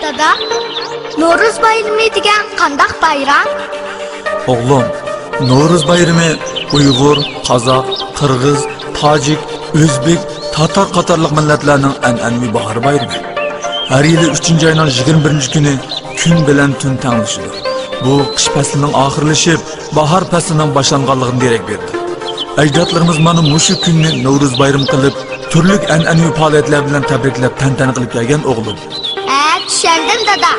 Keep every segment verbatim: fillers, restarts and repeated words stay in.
دادا، نورۇز بايرىمى دېگەن قانداق بايرام؟ ئوغلۇم، نورۇز بايرىمى ئۇيغۇر، قازاق، قىرغىز، تاجىك، ئۆزبېك، تاتار قاتارلىق مىللەتلەرنىڭ ئەنئەنىۋى باھار بايرىمى. ھەر يىلى ئۈچىنچى ئاينىڭ يىگىرمە بىرىنچى كۈنى كۈن بىلەن تۈن تەڭلىشىدۇ. بۇ قىش پەسلىنىڭ ئاخىرلىشىپ، باھار پەسلىنىڭ باشلانغانلىقىدىن دېرەك بېرىدۇ. ئەجدادلىرىمىز مانا مۇشۇ كۈننى نورۇز بايرىمى قىلىپ، تۈرلۈك ئەنئەنىۋى پائالىيەتلەر بىلەن تەبرىكلەپ، تەنتەنە قىلىپ كەلگەن ئوغلۇم. ھە، چۈشەندىم، دادا.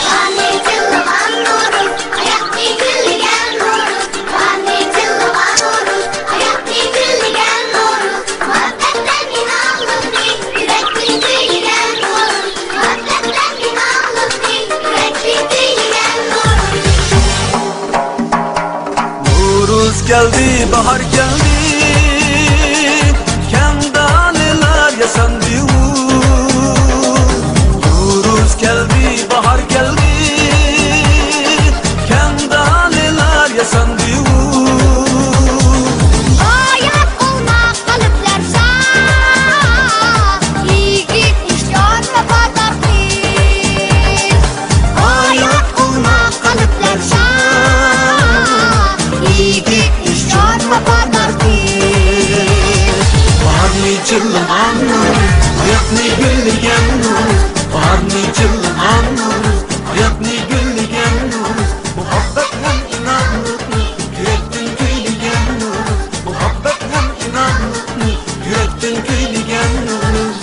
باھارنى جىللىغان نورۇز، ھاياتنى گۈللىگەن نورۇز، باھارنى جىللىغان نورۇز، ھاياتنى گۈللىگەن نورۇز، مۇھەببەتلەر ئىناقلىقنى، يۈرەكتىن كۈيلىگەن نورۇز، مۇھەببەتلەر ئىناقلىقنى، يۈرەكتىن كۈيلىگەن نورۇز. نورۇز كەلدى، باھار كەلدى، كەڭ دالىلار ياساندى ئۇ. نورۇز كەلدى، باھار كەلدى، كەڭ دالىلار ياساندى ئۇ. ھايات ئويناق قەلبلەر شاد، يىگىت ئىشان ۋاپادار قىز. ھايات ئويناق قەلبلەر شاد، يىگىت ئىشان ۋاپادار قىز. باھارنى جىللىغان نورۇز، ھاياتنى گۈللىگەن نورۇز، باھارنى جىللىغان نورۇز، ھاياتنى گۈللىگەن نورۇز، مۇھەببەت ھەم ئىناقلىقنى يۈرەكتىن كۈيلىگەن نورۇز، مۇھەببەت ھەم ئىناقلىقنى يۈرەكتىن كۈيلىگەن نورۇز.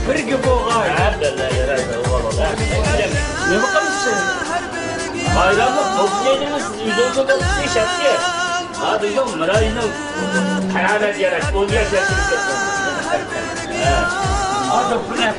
Birge bolgay. Nima qilibsiz? Bayramlıq bolsun dediniz, siz uyda oturganız ne şartı? Ha, bizim Miray'ın keramet yaraş, on yaş yaşında. Artık bu ne?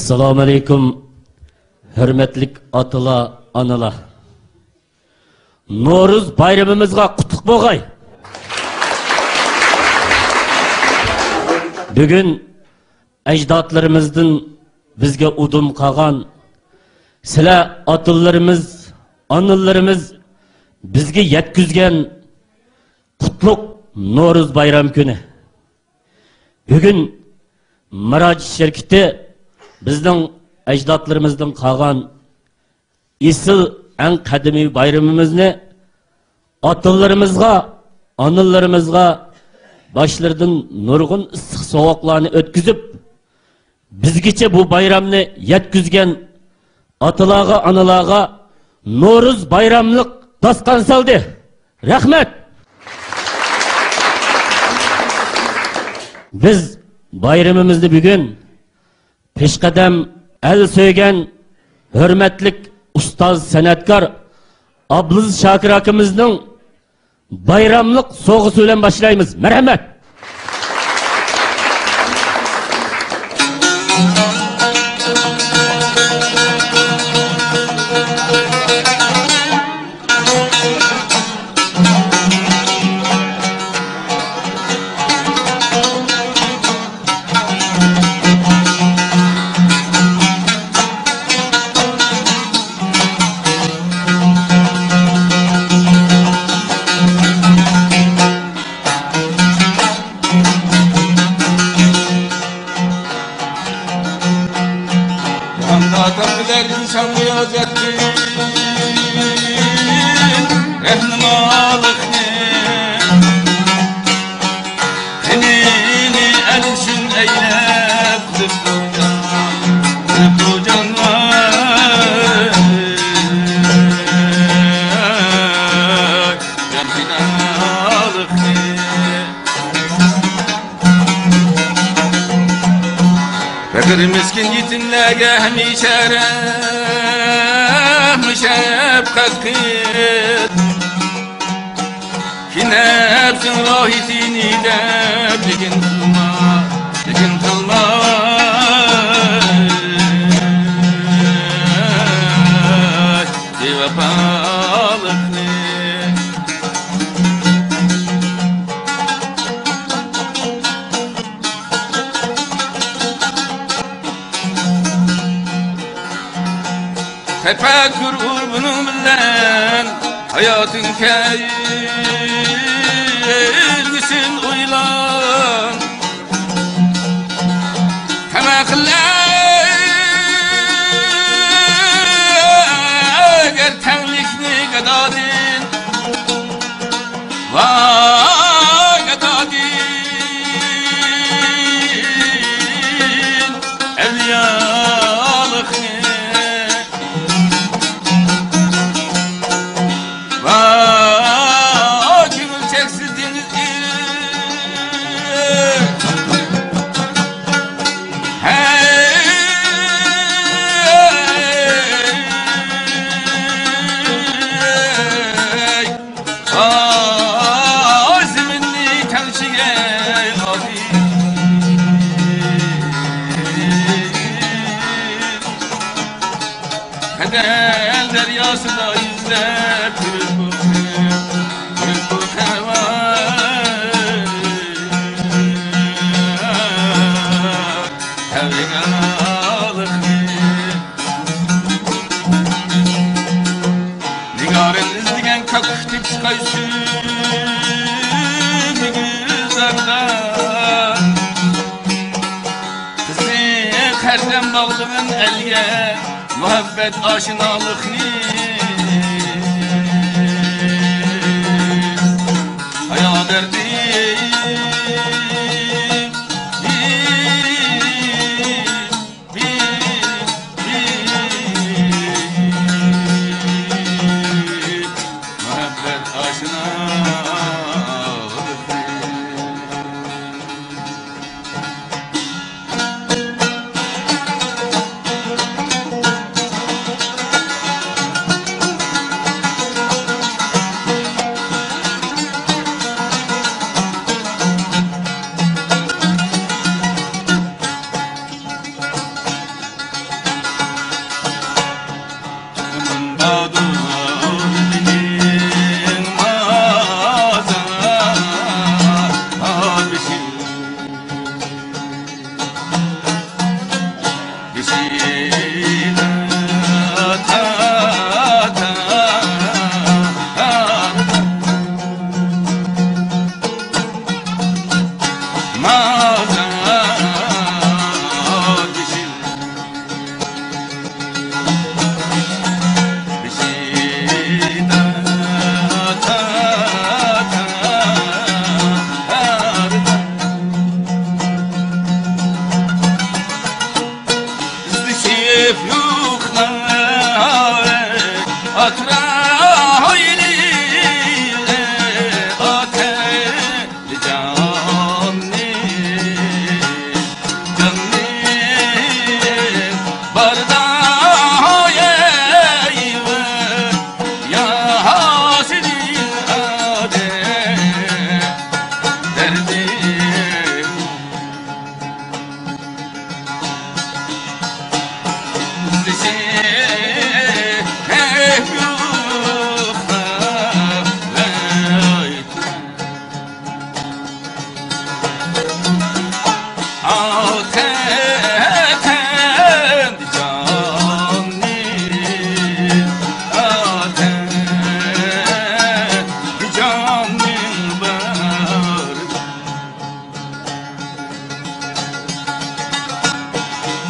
ئەسسالامۇئەلەيكۇم، ھۆرمەتلىك ئاتىلار، ئانىلار. نورۇز بايرىمىمىزغا قۇتلۇق بولغاي! بۈگۈن ئەجدادلىرىمىزدىن بىزگە ئۇدۇم قالغان، سىلەر ئاتىلىرىمىز، ئانىلىرىمىز بىزگە يەتكۈزگەن قۇتلۇق نورۇز بايرام كۈنى. بۈگۈن مىراج شىركىتى بىزنىڭ ئەجدادلىرىمىزدىن قالغان ئېسىل، ئەڭ قەدىمىي بايرىمىمىزنى ئاتىلىرىمىزغا، ئانىلىرىمىزغا باشلىرىدىن نۇرغۇن ئىسسىق سوغۇقلارنى ئۆتكۈزۈپ، بىزگىچە بۇ بايرامنى يەتكۈزگەن ئاتىلارغا، ئانىلارغا نورۇز بايراملىق داستىخان سالدى. رەھمەت! بىز بايرىمىمىزنى بۈگۈن پېشقەدەم، ئەل سۆيگەن، ھۆرمەتلىك ئۇستاز سەنئەتكار ئابلىز شاكىر ئاكىمىزنىڭ بايراملىق سوۋغىسى بىلەن باشلايمىز. مەرھەمەت! ئاندا تاپىلەر ئىنسان رىيازەتتىن رەھنىمالىقنى، قېنىنى ئەل ئۈچۈن ئەيلەپ قىلىپ بۇ جان، قىلىپ بۇ جان، ۋاي، جان پىدالىقنى. پەقىر مىسكىن يېتىملەرگە ھەمىشە رەھمى شەپقەت قىل. كېيىن نەپسىڭ راھىتىنى دەپ، لېكىن قىلما، لېكىن قىلما، بىۋاپالىقنى. تەپەككۇر ئۇر بۇنىڭ بىلەن، ھاياتىڭ كەلگۈسىن ئويلان. تەمە قىل ئەگەر تەڭلىكنى گادادىن، ۋاي گادادىن ئەۋلىيالىقنى. ۋاي كۆڭۈل چەكسىز دېڭىز ئېرىپ. ھەي، ۋاي زېمىننى تەڭشىگەن ئادىل. قەدەر دەرياسىدا يۈزلەپ يۈرۈپ بۇ، يۈرۈپ بۇ خەۋەر، خەۋەر ئالىقنى. نىگارىم ئىزدىگەن كاككۇك تېپىشقاي سۈيدۈك زاردا. قىزىق ھەردەم باغلىغىن ئەلگە مۇھەببەت ئاشنالىقنى. ھايا دەردىم، مۇھەببەت ئاشنالىقى.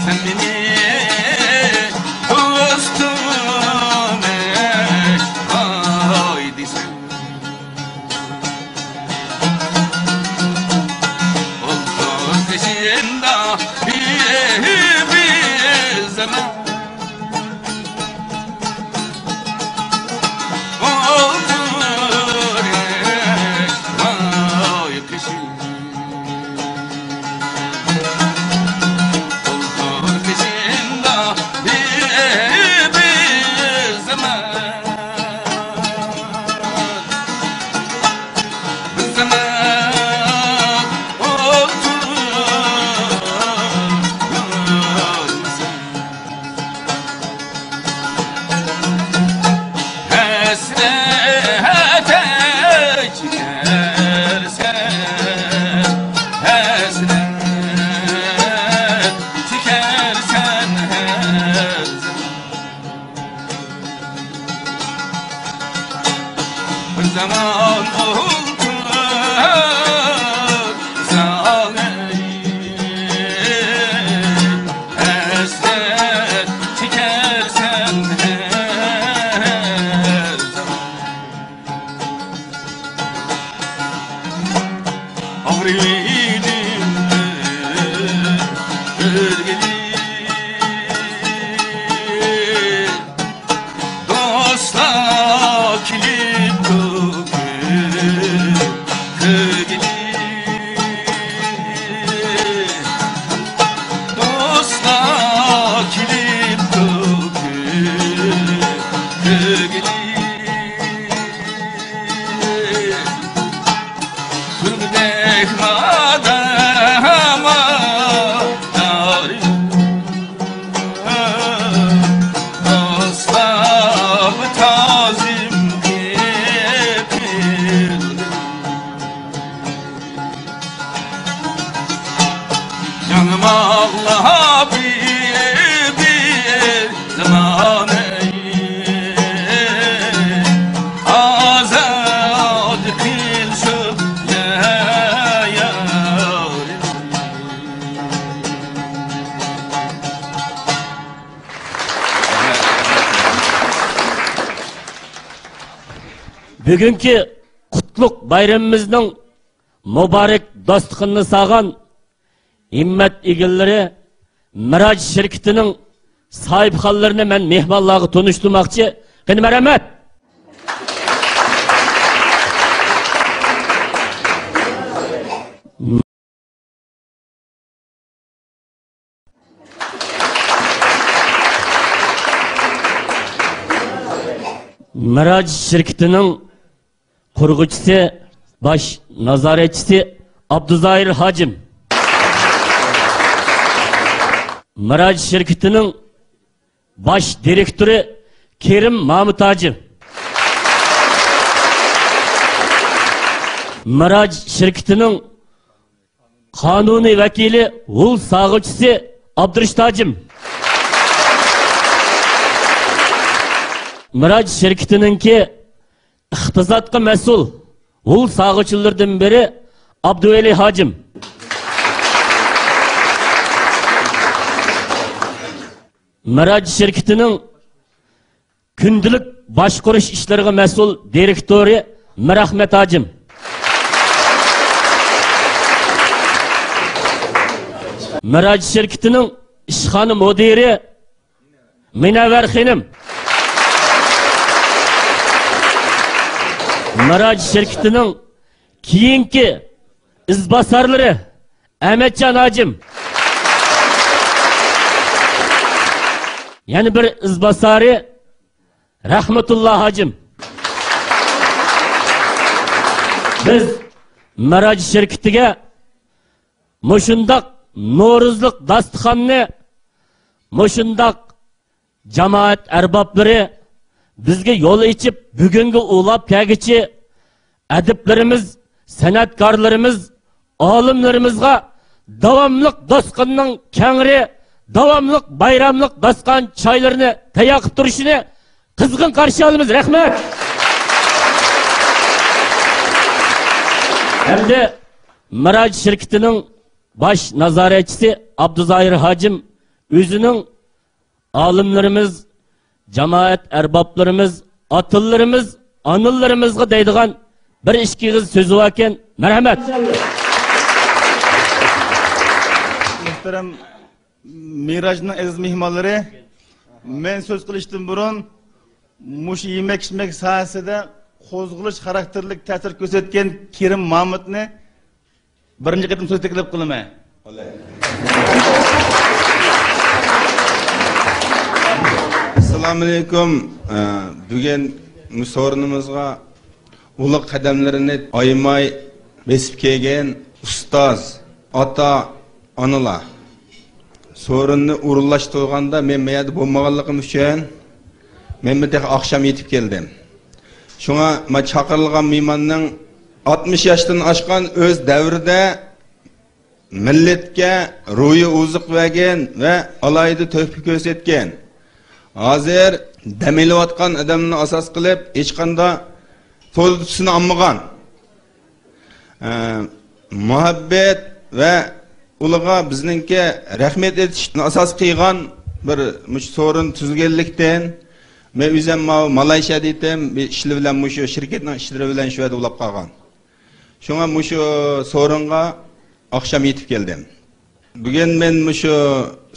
سەن مېنى دوستۇم ئەشقاي دېسەڭ، ئولتۇر قېشىمدا بىر، بىر زامان. ئولتۇر ئەشقاي قېشىمدا. ھەسرەت چېكەرسەن، ھەسرەت چېكەرسەن ھەر زامان. بىر زامان ئولتۇر ساغىن، ھەسرەت چېكەرسەن ھەر زامان. ئاغرىدىم ئۆلگىلى. دوستلار كېلىپتۇ كۆرگىلى. دوستلار كېلىپتۇ كۆرگىلى. تۈرمىدەك مادام ئارىم، ئاستا تازىم قېپىل. جانىم ئاغلاپ بىر زامانەي، ئازاد قىلسۇن يا يارىم. بۈگۈنكى قۇتلۇق بايرىمىمىزنىڭ مۇبارەك داستىخىنىنى سالغان ھىممەت ئىگىلىرى، مىراج شىركىتىنىڭ ساھىبخانلىرىنى مەن مېھمانلارغا تونۇشتۇرماقچى. قېنى، مەرھەمەت! مىراج شىركىتىنىڭ قۇرغۇچىسى، باش نازارەتچىسى ئابدۇزاھىر ھاجىم. مىراج شىركىتىنىڭ باش دىرېكتورى كېرىم مامۇت ھاجىم. مىراج شىركىتىنىڭ قانۇنىي ۋەكىلى ھۇل ساغۇچىسى ئابدۇرېشىت ھاجىم. مىراج شىركىتىنىڭكى ئىقتىسادقا مەسئۇل ھۇل ساغۇچىلىرىدىن بىرى ئابدۇۋەلى ھاجىم. مىراج شىركىتىنىڭ كۈندىلىك باشقۇرۇش ئىشلىرىغا مەسئۇل دىرېكتورى مىرئەخمەت ھاجىم. مىراج شىركىتىنىڭ ئىشخانا مۇدىرى مۇنەۋۋەر خېنىم. مىراج شىركىتىنىڭ كېيىنكى ئىزباسارلىرى ئەمەتجان ھاجىم. يەنە بىر ئىزباسارى رەھمەتۇللا ھاجىم. بىز مىراج شىركىتىگە مۇشۇنداق نورۇزلۇق داستىخاننى، مۇشۇنداق جامائەت ئەربابلىرى بىزگە يول ئېچىپ، بۈگۈنگە ئۇلاپ كەلگۈچى ئەدىبلىرىمىز، سەنئەتكارلىرىمىز، ئالىملىرىمىزغا داۋاملىق داستىخاننىڭ كەڭرى، داۋاملىق بايراملىق داستىخان چايلىرىنى تەييار قىلىپ تۇرۇشىنى قىزغىن قارشى ئالىمىز. رەھمەت. ھەمدە مىراج شىركىتىنىڭ باش نازارەتچىسى ئابدۇزاھىر ھاجىم ئۆزىنىڭ ئالىملىرىمىز، جامائەت ئەربابلىرىمىز، ئاتىلىرىمىز، ئانىلىرىمىزغا دەيدىغان بىر ئىككى ئېغىز سۆزى باركەن. مەرھەمەت. مۇھتەرەم مىراجنىڭ ئەزىز مېھمانلىرى، مەن سۆز قىلىشتىن بۇرۇن مۇشۇ يېمەك-ئىچمەك ساھەسىدە قوزغىلىش خاراكتېرلىك تەسىر كۆرسەتكەن كېرىم مامۇتنى بىرىنچى قېتىم سۆز تەكلىپ قىلىمەن. ئەسسالامۇئەلەيكۇم. ئە، بۈگۈن مۇشۇ سورۇنىمىزغا ئۇلۇغ قەدەملىرىنى ئايىماي بېسىپ كەلگەن ئۇستاز، ئاتا، ئانىلار. سورۇننى ئورۇنلاشتۇرغاندا مەن بۇ يەردە بولمىغانلىقىم ئۈچۈن، مەن بۇ تېخى ئاخشام يېتىپ كەلدىم. شۇڭا ما چاقىرىلغان مېھماننىڭ ئاتمىش ياشتىن ئاشقان، ئۆز دەۋرىدە مىللەتكە روھىي ئوزۇق بەرگەن ۋە ئالاھىدە تۆھپە كۆرسەتكەن، ھازىر دەم ئېلىۋاتقان ئادەمنى ئاساس قىلىپ ھېچقانداق سودا تۇتۇشنى ئالمىغان، ئە، مۇھەببەت ۋە ئۇلىغا بىزنىڭكى رەھمەت ئېيتىشنى ئاساس قىلغان بىر مۇشۇ سورۇن تۈزۈلگەنلىكتىن، مەن ئۆزۈم ماۋۇ مالايشىيادا ئىدىم، بىر ئىشلىرى بىلەن، مۇشۇ شىركەتنىڭ ئىشلىرى بىلەن شۇ يەردە ئۇلاپ قالغان. شۇڭا مۇشۇ سورۇنغا ئاخشام يېتىپ كەلدىم. بۈگۈن مەن مۇشۇ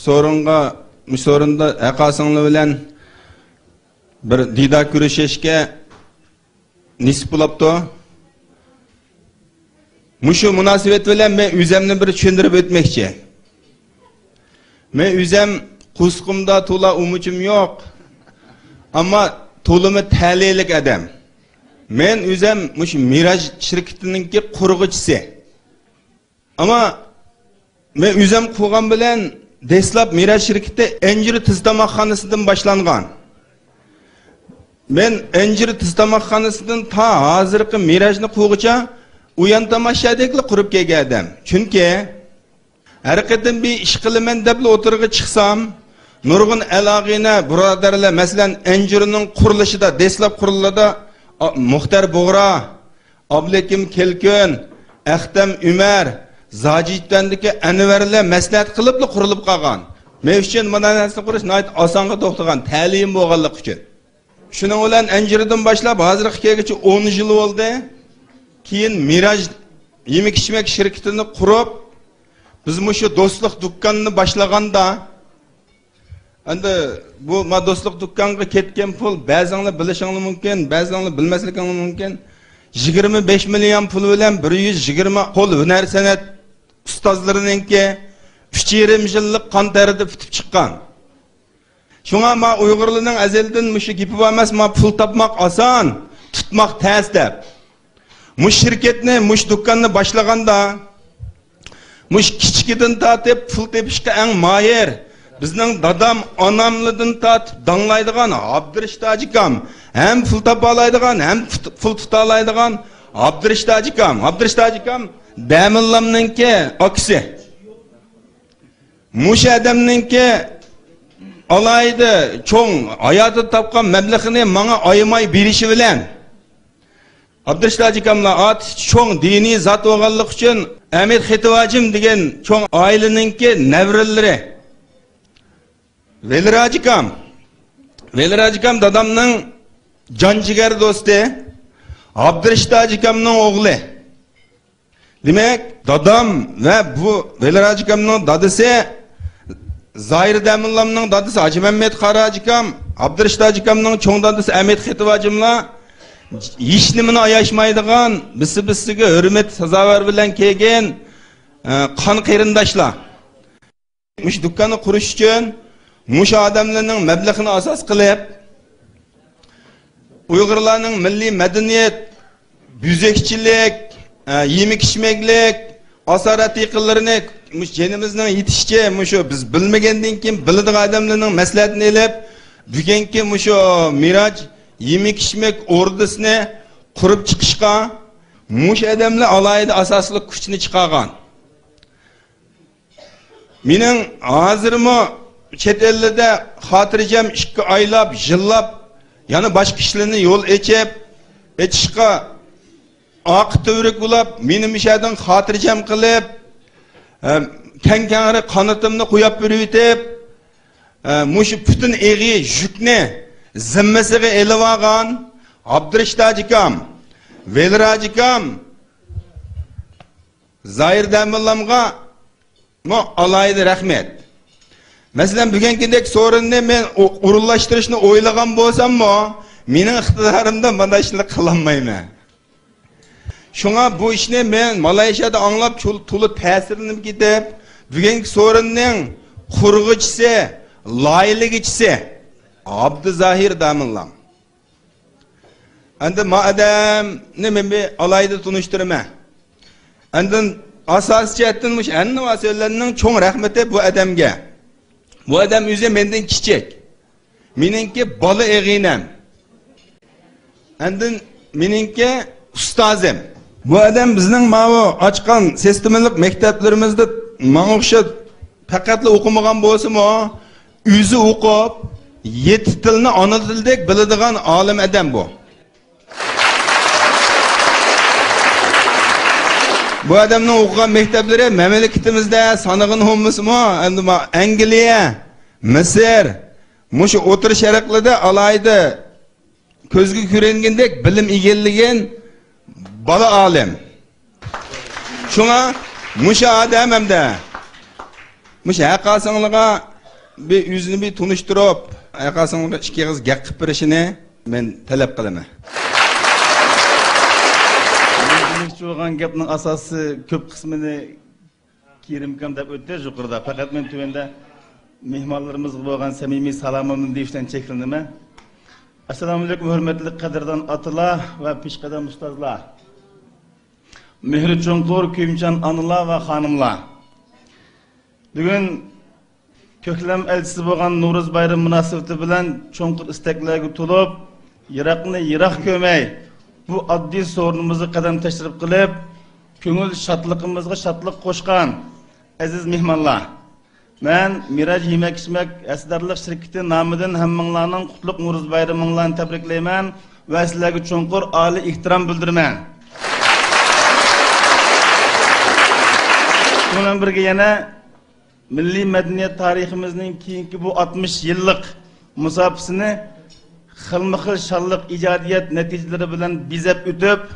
سورۇنغا، مۇشۇ سورۇندا ھەققاسىڭلار بىلەن بىر دىدار كۆرۈشۈشكە نېسىپ بولاپتۇ. مۇشۇ مۇناسىۋەت بىلەن مەن ئۆزۈمنى بىر چۈشەندۈرۈپ ئۆتمەكچى. مەن ئۆزۈم قورسىقىمدا تولا ئۇمىچىم يوق. ئەمما تولىمۇ تەلەيلىك ئادەم. مەن ئۆزۈم مۇشۇ مىراج شىركىتىنىڭكى قۇرغۇچىسى. ئەمما مەن ئۆزۈم قۇرغان بىلەن دەسلەپ مىراج شىركىتى ئەنجۈر تېز تاماقخانىسىدىن باشلانغان. مەن ئەنجۈر تېز تاماقخانىسىدىن تا ھازىرقى مىراجنى قۇرغۇچە ئۇيان تاماشادەكلا قۇرۇپ كەلگەن ئادەم. چۈنكى ھەر قېتىم بىر ئىش قىلىمەن دەپلا ئوتتۇرىغا چىقسام، نۇرغۇن ئەل-ئاغىنە، بۇرادەرلەر، مەسىلەن، ئەنجۈرنىڭ قۇرۇلۇشىدا، دەسلەپ قۇرۇلغاندا، ئا، مۇختەر بۇغرا، ئابلىكىم كەلكۈن، ئەختەم ئۆمەر، زاجىتەندىكى ئەنۋەرلەر مەسلىھەت قىلىپلا قۇرۇلۇپ قالغان. مەن ئۈچۈن مانا نەرسىنى قۇرۇش ناھايىتى ئاسانغا توختىغان، تەلىيىم بولغانلىقى ئۈچۈن. شۇنىڭ بىلەن ئەنجۈردىن باشلاپ ھازىرغا كەلگۈچە ئون يىل بولدى. كېيىن مىراج يېمەك-ئىچمەك شىركىتىنى قۇرۇپ، بىز مۇشۇ دوستلۇق دۇكانىنى باشلىغاندا، ئەمدى بۇ ما دوستلۇق دۇكانغا كەتكەن پۇل، بەزىڭلار بىلىشىڭلار مۇمكىن، بەزىڭلار بىلمەسلىكىڭلار مۇمكىن. يىگىرمە بەش مىليون پۇل بىلەن بىر يۈز يىگىرمە قول ھۈنەر سەنئەت ئۇستازلىرىنىڭكى ئۈچ يېرىم يىللىق قان تەرىدە پۈتۈپ چىققان. شۇڭا ما ئۇيغۇرلارنىڭ ئەزەلدىن مۇشۇ گېپى بار ئەمەسمۇ، پۇل تاپماق ئاسان، تۇتماق تەس دەپ. مۇشۇ شىركەتنى، مۇشۇ دۇكاننى باشلىغاندا، مۇشۇ كىچىكىدىن تارتىپ پۇل تېپىشقا ئەڭ ماھىر، بىزنىڭ دادام ئاناملىدىن تارتىپ داڭلايدىغان ئابدۇرېشىت ھاجىكام، ھەم پۇل تاپالايدىغان، ھەم پۇت-، پۇل تۇتالايدىغان ئابدۇرېشىت ھاجىكام. ئابدۇرېشىت ھاجىكام دەمىللامنىڭكى ئاكىسى. مۇشۇ ئادەمنىڭكى ئالاھىدە چوڭ ھاياتىدا تاپقان مەبلىغىنى ماڭا ئايىماي بېرىشى بىلەن، ئابدۇرېشىت ھاجىكاملار ئاتىسى چوڭ دىنىي زات بولغانلىقى ئۈچۈن، ئەمىت خېتىۋاجىم دېگەن چوڭ ئائىلىنىڭكى نەۋرىلىرى. ۋېلىر ھاجىكام. ۋېلىر ھاجىكام دادامنىڭ جان جىگەر دوستى، ئابدۇرېشىت ھاجىكامنىڭ ئوغلى. دېمەك، دادام ۋە بۇ ۋېلىر ھاجىكامنىڭ دادىسى، زاھىر دەمىللامنىڭ دادىسى ھاجىمەممەت قارا ھاجىكام، ئابدۇرېشىت ھاجىكامنىڭ چوڭ دادىسى ئەمىت خېتىۋاجىملار ھېچنېمىنى ئاياشمايدىغان، بىسسە-بىسسىگە ھۆرمەت سازاۋەر بىلەن كەلگەن، ئە، قان قېرىنداشلار. مۇشۇ دۇكاننى قۇرۇش ئۈچۈن مۇشۇ ئادەملەرنىڭ مەبلىغىنى ئاساس قىلىپ، ئۇيغۇرلارنىڭ مىللىي مەدەنىيەت، بۆزەكچىلىك، ئە، يېمەك-ئىچمەكلىك، ئاسارەت يېقىنلىرىنى مۇشۇ جېنىمىزنىڭ يېتىشىچە، مۇشۇ بىز بىلمىگەندىن كېيىن بىلىدىغان ئادەملەرنىڭ مەسلىھەتىنى ئېلىپ، بۈگۈنكى مۇشۇ مىراج يېمەك-ئىچمەك ئوردىسىنى قۇرۇپ چىقىشقا مۇشۇ ئادەملەر ئالاھىدە ئاساسلىق كۈچنى چىقارغان. مېنىڭ ھازىرمۇ چەت ئەللەردە خاتىرجەم ئىككى ئايلاپ، يىللاپ، يەنە باشقا ئىشلارنى يول ئېچىپ، ئېچىشقا ئارقا تۈۋرۈك بولاپ، مېنى مۇشۇ يەردىن خاتىرجەم قىلىپ، ئە، كەڭ-كەڭرى قانىتىمنى قويۇپ بېرىۋېتىپ، ئە، مۇشۇ پۈتۈن ئېغىر يۈكنى زىممىسىگە ئېلىۋالغان ئابدۇرېشىت ھاجىكام، ۋېلىر ھاجىكام، زاھىر دەمىللامغا مۇ-، ئالاھىدە رەھمەت. مەسىلەن، بۈگۈنكىدەك سورۇننى مەن ئو-، ئورۇنلاشتۇرۇشنى ئويلىغان بولساممۇ، مېنىڭ ئىقتىدارىمدا مانا شۇنداق قىلالمايمەن. شۇڭا بۇ ئىشنى مەن مالايشىيادا ئاڭلاپ، چول-، تولا تەسىرلىنىپ كېتىپ، بۈگۈنكى سورۇننىڭ قۇرغۇچىسى، لايىھىلىگۈچىسى ئابدۇزاھىر داموللام. ئەندى ما ئادەمنى مەن بىر ئالاھىدە تونۇشتۇرىمەن. ئاندىن ئاساسىي جەھەتتىن مۇشۇ ھەننىۋا سۆزلەرنىڭ چوڭ رەھمىتى بۇ ئادەمگە. بۇ ئادەم ئۆزى مەندىن كىچىك. مېنىڭكى بالا ئېغىنەم. ئاندىن مېنىڭكى ئۇستازىم. بۇ ئادەم بىزنىڭ ماۋۇ ئاچقان سىستېمىلىق مەكتەپلىرىمىزدە ماڭا ئوخشاپ پەقەتلا ئوقۇمىغان بولسىمۇ، ئۆزى ئوقۇپ، يەتتە تىلنى ئانا تىلدەك بىلىدىغان ئالىم ئادەم بۇ. بۇ ئادەمنىڭ ئوقۇغان مەكتەپلىرى مەملىكىتىمىزدە سانىغىنى بولمىسىمۇ، ئەمدى ما-، ئەنگلىيە، مىسىر، مۇشۇ ئوتتۇرا شەرقلەردە ئالاھىدە كۆزگە كۆرۈنگەندەك بىلىم ئىگىلىگەن بالا ئالىم. شۇڭا مۇشۇ ئادەم ھەمدە مۇشۇ ھەققاسىڭلىغا بىر ئۆزىنى بىر تونۇشتۇرۇپ، ھەققاسىڭلىغا ئىككى ئېغىز گەپ قىلىپ بېرىشىنى مەن تەلەپ قىلىمەن. مەن دېمەكچى بولغان گەپنىڭ ئاساسى كۆپ قىسمىنى كېرىمكام دەپ ئۆتتى يۇقىرىدا. پەقەت مەن تۆۋەندە مېھمانلىرىمىزغا بولغان سەمىمىي سالامىمنى دېيىش بىلەن چەكلىنىمەن. ئەسسالامۇئەلەيكۇم، ھۆرمەتلىك قەدىردان ئاتىلار ۋە پېشقەدەم ئۇستازلار! مېھرى چوڭقۇر كۆيۈمچان ئانىلار ۋە خانىملار! بۈگۈن كۆكلەم ئەلچىسى بولغان نورۇز بايرىمى مۇناسىۋىتى بىلەن چوڭقۇر ئىستەكلەرگە تولۇپ، يىراقنى يىراق كۆرمەي، بۇ ئاددىي سورۇنىمىزغا قەدەم تەشرىپ قىلىپ، كۆڭۈل شادلىقىمىزغا شادلىق قوشقان ئەزىز مېھمانلار! مەن مىراج يېمەك-ئىچمەك ھەسسىدارلىق شىركىتى نامىدىن ھەممىڭلارنىڭ قۇتلۇق نورۇز بايرىمىڭلارنى تەبرىكلەيمەن ۋە سىلەرگە چوڭقۇر ئالىي ئېھتىرام بىلدۈرىمەن. شۇنىڭ بىلەن بىرگە يەنە مىللىي مەدەنىيەت تارىخىمىزنىڭ كېيىنكى بۇ ئاتمىش يىللىق مۇساپىسىنى خىلمۇ خىل شانلىق ئىجادىيەت نەتىجىلىرى بىلەن بېزەپ ئۆتۈپ،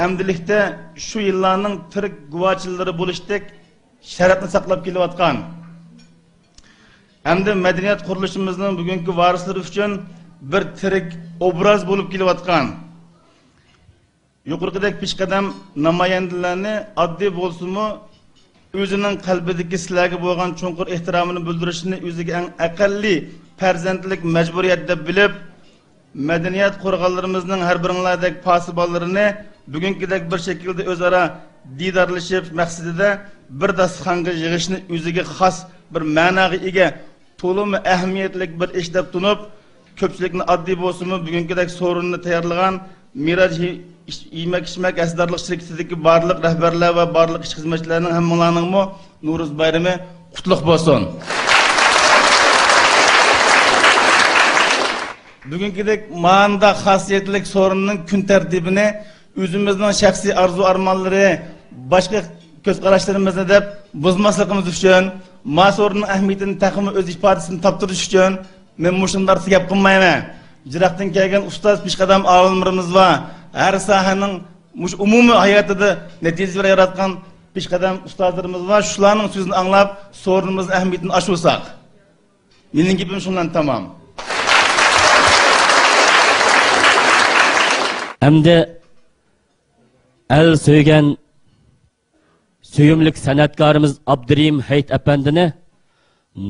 ئەمدىلىكتە شۇ يىللارنىڭ تىرىك گۇۋاھچىلىرى بولۇشتەك شەرەپنى ساقلاپ كېلىۋاتقان، ھەمدە مەدەنىيەت قۇرۇلۇشىمىزنىڭ بۈگۈنكى ۋارىسلىرى ئۈچۈن بىر تىرىك ئوبراز بولۇپ كېلىۋاتقان يۇقىرىقىدەك پېشقەدەم نامايەندىلەرنى ئاددىي بولسىمۇ، ئۆزىنىڭ قەلبىدىكى سىلەرگە بولغان چوڭقۇر ئېھتىرامىنى بىلدۈرۈشنى ئۆزىگە ئەڭ ئەقەللىي پەرزەنتلىك مەجبۇرىيەت دەپ بىلىپ، مەدەنىيەت قورغانلىرىمىزنىڭ ھەر بىرىڭلاردەك پاسىبانلىرىنى بۈگۈنكىدەك بىر شەكىلدە ئۆزئارا دىدارلىشىش مەقسىتىدە بىر داستىخانغا يىغىشنى ئۆزىگە خاس بىر مەناغا ئىگە، تولىمۇ ئەھمىيەتلىك بىر ئىش دەپ تونۇپ، كۆپچىلىكنى ئاددىي بولسىمۇ، بۈگۈنكىدەك سورۇننى تەييارلىغان مىراج يېمەك-ئىچمەك ئەسلىھەلىك شىركىتىدىكى بارلىق رەھبەرلەر ۋە بارلىق ئىشچى خىزمەتچىلەرنىڭ ھەممىڭلارنىڭمۇ نورۇز بايرىمى قۇتلۇق بولسۇن. بۈگۈنكىدەك ماندا خاسىيەتلىك سورۇننىڭ كۈن تەرتىپىنى ئۆزىمىزنىڭ شەخسىي ئارزۇ ئارمانلىرى، باشقا كۆز قاراشلىرىمىزنى دەپ بۇزماسلىقىمىز ئۈچۈن، ما سورۇننىڭ ئەھمىيىتىنى تېخىمۇ ئۆز ئىپادىسىنى تاپتۇرۇش ئۈچۈن، مەن مۇشۇنداق گەپ قىلمايمەن. يىراقتىن كەلگەن ئۇستاز پېشقەدەم ئالىملىرىمىز بار. ھەر ساھەنىڭ مۇشۇ ئومۇمىي ھاياتىدا نەتىجە ياراتقان پېشقەدەم ئۇستازلىرىمىز بار. شۇلارنىڭ سۆزىنى ئاڭلاپ، سورۇنىمىزنىڭ ئەھمىيىتىنى ئاشۇرساق. مېنىڭ گېپىم شۇ بىلەن تامام. ئەمدى ئەل سۆيگەن سۆيۈملۈك سەنئەتكارىمىز ئابدۇرېھىم ھېيت ئەپەندىنى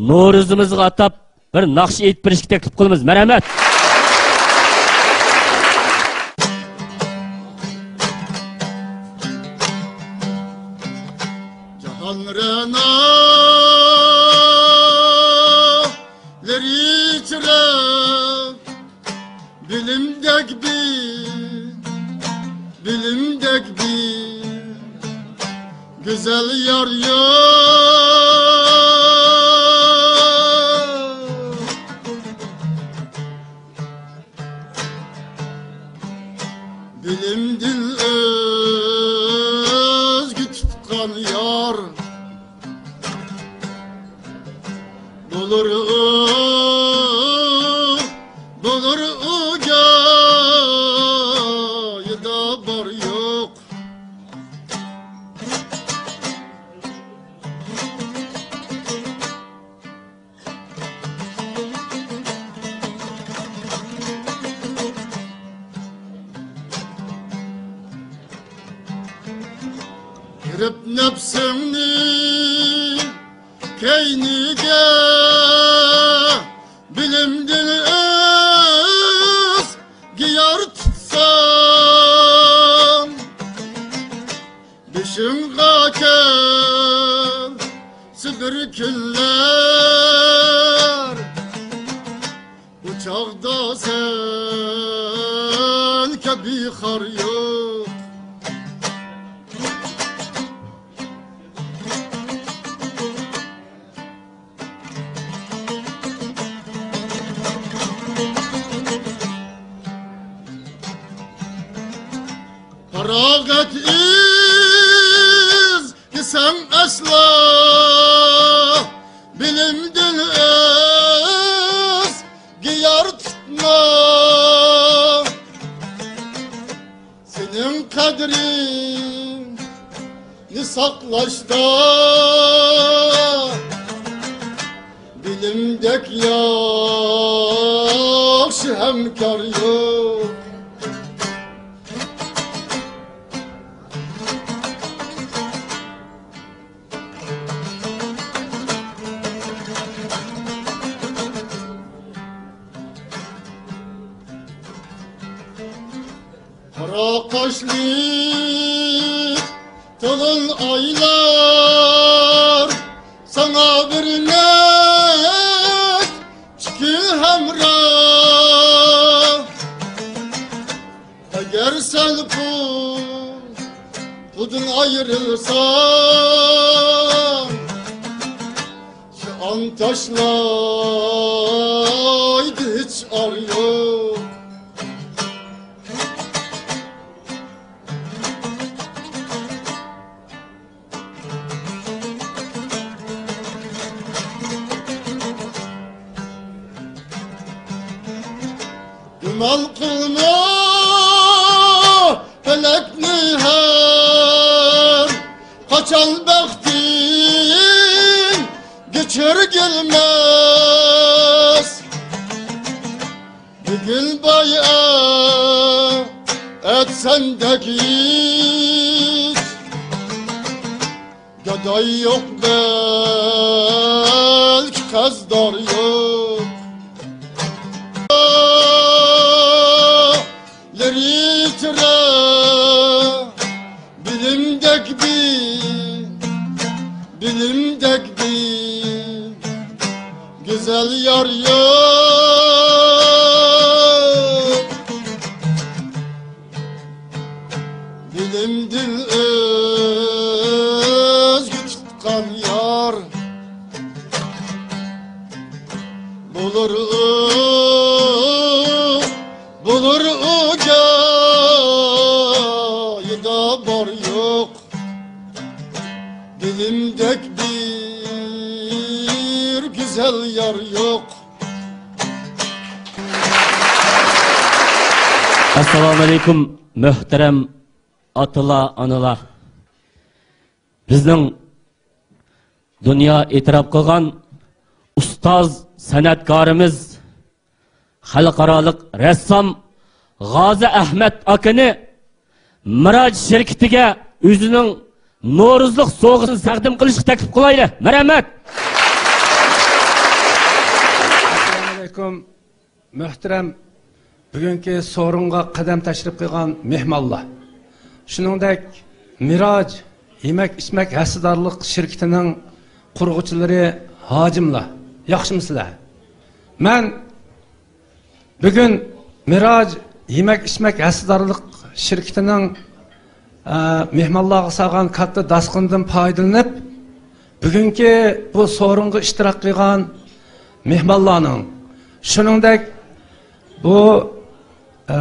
نورۇزىمىزغا ئاتاپ بىر ناخشا ئېيتىپ بېرىشكە تەكلىپ قىلىمىز. مەرھەمەت! جاھان رەنالىرى ئىچرە بىلىمدەك بىر، بىلىمدەك بىر گۈزەل يار يوق. بىلىمدىن ئۆزگە تۇتقان يار بولۇر ئۇ، بولۇر ئۇ جايىدا بار يوق. كىرىپ نەپسىڭنى كەينىگە، بىلىمدىن ئۆزگە يار تۇتساڭ، بېشىڭغا كەلسە بىر كۈنلەر، ئۇ چاغدا سەن كەبى خار يوق. پاراغەت ئىزدىسەڭ ئەسلا، بىلىمدىن ئۆزگە يار تۇتما. سېنىڭ قەدرىڭنى ساقلاشتا بىلىمدەك ياخشى ھەمكار يوق. قارا قاشلى تولۇن ئايلار ساڭا بىر نەچچە كۈن ھەمراھ. ئەگەر سەن پۇلدىن ئايرىلساڭ، شۇ ئان تاشلايدۇ، ھېچ ئار يوق. گۇمان قىلما پەلەكنى ھەر قاچان بەختىڭگە چۆرگۈلمەس. بۈگۈن باي ئەتە سەندەك ھېچ گاداي يوق، بەلكى قەرزدار يوق. لىرىتىرە بىلىمدەك بىر، بىلىمدەك بىر گۈزەل يار يوق، دىلىمدىن ئۆزگە تۇتقان يار. بولۇر ئۇ، بولۇر ئۇ جايىدا بار يوق، بىلىمدەك بىر گۈزەل يار يوق. ئەسسالامۇئەلەيكۇم، مۆھتەرەم ئاتىلار، ئانىلار. بىزنىڭ دۇنيا ئېتىراپ قىلغان ئۇستاز سەنئەتكارىمىز، خەلقئارالىق رەسسام غازى ئەھمەت ئاكىنى مىراج شىركىتىگە ئۆزىنىڭ نورۇزلۇق سوۋغىسىنى تەقدىم قىلىشقا تەكلىپ قىلايلى. مەرھەمەت. ئەسسالامۇئەلەيكۇم. مۆھتەرەم بۈگۈنكى سورۇنغا قەدەم تەشرىپ قىلغان مېھمانلار، شۇنىڭدەك مىراج يېمەك-ئىچمەك ھەسسىدارلىق شىركىتىنىڭ قۇرغۇچىلىرى، ھاجىملار، ياخشىمۇسىلەر؟ مەن بۈگۈن مىراج يېمەك-ئىچمەك ھەسسىدارلىق شىركىتىنىڭ ئە، مېھمانلارغا سالغان كاتتا داستىخىنىدىن پايدىلىنىپ، بۈگۈنكى بۇ سورۇنغا ئىشتىراك قىلغان مېھمانلارنىڭ، شۇنىڭدەك بۇ، ئە،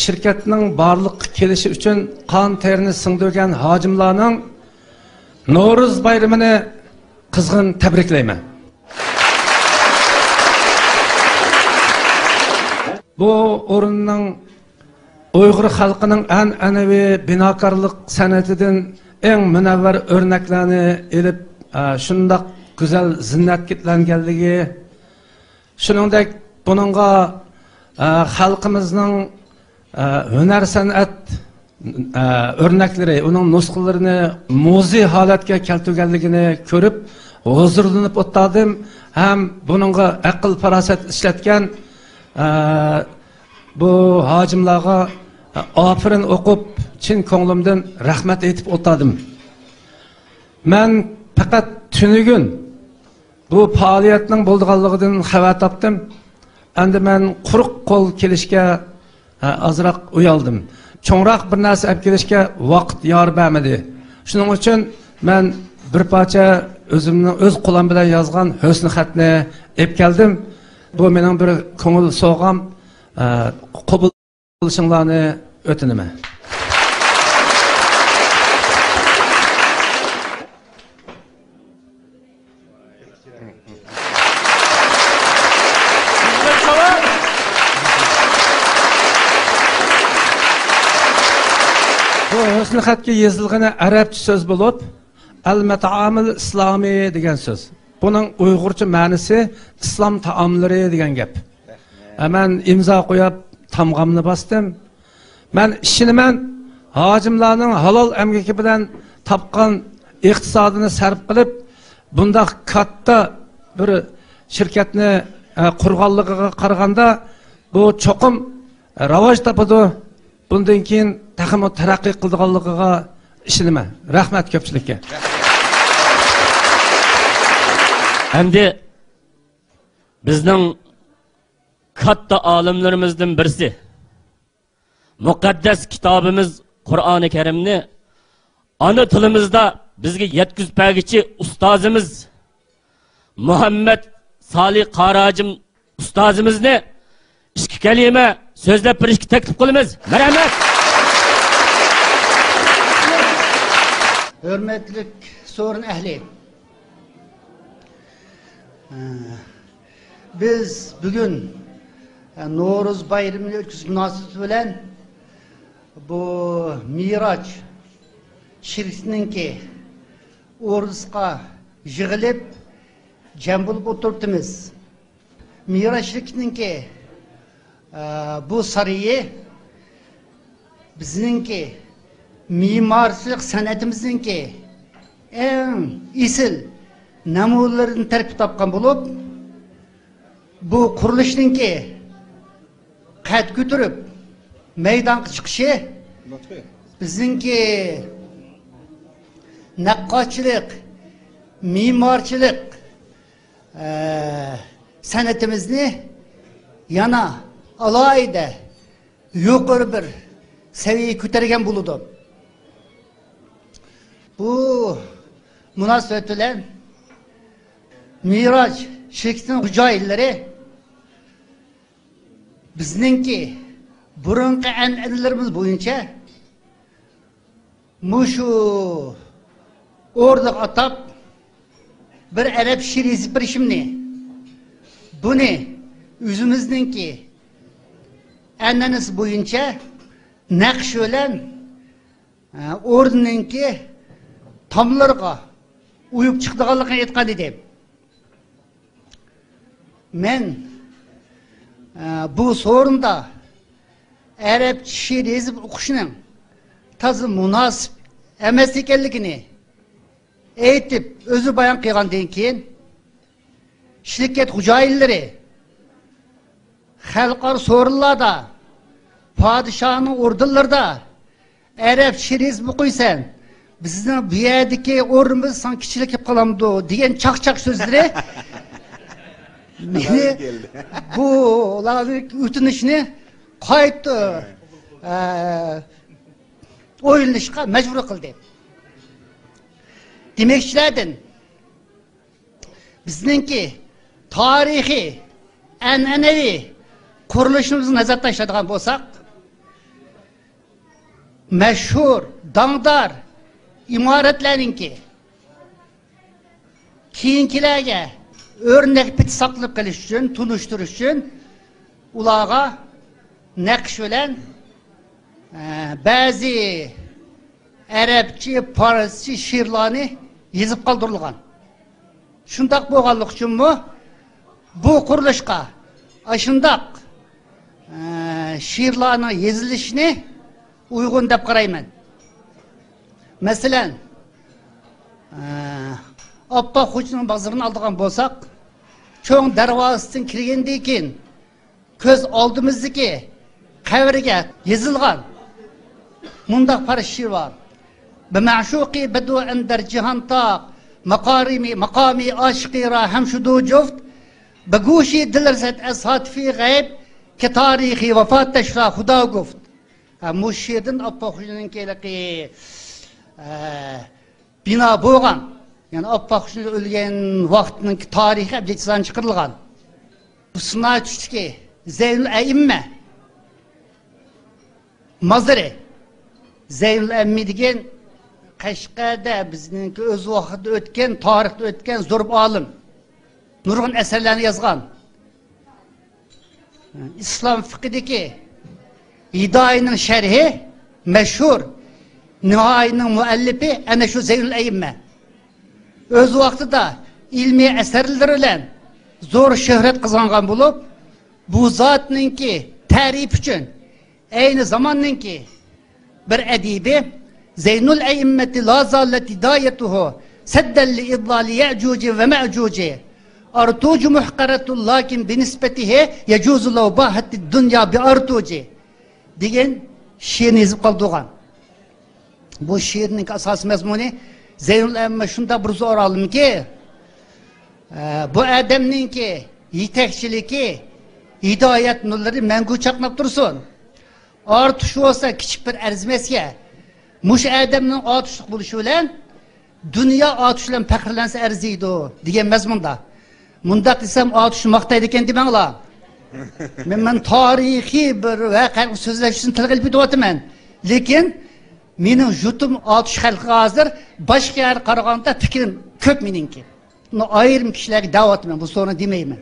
شىركەتنىڭ بارلىققا كېلىشى ئۈچۈن قان تېرىنى سىڭدۈرگەن ھاجىملارنىڭ نورۇز بايرىمىنى قىزغىن تەبرىكلەيمەن. بۇ ئورۇننىڭ ئۇيغۇر خەلقىنىڭ ئەنئەنىۋى بىناكارلىق سەنئىتىدىن ئەڭ مۇنەۋۋەر ئۆرنەكلەرنى ئېلىپ، ئە، شۇنداق گۈزەل زىننەتلەنگەنلىكى، شۇنىڭدەك بۇنىڭغا، ئە، خەلقىمىزنىڭ، ئە، ھۈنەر سەنئەت، ئە، ئۆرنەكلىرى، ئۇنىڭ نۇسخىلىرىنى مۇزېي ھالەتكە كەلتۈرگەنلىكىنى كۆرۈپ ھۇزۇرلىنىپ ئولتۇردۇم ھەم بۇنىڭغا ئەقىل-پاراسەت ئىشلەتكەن، ئە، بۇ ھاجىملارغا ئاپىرىن ئوقۇپ، چىن كۆڭلۈمدىن رەھمەت ئېيتىپ ئولتۇردۇم. مەن پەقەت تۈنۈگۈن بۇ پائالىيەتنىڭ بولىدىغانلىقىدىن خەۋەر تاپتىم. ئەمدى مەن قۇرۇق قول كېلىشكە، ھە، ئازراق ئۇيالدىم. چوڭراق بىر نەرسە ئەپ كېلىشكە ۋاقىت يار بەرمىدى. شۇنىڭ ئۈچۈن مەن بىر پارچە ئۆزۈمنىڭ ئۆز قولۇم بىلەن يازغان ھۆسنى خەتنى ئېپ كەلدىم. بۇ مېنىڭ بىر كۆڭۈل سوۋغام. ئە، قوبۇل قىلىشىڭلارنى ئۆتۈنىمەن. بۇ ھۆسنى خەتكە يېزىلغىنى ئەرەبچە سۆز بولۇپ، ئەل مەتئامىل ئىسلامى دېگەن سۆز. بۇنىڭ ئۇيغۇرچە مەنىسى ئىسلام تائاملىرى دېگەن گەپ. ھە، مەن ئىمزا قويۇپ، تامغامنى باستىم. مەن ئىشىنىمەن، ھاجىملارنىڭ ھالال ئەمگىكى بىلەن تاپقان ئىقتىسادىنى سەرپ قىلىپ، بۇنداق كاتتا بىر شىركەتنى، ئە، قۇرغانلىقىغا قارىغاندا، بۇ چوقۇم راۋاج تاپىدۇ. بۇندىن كېيىن تېخىمۇ تەرەققىي قىلىدىغانلىقىغا ئىشىنىمەن. رەھمەت كۆپچىلىككە. ئەمدى بىزنىڭ كاتتا ئالىملىرىمىزدىن بىرسى، مۇقەددەس كىتابىمىز قۇرئانى كەرىمنى ئانا تىلىمىزدا بىزگە يەتكۈزۈپ بەرگۈچى ئۇستازىمىز مۇھەممەد سالى قارى ھاجىم ئۇستازىمىزنى ئىككى كەلىمە سۆزلەپ بېرىشكە تەكلىپ قىلىمىز. مەرھەمەت. ھۆرمەتلىك سورۇن ئەھلى، بىز بۈگۈن نورۇز بايرىمىنى ئۆتكۈزۈش مۇناسىۋىتى بىلەن بۇ مىراج شىركىتىنىڭكى ئوردىسىغا يىغىلىپ جەم بولۇپ ئولتۇرۇپتىمىز. مىراج شىركىتىنىڭكى، ئە، بۇ سارىيى بىزنىڭكى مېمارچىلىق سەنئىتىمىزنىڭكى ئەڭ ئېسىل نەمۇنىلىرىدىن تەركىب تاپقان بولۇپ، بۇ قۇرۇلۇشنىڭكى قەد كۆتۈرۈپ مەيدانغا چىقىشى بىزنىڭكى نەققاشچىلىق، مېمارچىلىق، ئە، سەنئىتىمىزنى يەنە ئالاھىدە يۇقىرى بىر سەۋىيەگە كۆتەرگەن بولىدۇ. بۇ مۇناسىۋەت بىلەن مىراج شىركىتىنىڭ خوجايىنلىرى بىزنىڭكى بۇرۇنقى ئەنئەنىلىرىمىز بويىچە مۇشۇ ئورنىغا ئاتاپ بىر ئەرەب شېئىرى يېزىپ بېرىشىمنى، بۇنى ئۆزىمىزنىڭكى ئەنئەنىسى بويىچە نەقىش بىلەن، ئە، ئورنىنىڭكى تاملىرىغا ئويۇپ چىقىدىغانلىقىنى ئېيتقان ئىدىم. مەن، ئە، بۇ سورۇندا ئەرەبچە شېئىر يېزىپ ئوقۇشنىڭ تازا مۇناسىپ ئەمەس ئىكەنلىكىنى ئېيتىپ، ئۆزى بايان قىلغاندىن كېيىن، شىركەت خوجايىنلىرى خەلقئارا سورۇنلاردا، پادىشاھنىڭ ئوردېنلىرىدا ئەرەب شېئىر يېزىپ ئوقۇيسەن، بىزنىڭ بۇ يەردىكى ئورنىمىز ساڭا كىچىكلىك كېلىپ قالامدۇ؟ دېگەن چاقچاق سۆزلىرى مېنى بۇلارنىڭ ئۆتۈنۈشىنى قايتا، ئە، ئويلىنىشقا مەجبۇر قىلدى. دېمەكچىلەردىن بىزنىڭكى تارىخىي، ئەنئەنىۋى قۇرۇلۇشىمىزغا نەزەر تاشلايدىغان بولساق، مەشھۇر، داڭدار ئىمارەتلەرنىڭكى كېيىنكىلەرگە ئۆرنەك پېتى ساقلىنىپ قېلىش ئۈچۈن، تونۇشتۇرۇش ئۈچۈن ئۇلارغا نەقىش بىلەن، ئە، بەزى ئەرەبچە، پارسچە شېئىرلارنى يېزىپ قالدۇرۇلغان. شۇنداق بولغانلىقى ئۈچۈنمۇ بۇ قۇرۇلۇشقا ئاشۇنداق، ئە، شېئىرلارنىڭ يېزىلىشىنى ئۇيغۇن دەپ قارايمەن. مەسىلەن، ئە، ئاپپاق خوجىنىڭ مازىرىنى ئالىدىغان بولساق، چوڭ دەرۋازىسىدىن كىرگەندىن كېيىن، كۆز ئالدىمىزدىكى قەبرىگە يېزىلغان مۇنداق پارچە شېئىر بار. بە مەشۇقى بەدو ئەندەر جىھان تاق، ماقارىمى، ماقامى ئاشىقى را ھەم شۇدۇ جۇفت، بە گوشی دىل رسد ئەز هاتفی غەیب، کە تاریخی ۋەفاتەش را خۇدا گۇفت. ھە، مۇشۇ شېئىردىن ئاپپاق خوجىنىڭكى ھېلىقى، ئە، بىنا بولغان، يەنى ئاپپاق خوجا ئۆلگەن ۋاقىتنىڭ تارىخى ئەبجەد جىسان چىقىرىلغان. بۇ سىناي چۈشتىكى زەينۇل ئەئىممە مازىرى. زەينۇل ئەئىممە دېگەن قەشقەردە بىزنىڭكى ئۆز ۋاقتىدا ئۆتكەن، تارىختا ئۆتكەن زور بىر ئالىم. نۇرغۇن ئەسەرلەرنى يازغان. ئىسلام فىقھىدىكى ھىدايىنىڭ شەرھى مەشھۇر، نىھايىنىڭ مۇئەللىپى ئەنە شۇ زەينۇل ئەئىممە. ئۆز ۋاقتىدا ئىلمىي ئەسەرلىرى بىلەن زور شۆھرەت قازانغان بولۇپ، بۇ زاتنىڭكى تەرىپى ئۈچۈن ئەينى زاماننىڭكى بىر ئەدىبى، زەينۇل ئەئىممەتى لا زالەت ھىدايەتۇھۇ سەددەن لىئىضلالى يەئجۇجى ۋە مەئجۇجى. ئارتۇجى مۇھقەرەتۇن لاكىن بىنىسبەتىھى يەجۇزۇ لەۋ باھەتتى دۇنيا بىئارتۇجى دېگەن شېئىرنى يېزىپ قالدۇرغان. بۇ شېئىرنىڭ ئاساسىي مەزمۇنى زەينۇل ئەئىممە شۇنداق بىر زور ئالىمكى، ئە، بۇ ئادەمنىڭكى يېتەكچىلىكى، ھىدايەت نۇرلىرى مەڭگۈ چاقناپ تۇرسۇن. ئارتۇش بولسا كىچىك بىر ئەرزىمەسكەن. مۇشۇ ئادەمنىڭ ئاتۇشلۇق بولۇشى بىلەن دۇنيا ئاتۇش بىلەن پەخىرلەنسە ئەرزىيدۇ دېگەن مەزمۇندا. مۇنداق دېسەم ئاتۇشنى ماختايدىكەن دېمەڭلار. مەن، مەن تارىخىي بىر ۋەقەنى سۆزلەش ئۈچۈن تىلغا ئېلىپ كېتىۋاتىمەن. لېكىن مېنىڭ يۇرتۇم ئاتۇش خەلقىگە ھازىر باشقا يەرگە قارىغاندا پىكرىم كۆپ مېنىڭكى. بۇنى ئايرىم كىشىلەرگە دەۋاتىمەن، بۇ سورۇندا دېمەيمەن.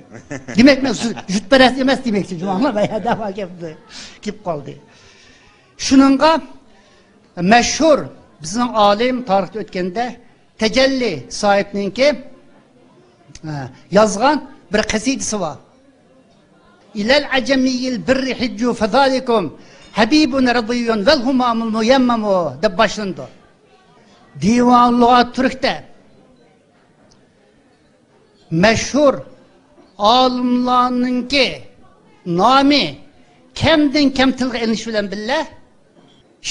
دېمەك، مەن سىز يۇرتپەرەس ئەمەس دېمەكچى، جۇمۇڭلار، بايا دەۋا گەپتە كېلىپ قالدى. شۇنىڭغا مەشھۇر بىزنىڭ ئالىم تارىختا ئۆتكەندە تەجەللى ساھىبنىڭكى، ھە، يازغان بىر قەسىدىسى بار. ئىلەل ئەجەمىيىل بىررى ھىججۇ فەزالىكۇم ھەبىبۇن رەزىيۇن ۋەل ھۇمامۇل مۇيەممەمۇ دەپ باشلىنىدۇ. دىۋان لۇغات تۈركتە مەشھۇر ئالىملارنىڭكى نامى كەمدىن كەم تىلغا ئېلىنىش بىلەن بىللە،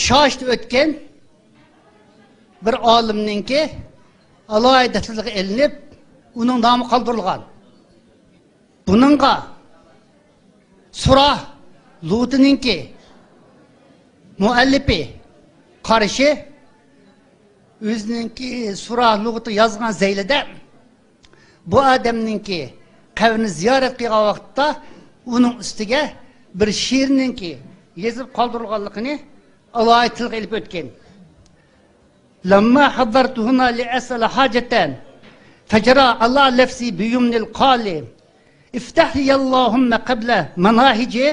شاشتا ئۆتكەن بىر ئالىمنىڭكى ئالاھىدە تىلغا ئېلىنىپ، ئۇنىڭ نامى قالدۇرۇلغان. بۇنىڭغا سۇراھ لۇغىتىنىڭكى مۇئەللىپى قارشى، ئۆزىنىڭكى سۇراھ لۇغىتى يازغان زەيلىدە بۇ ئادەمنىڭكى قەبرىنى زىيارەت قىلغان ۋاقىتتا ئۇنىڭ ئۈستىگە بىر شېئىرنىڭكى يېزىپ قالدۇرۇلغانلىقىنى ئالاھىدە تىلغا ئېلىپ ئۆتكەن. لما حضرت هنا لأسأل حاجة فجرى على لفظي بيمن القال افتح لي اللهم قبل مناهجي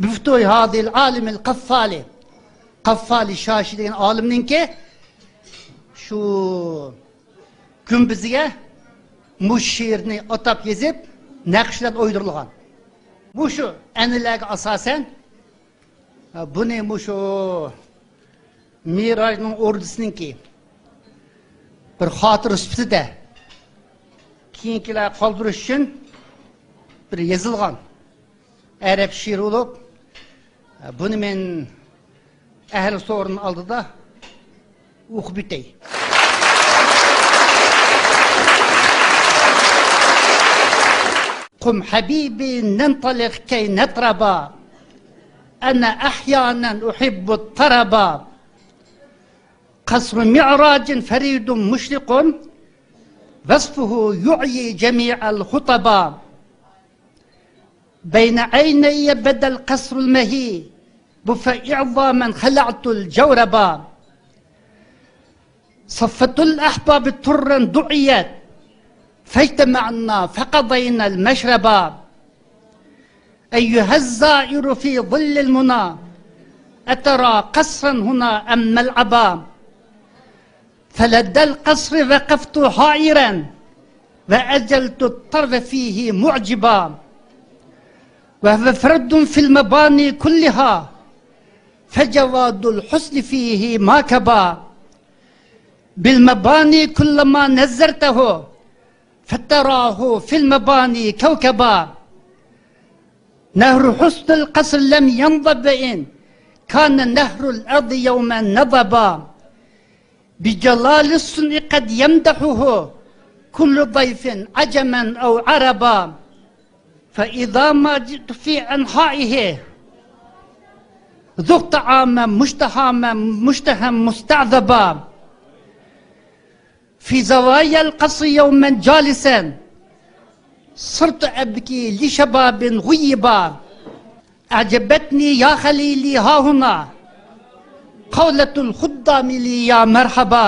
بفتوح هذا العالم القفال. قاففالى شاشى دېگەن ئالىمنىڭكى شۇ گۈمبىزىگە مۇشۇ شېئىرنى ئاتاپ يېزىپ، نەقىشلەر ئويدۇرۇلغان. مۇشۇ ئەنئەنىلەرگە ئاساسەن، بۇنى مۇشۇ مىراجنىڭ ئوردىسىنىڭكى بىر خاتىرە سۈپىتىدە كېيىنكىلەر قالدۇرۇش ئۈچۈن بىر يېزىلغان ئەرەب شېئىرى بولۇپ، بۇنى مەن ئەھلى سورۇن ئالدىدا ئوقۇپ ئۆتەي. قم حبيبي ننطلق كي نطربا، أنا أحيانا أحب الطربا. قصر معراج فريد مشرق، وصفه يعيي جميع الخطبا. بين عيني بدا القصر المهيب، فإعظاما خلعت الجوربا. صفت الأحباب طرا دعيت، فاجتمعنا فقضينا المشربا. أيها الزائر في ظل المنى، أترى قصرا هنا أم ملعبا؟ فلدى القصر وقفت حائرا، وأزلت الطرف فيه معجبا. وهو فرد في المباني كلها، فجواد الحسن فيه ما كبا. بالمباني كلما نظرته، فتراه في المباني كوكبا. نهر حسن القصر لم ينضب، وإن كان نهر الأرض يوما نضبا. بجلال الصنع قد يمدحه كل ضيف عجما أو عربا. فإذا ما جئت في أنحائه، ذقت طعاما مشتهى، مشتهى مستعذبا. في زوايا القصر يوما جالسا، صرت أبكي لشباب غيبا. أعجبتني يا خليلي هاهنا، قولة الخدام لي يا مرحبا.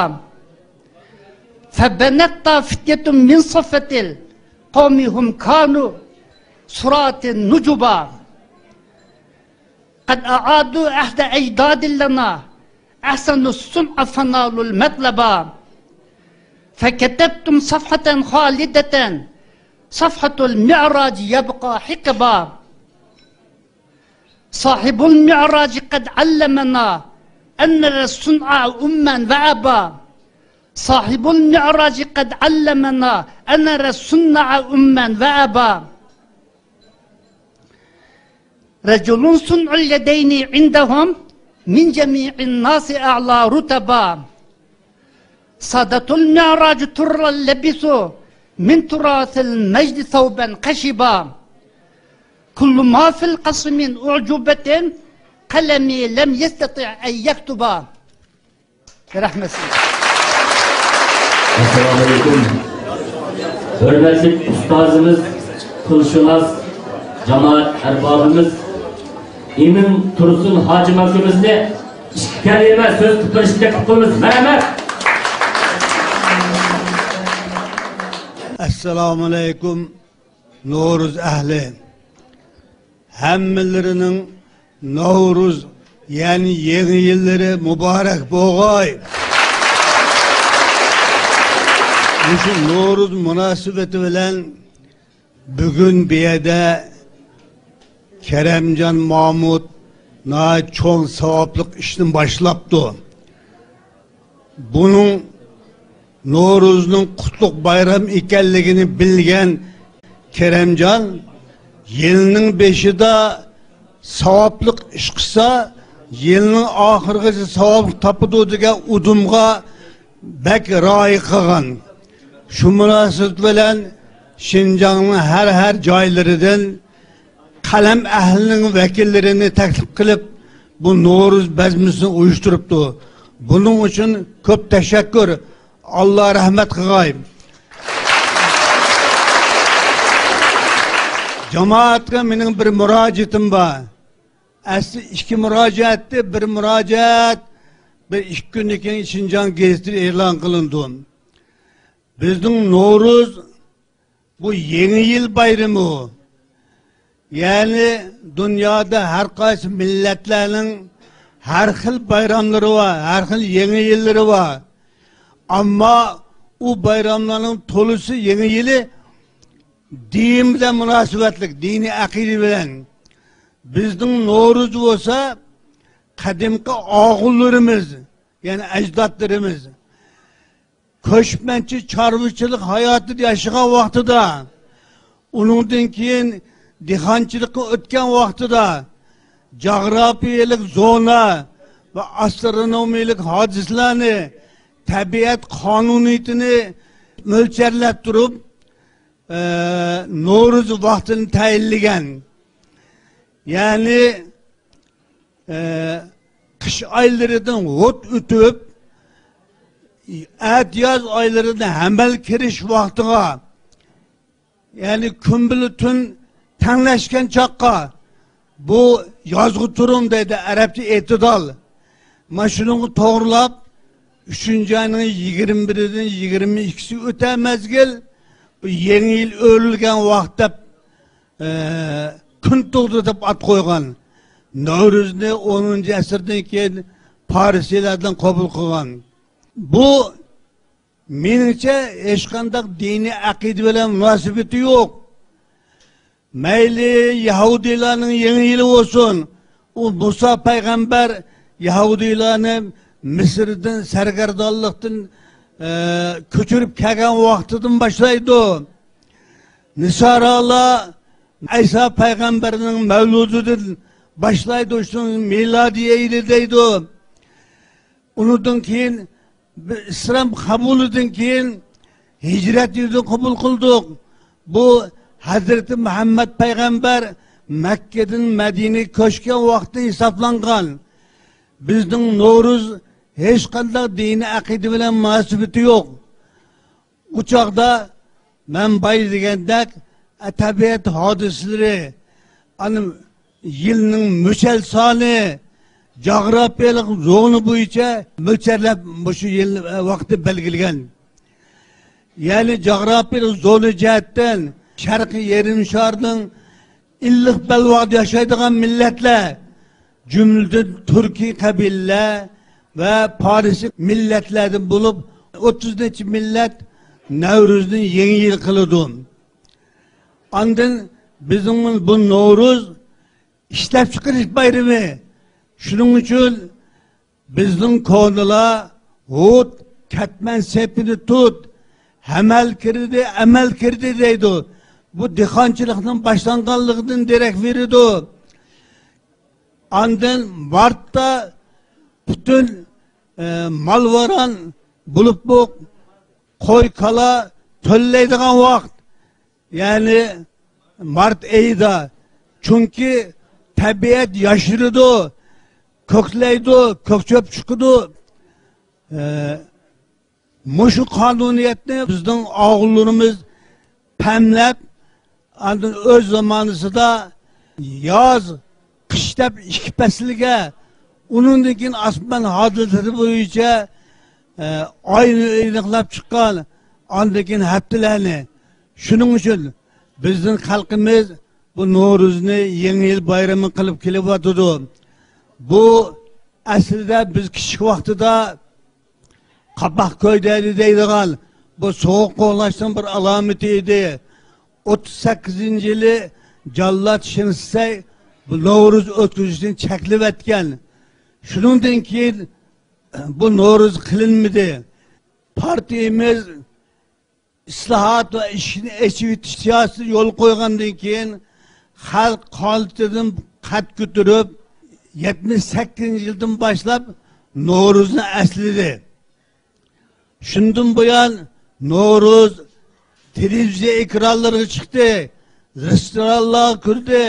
فبنت فتية من صفة القوم، هم كانوا صراة نجبا. قد أعادوا عهد أجداد لنا، أحسنوا الصنع فنالوا المطلبا. فكتبتم صفحة خالدة، صفحة المعراج يبقى حقبا. صاحب المعراج قد علمنا أن نرى الصنع أما وأبا. صاحب المعراج قد علمنا أن نرى الصنع أما وأبا. رجل صنع اليدين عندهم من جميع الناس أعلى رتبا. سادة المعراج طرا لبسوا من تراث المجد ثوبا خشبا. كل ما في القصر من أعجوبة قلمي لم يستطع أن يكتبا. رەھمەت سىزگە. ئەسسالامۇئەلەيكۇم. ھۆرمەتلىك ئۇستازىمىز، تىلشۇناس جامائەت ئەربابىمىز ئىمىن تۇرسۇن ھاجىم ئاكىمىزنى ئىككى كەلىمە سۆز قىلىپ بېرىشكە تەكلىپ قىلىمىز. مەرھەمەت. ئەسسالامۇئەلەيكۇم، نورۇز ئەھلى. ھەممىلىرىنىڭ نورۇز، يەنى يېڭى يىللىرى مۇبارەك بولغاي. مۇشۇ نورۇز مۇناسىۋىتى بىلەن بۈگۈن بۇ يەردە كەرەمجان مامۇت ناھايىتى چوڭ ساۋابلىق ئىشنى باشلاپتۇ. بۇنىڭ نورۇزنىڭ قۇتلۇق بايرام ئىكەنلىكىنى بىلگەن كېرەمجان، يىلنىڭ بېشىدا ساۋابلىق ئىش قىلسا، يىلنىڭ ئاخىرىغىچە ساۋابلىق تاپىدۇ دېگەن ئۇدۇمغا بەك رىئايە قىلغان. شۇ مۇناسىۋەت بىلەن شىنجاڭنىڭ ھەر، ھەر جايلىرىدىن قەلەم ئەھلىنىڭ ۋەكىللىرىنى تەكلىپ قىلىپ، بۇ نورۇز بەزمىسىنى ئۇيۇشتۇرۇپتۇ. بۇنىڭ ئۈچۈن كۆپ تەشەككۈر. ئاللا رەھمەت قىلغاي. جامائەتكە مېنىڭ بىر مۇراجىئىتىم بار. ئەسلى ئىككى مۇراجىئەتتى، بىر مۇراجىئەت بىر ئىككى كۈندىن كېيىن شىنجاڭ گېزىتىدە ئېلان قىلىنىدۇ. بىزنىڭ نورۇز، بۇ يېڭى يىل بايرىمى ئۇ. يەنى دۇنيادا ھەر قايسى مىللەتلەرنىڭ ھەر خىل بايراملىرى بار، ھەر خىل يېڭى يىللىرى بار. ئەمما ئۇ بايراملارنىڭ تولىسى، يېڭى يىلى دىن بىلەن مۇناسىۋەتلىك، دىنىي ئەقىدە بىلەن. بىزنىڭ نورۇز بولسا قەدىمكى ئاغۇنلىرىمىز، يەنى ئەجدادلىرىمىز كۆچمەنچى چارۋىچىلىق ھاياتىدا ياشىغان ۋاقتىدا، ئۇنىڭدىن كېيىن دېھقانچىلىققا ئۆتكەن ۋاقتىدا، جاغراپىيەلىك زونا ۋە ئاسترونومىيەلىك ھادىسىلەرنى، تەبىئەت قانۇنىيىتىنى مۆلچەرلەپ تۇرۇپ، ئە، نورۇز ۋاقتىنى تەيىنلىگەن. يەنى، ئە، قىش ئايلىرىدىن ھۇت ئۆتۈپ، ئەتىياز ئايلىرىدا ھەمەل كىرىش ۋاقتىغا، يەنى كۈن بىلەن تۈن تەڭلەشكەن چاغقا، بۇ يازغۇ تۇرۇم دەيدۇ، ئەرەبچە ئېتىدال. مانا شۇنىڭغا توغرىلاپ، ئۈچىنچى ئاينىڭ يىگىرمە بىرىدىن يىگىرمە ئىككىسى ئۆتە مەزگىل، بۇ يېڭى يىل ئۆرۈلگەن ۋاقىت دەپ، ئە، كۈن تۇغدى دەپ ئات قويغان. نەۋرۇزنى ئونىنچى ئەسىردىن كېيىن پارسىيلارنىڭ قوبۇل قىلغان. بۇ مېنىڭچە، ھېچقانداق دىنىي ئەقىدە بىلەن مۇناسىۋىتى يوق. مەيلى يەھۇدىيلارنىڭ يېڭى يىلى بولسۇن، ئۇ مۇسا پەيغەمبەر يەھۇدىيلارنى مىسىردىن سەرگەردانلىقتىن، ئە، كۆچۈرۈپ كەلگەن ۋاقتىدىن باشلايدۇ. نىسارالار ئەيسا پەيغەمبەرنىڭ مەۋلۇدىدىن باشلايدۇ، شۇنى مىلادىي ھېيت دەيدۇ. ئۇنىڭدىن كېيىن، بىز ئىسلام قوبۇلىدىن كېيىن ھىجرەت يىلىنى قوبۇل قىلدۇق. بۇ ھەزرىتى مۇھەممەد پەيغەمبەر مەككىدىن مەدىنىگە كۆچكەن ۋاقتى ھېسابلانغان. بىزنىڭ نورۇز ھېچقانداق دىنىي ئەقىدە بىلەن مۇناسىۋىتى يوق. ئۇ چاغدا مەن بايا دېگەندەك، تەبىئەت ھادىسىلىرى، ئانا يىلنىڭ مۆچەل سانى، جاغراپىيەلىك زونا بويىچە مۆلچەرلەپ مۇشۇ يىل، ۋاقىتنى بەلگىلىگەن. يەنى جاغراپىيەلىك زونا جەھەتتىن شەرقىي يېرىم شارنىڭ ئىللىق بەلباغدا ياشايدىغان مىللەتلەر، جۈملىدىن تۈركىي قەبىلىلەر ۋە پارسىي مىللەتلەردىن بولۇپ، ئوتتۇز نەچچە مىللەت نەۋرۇزنى يېڭى يىل قىلىدۇ. ئاندىن بىزنىڭ بۇ نورۇز ئىشلەپچىقىرىش بايرىمى. شۇنىڭ ئۈچۈن بىزنىڭ كونىلار، «ھۇت، كەتمەن سېپىنى تۇت، ھەمەل كىردى، ئەمەل كىردى» دەيدۇ. بۇ دېھقانچىلىقنىڭ باشلانغانلىقىدىن دېرەك بېرىدۇ. ئاندىن مارتتا پۈتۈن، ئە، مال-ۋاران بولۇپمۇ قوي-كالا تۆلەيدىغان ۋاقىت. يەنى مارت ئېيىدا. چۈنكى تەبىئەت ياشىرىدۇ، كۆكلەيدۇ، كۆك چۆپ چىقىدۇ. ئە، مۇشۇ قانۇنىيەتنى بىزنىڭ ئاغۇنلىرىمىز پەملەپ، ئاندىن ئۆز زامانىسىدا ياز، قىش دەپ ئىككى پەسىلگە، ئۇنىڭدىن كېيىن ئاسمان ھادىسىلىرى بويىچە، ئە، ئاينى ئېنىقلاپ چىققان، ئاندىن كېيىن ھەپتىلەرنى. شۇنىڭ ئۈچۈن بىزنىڭ خەلقىمىز بۇ نورۇزنى يېڭى يىل بايرىمى قىلىپ كېلىۋاتىدۇ. بۇ ئەسلىدە بىز كىچىك ۋاقتىدا قاپاق كۆيدەيلى دەيدىغان بۇ سوغۇق قوغلاشنىڭ بىر ئالامىتى ئىدى. ئوتتۇز سەككىزىنچى يىلى جاللات شېڭ شىسەي بۇ نورۇز ئۆتكۈزۈشنى چەكلىۋەتكەن. شۇنىڭدىن كېيىن بۇ نورۇز قىلىنمىدى. پارتىيىمىز ئىسلاھات ۋە ئىشىكنى ئېچىۋېتىش سىياسىتىنى يولغا قويغاندىن كېيىن، خەلق قانىتىدىن قەد كۆتۈرۈپ، يەتمىش سەككىزىنچى يىلدىن باشلاپ نورۇزنى ئەسلىدى. شۇندىن بۇيان نورۇز تېلېۋىزىيە ئېكرانلىرىغا چىقتى، رېستورانلارغا كىردى،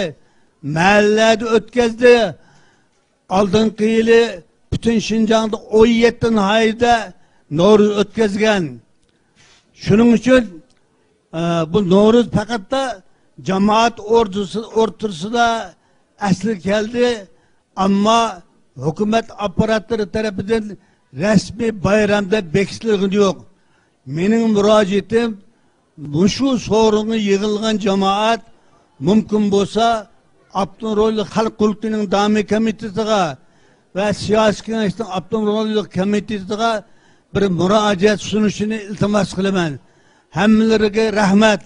مەھەللىلەردە ئۆتكەزدى. ئالدىنقى يىلى پۈتۈن شىنجاڭدا ئون يەتتە ناھىيەدە نورۇز ئۆتكەزگەن. شۇنىڭ ئۈچۈن، ئە، بۇ نورۇز پەقەتلا جامائەت ئوردىسى-، ئوتتۇرىسىدا ئەسلىگە كەلدى، ئەمما ھۆكۈمەت ئاپپاراتلىرى تەرىپىدىن رەسمىي بايرام دەپ بېكىتىلگىنى يوق. مېنىڭ مۇراجىئىتىم، مۇشۇ سورۇنغا يىغىلغان جامائەت مۇمكىن بولسا ئاپتونوم رايونلۇق خەلق قۇرۇلتىيىنىڭ دائىمىي كومىتېتىغا ۋە سىياسىي كېڭەشنىڭ ئاپتونوم رايونلۇق كومىتېتىغا بىر مۇراجىئەت سۇنۇشىنى ئىلتىماس قىلىمەن. ھەممىلىرىگە رەھمەت.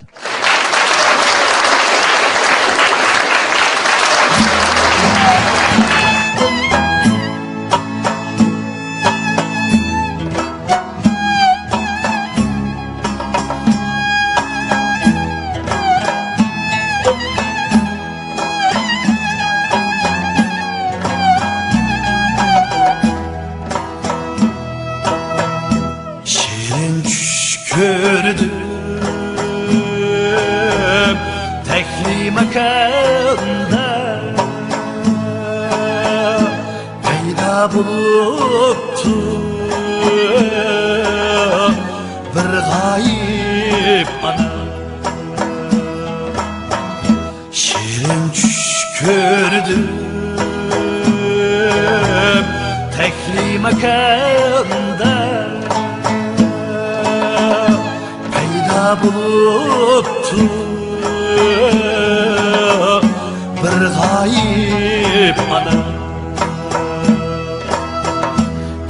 شېرىن چۈش كۆردۈم تەكلىماكاندا، پەيدا بولۇپتۇ بىر غايىب ئانا. شېرىن چۈش كۆردۈم تەكلىماكاندا، پەيدا بولۇپتۇ بىر غايىب ئانا.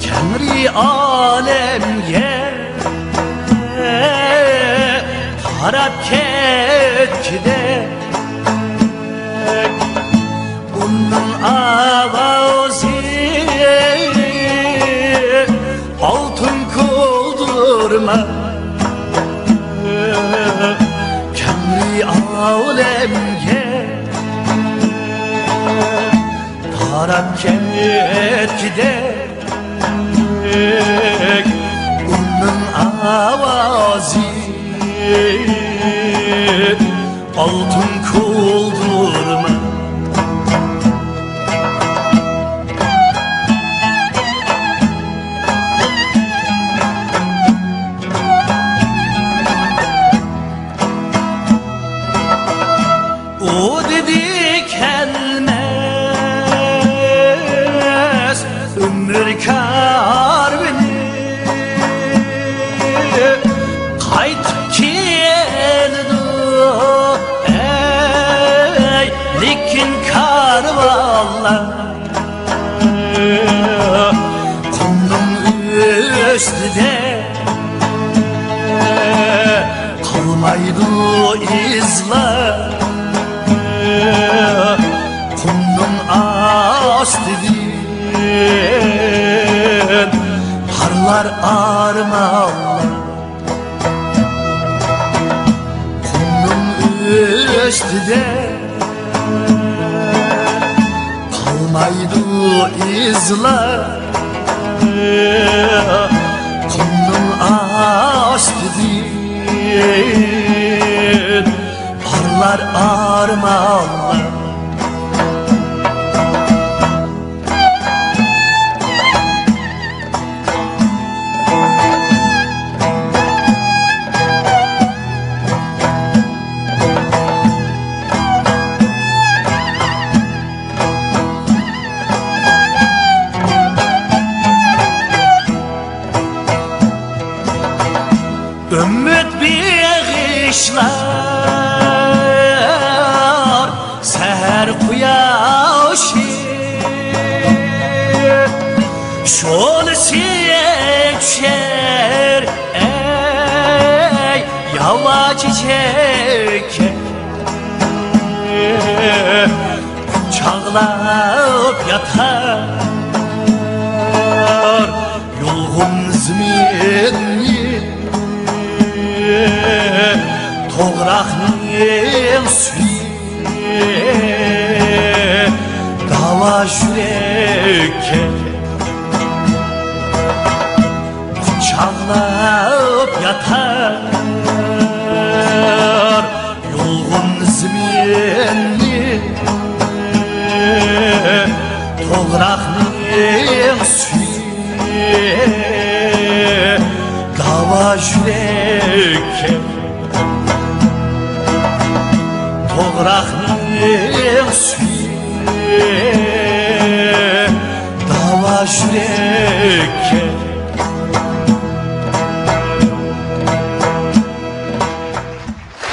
كەڭرى ئالەمگە قاراپ كەتكۈدەك، ئۇنىڭ ئاۋازى ئالتۇن كولدۇرما. كەڭرى ئالەمگە تاراپ كەتكۈدەك، ئۇنىڭ ئاۋازى ئالتۇن كولدۇرما. ئۇ دېدى كەلمەس ئۆمۈر كارۋىنى، قايتىپ كېلىدۇ ئەي لېكىن كارۋانلار. قۇمنىڭ ئۈستىدە قالمايدۇ ئىزلار، قۇمنىڭ ئاستىدىن پارلار ئارمانلار. قۇمنىڭ ئۈستىدە قالمايدۇ ئىزلار، قۇمنىڭ ئاستىدىن پارلار ئارمانلار. ئۈمىد بېغىشلار سەھەر قۇياشى، شولىسى چۈشەر ئەي ياۋا چېچەككە. قۇچاقلاپ ياتار يۇلغۇن زېمىننى، توغراقنىڭ سۈيى داۋا يۈرەككە. قۇچاقلاپ ياتار توغراقنىڭ سۈيى داۋا يۈرەككە، توغراقنىڭ سۈيى داۋا يۈرەككە.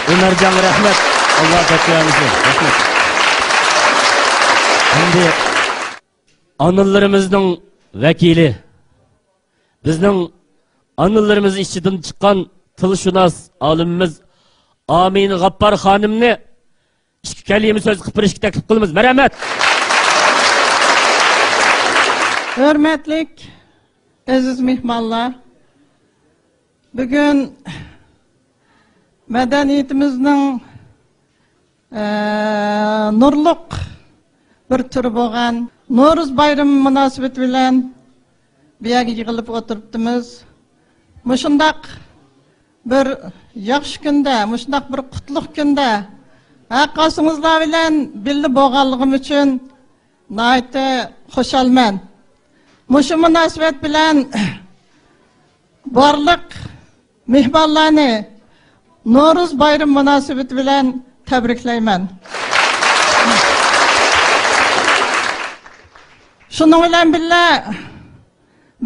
ئۆمەرجانغا رەھمەت. ئاللا بەرىكەت بەرسۇن. رەھمەت. ئەمدى ئانىلىرىمىزنىڭ ۋەكىلى، بىزنىڭ ئانىلىرىمىز ئىچىدىن چىققان تىلشۇناس ئالىمىمىز ئامىنە غاپپار خانىمنى ئىككى كەلىمە سۆز قىلىپ بېرىشكە تەكلىپ قىلىمىز. مەرھەمەت. ھۆرمەتلىك ئەزىز مېھمانلار، بۈگۈن مەدەنىيىتىمىزنىڭ، ئە، نۇرلۇق بىر تۈرى بولغان نورۇز بايرىمى مۇناسىۋىتى بىلەن بۇ يەرگە يىغىلىپ ئولتۇرۇپتىمىز. مۇشۇنداق بىر ياخشى كۈندە، مۇشۇنداق بىر قۇتلۇق كۈندە ھەر قايسىڭىزلار بىلەن بىللە بولغانلىقىم ئۈچۈن ناھايىتى خۇشالمەن. مۇشۇ مۇناسىۋەت بىلەن بارلىق مېھمانلارنى نورۇز بايرىمى مۇناسىۋىتى بىلەن تەبرىكلەيمەن. شۇنىڭ بىلەن بىللە،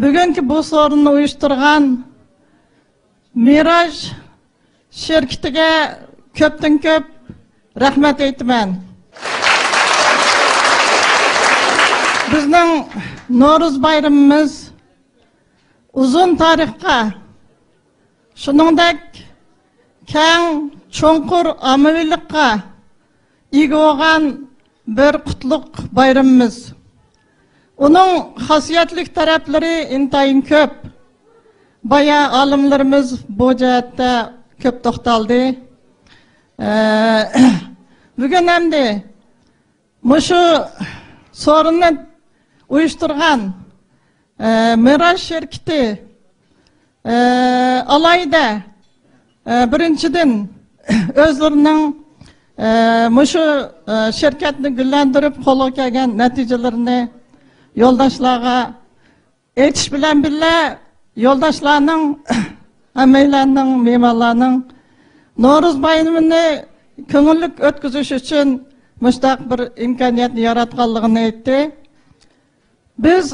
بۈگۈنكى بۇ سورۇننى ئۇيۇشتۇرغان مىراج شىركىتىگە كۆپتىن كۆپ رەھمەت ئېيتىمەن. بىزنىڭ نورۇز بايرىمىمىز ئۇزۇن تارىخقا، شۇنىڭدەك كەڭ، چوڭقۇر ئاممىۋىلىققا ئىگە بولغان بىر قۇتلۇق بايرىمىمىز. ئۇنىڭ خاسىيەتلىك تەرەپلىرى ئىنتايىن كۆپ. بايا ئالىملىرىمىز بۇ جەھەتتە كۆپ توختالدى. ئە، بۈگۈن ئەمدى مۇشۇ سورۇننى ئۇيۇشتۇرغان، ئە، مىراج شىركىتى، ئە، ئالاھىدە، ئە، بىرىنچىدىن، ئۆزلىرىنىڭ، ئە، مۇشۇ، ئە، شىركەتنى گۈللەندۈرۈپ قولغا كەلگەن نەتىجىلىرىنى يولداشلارغا ئېيتىش بىلەن بىللە، يولداشلارنىڭ، ھەممەيلەننىڭ، مېھمانلارنىڭ نورۇز بايرىمىنى كۆڭۈللۈك ئۆتكۈزۈش ئۈچۈن مۇشۇنداق بىر ئىمكانىيەتنى ياراتقانلىقىنى ئېيتتى. بىز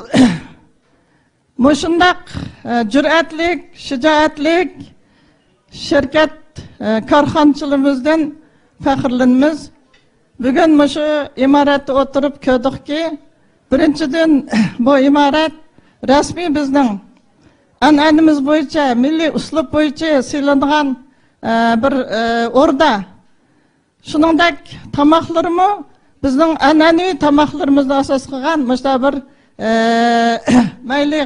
مۇشۇنداق، ئە، جۈرئەتلىك، شىجائەتلىك شىركەت، ئە، كارخانىچىلىرىمىزدىن پەخىرلىنىمىز. بۈگۈن مۇشۇ ئىمارەتتە ئولتۇرۇپ كۆردۇقكى، بىرىنچىدىن، بۇ ئىمارەت رەسمىي بىزنىڭ ئەنئەنىمىز بويىچە، مىللىي ئۇسلۇب بويىچە سېلىنغان، ئە، بىر، ئە، ئوردا. شۇنىڭدەك تاماقلىرىمۇ بىزنىڭ ئەنئەنىۋى تاماقلىرىمىزنى ئاساس قىلغان مۇشۇنداق بىر، ئە، مەيلى،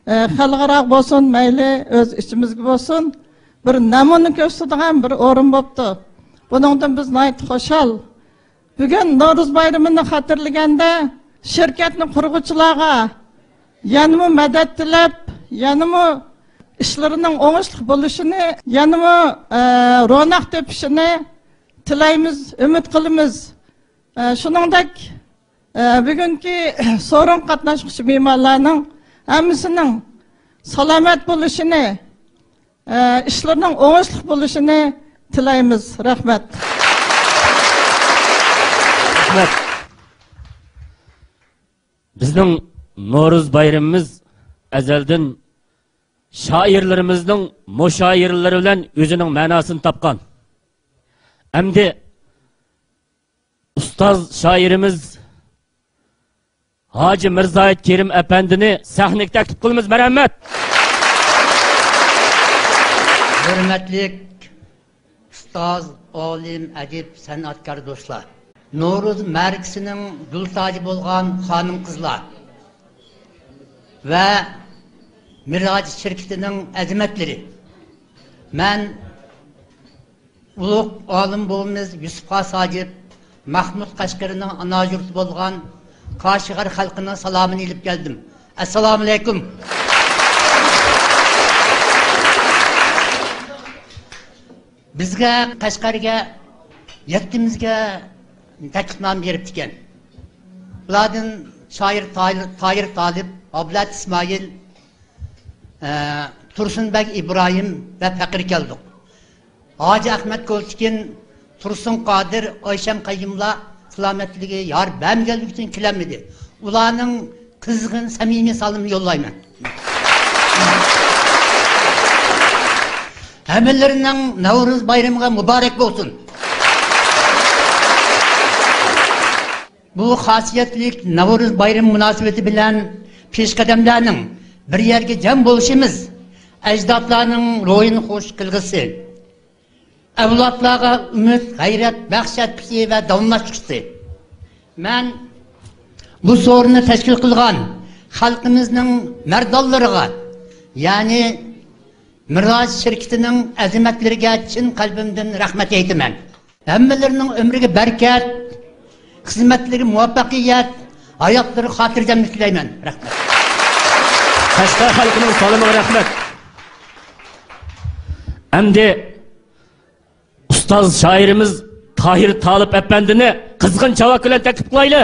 ئە، خەلقئارا بولسۇن، مەيلى ئۆز ئىچىمىزگە بولسۇن، بىر نەمۇنە كۆرسىتىدىغان بىر ئورۇن بوپتۇ. بۇنىڭدىن بىز ناھايىتى خۇشال. بۈگۈن نورۇز بايرىمىنى خاتىرىلىگەندە، شىركەتنى قۇرغۇچىلارغا يەنىمۇ مەدەت تىلەپ، يەنىمۇ ئىشلىرىنىڭ ئوڭۇشلۇق بولۇشىنى، يەنىمۇ، ئە، روناق تېپىشىنى تىلەيمىز، ئۈمىد قىلىمىز. ئە، شۇنىڭدەك، ئە، بۈگۈنكى سورۇنغا قاتناشقۇچى مېھمانلارنىڭ ھەممىسىنىڭ سالامەت بولۇشىنى، ئە، ئىشلىرىنىڭ ئوڭۇشلۇق بولۇشىنى تىلەيمىز. رەھمەت. رەھمەت. بىزنىڭ نورۇز بايرىمىمىز ئەزەلدىن شائىرلىرىمىزنىڭ مۇشائىرىلىرى بىلەن ئۆزىنىڭ مەناسىنى تاپقان. ئەمدى ئۇستاز شائىرىمىز ھاجى مىرزاھىت كېرىم ئەپەندىنى سەھنىگە تەكلىپ قىلىمىز. مەرھەمەت. ھۆرمەتلىك ئۇستاز، ئالىم، ئەدىب، سەنئەتكار دوستلار، نورۇز مەرىكىسىنىڭ گۈل تاجى بولغان خانىم-قىزلار ۋە مىراج شىركىتىنىڭ ئەزىمەتلىرى، مەن ئۇلۇغ ئالىم بوۋىمىز يۈسۈپ خاس ھاجىپ، مەخمۇت قەشقىرىنىڭ ئانا يۇرتى بولغان كاشغەر خەلقىنىڭ سالامىنى ئېلىپ كەلدىم. ئەسسالامۇئەلەيكۇم. بىزگە قەشقەرگە يەتتىمىزگە تەكلىپنامە بېرىپتىكەن. بۇلاردىن شائىر تاھىر، تاھىر تالىپ، ئابلەت ئىسمائىل، ئە، تۇرسۇنبەگ ئىبراھىم ۋە پەقىر كەلدۇق. ھاجى ئەخمەت كولچىكىن، تۇرسۇن قادىر، ئايشەم قەييۇملار سالامەتلىكى يار بەرمىگەنلىكى ئۈچۈن كېلەلمىدى. ئۇلارنىڭ قىزغىن، سەمىمىي سالىمىنى يوللايمەن. ھەممىلىرىنىڭ نەۋرۇز بايرىمىغا مۇبارەك بولسۇن. بۇ خاسىيەتلىك نەۋرۇز بايرىمى مۇناسىۋىتى بىلەن پېشقەدەملەرنىڭ بىر يەرگە جەم بولۇشىمىز ئەجدادلارنىڭ روھىنى خۇش قىلغۇسى، ئەۋلادلارغا ئۈمىد، غەيرەت بەخش ئەتكۈسى ۋە داۋاملاشتۇرغۇسى. مەن بۇ سورۇننى تەشكىل قىلغان خەلقىمىزنىڭ مەردانلىرىغا، يەنى مىراج شىركىتىنىڭ ئەزىمەتلىرىگە چىن قەلبىمدىن رەھمەت ئېيتىمەن. ھەممىلىرىنىڭ ئۆمرىگە بەرىكەت، خىزمەتلىرىگە مۇۋەپپەقىيەت، ھاياتلىرىغا خاتىرجەملىك تىلەيمەن. رەھمەت. قەشقەر خەلقىنىڭ سالىمىغا رەھمەت. ئەمدى ئۇستاز شائىرىمىز تاھىر تالىپ ئەپەندىنى قىزغىن چاۋاك بىلەن تەكلىپ قىلايلى.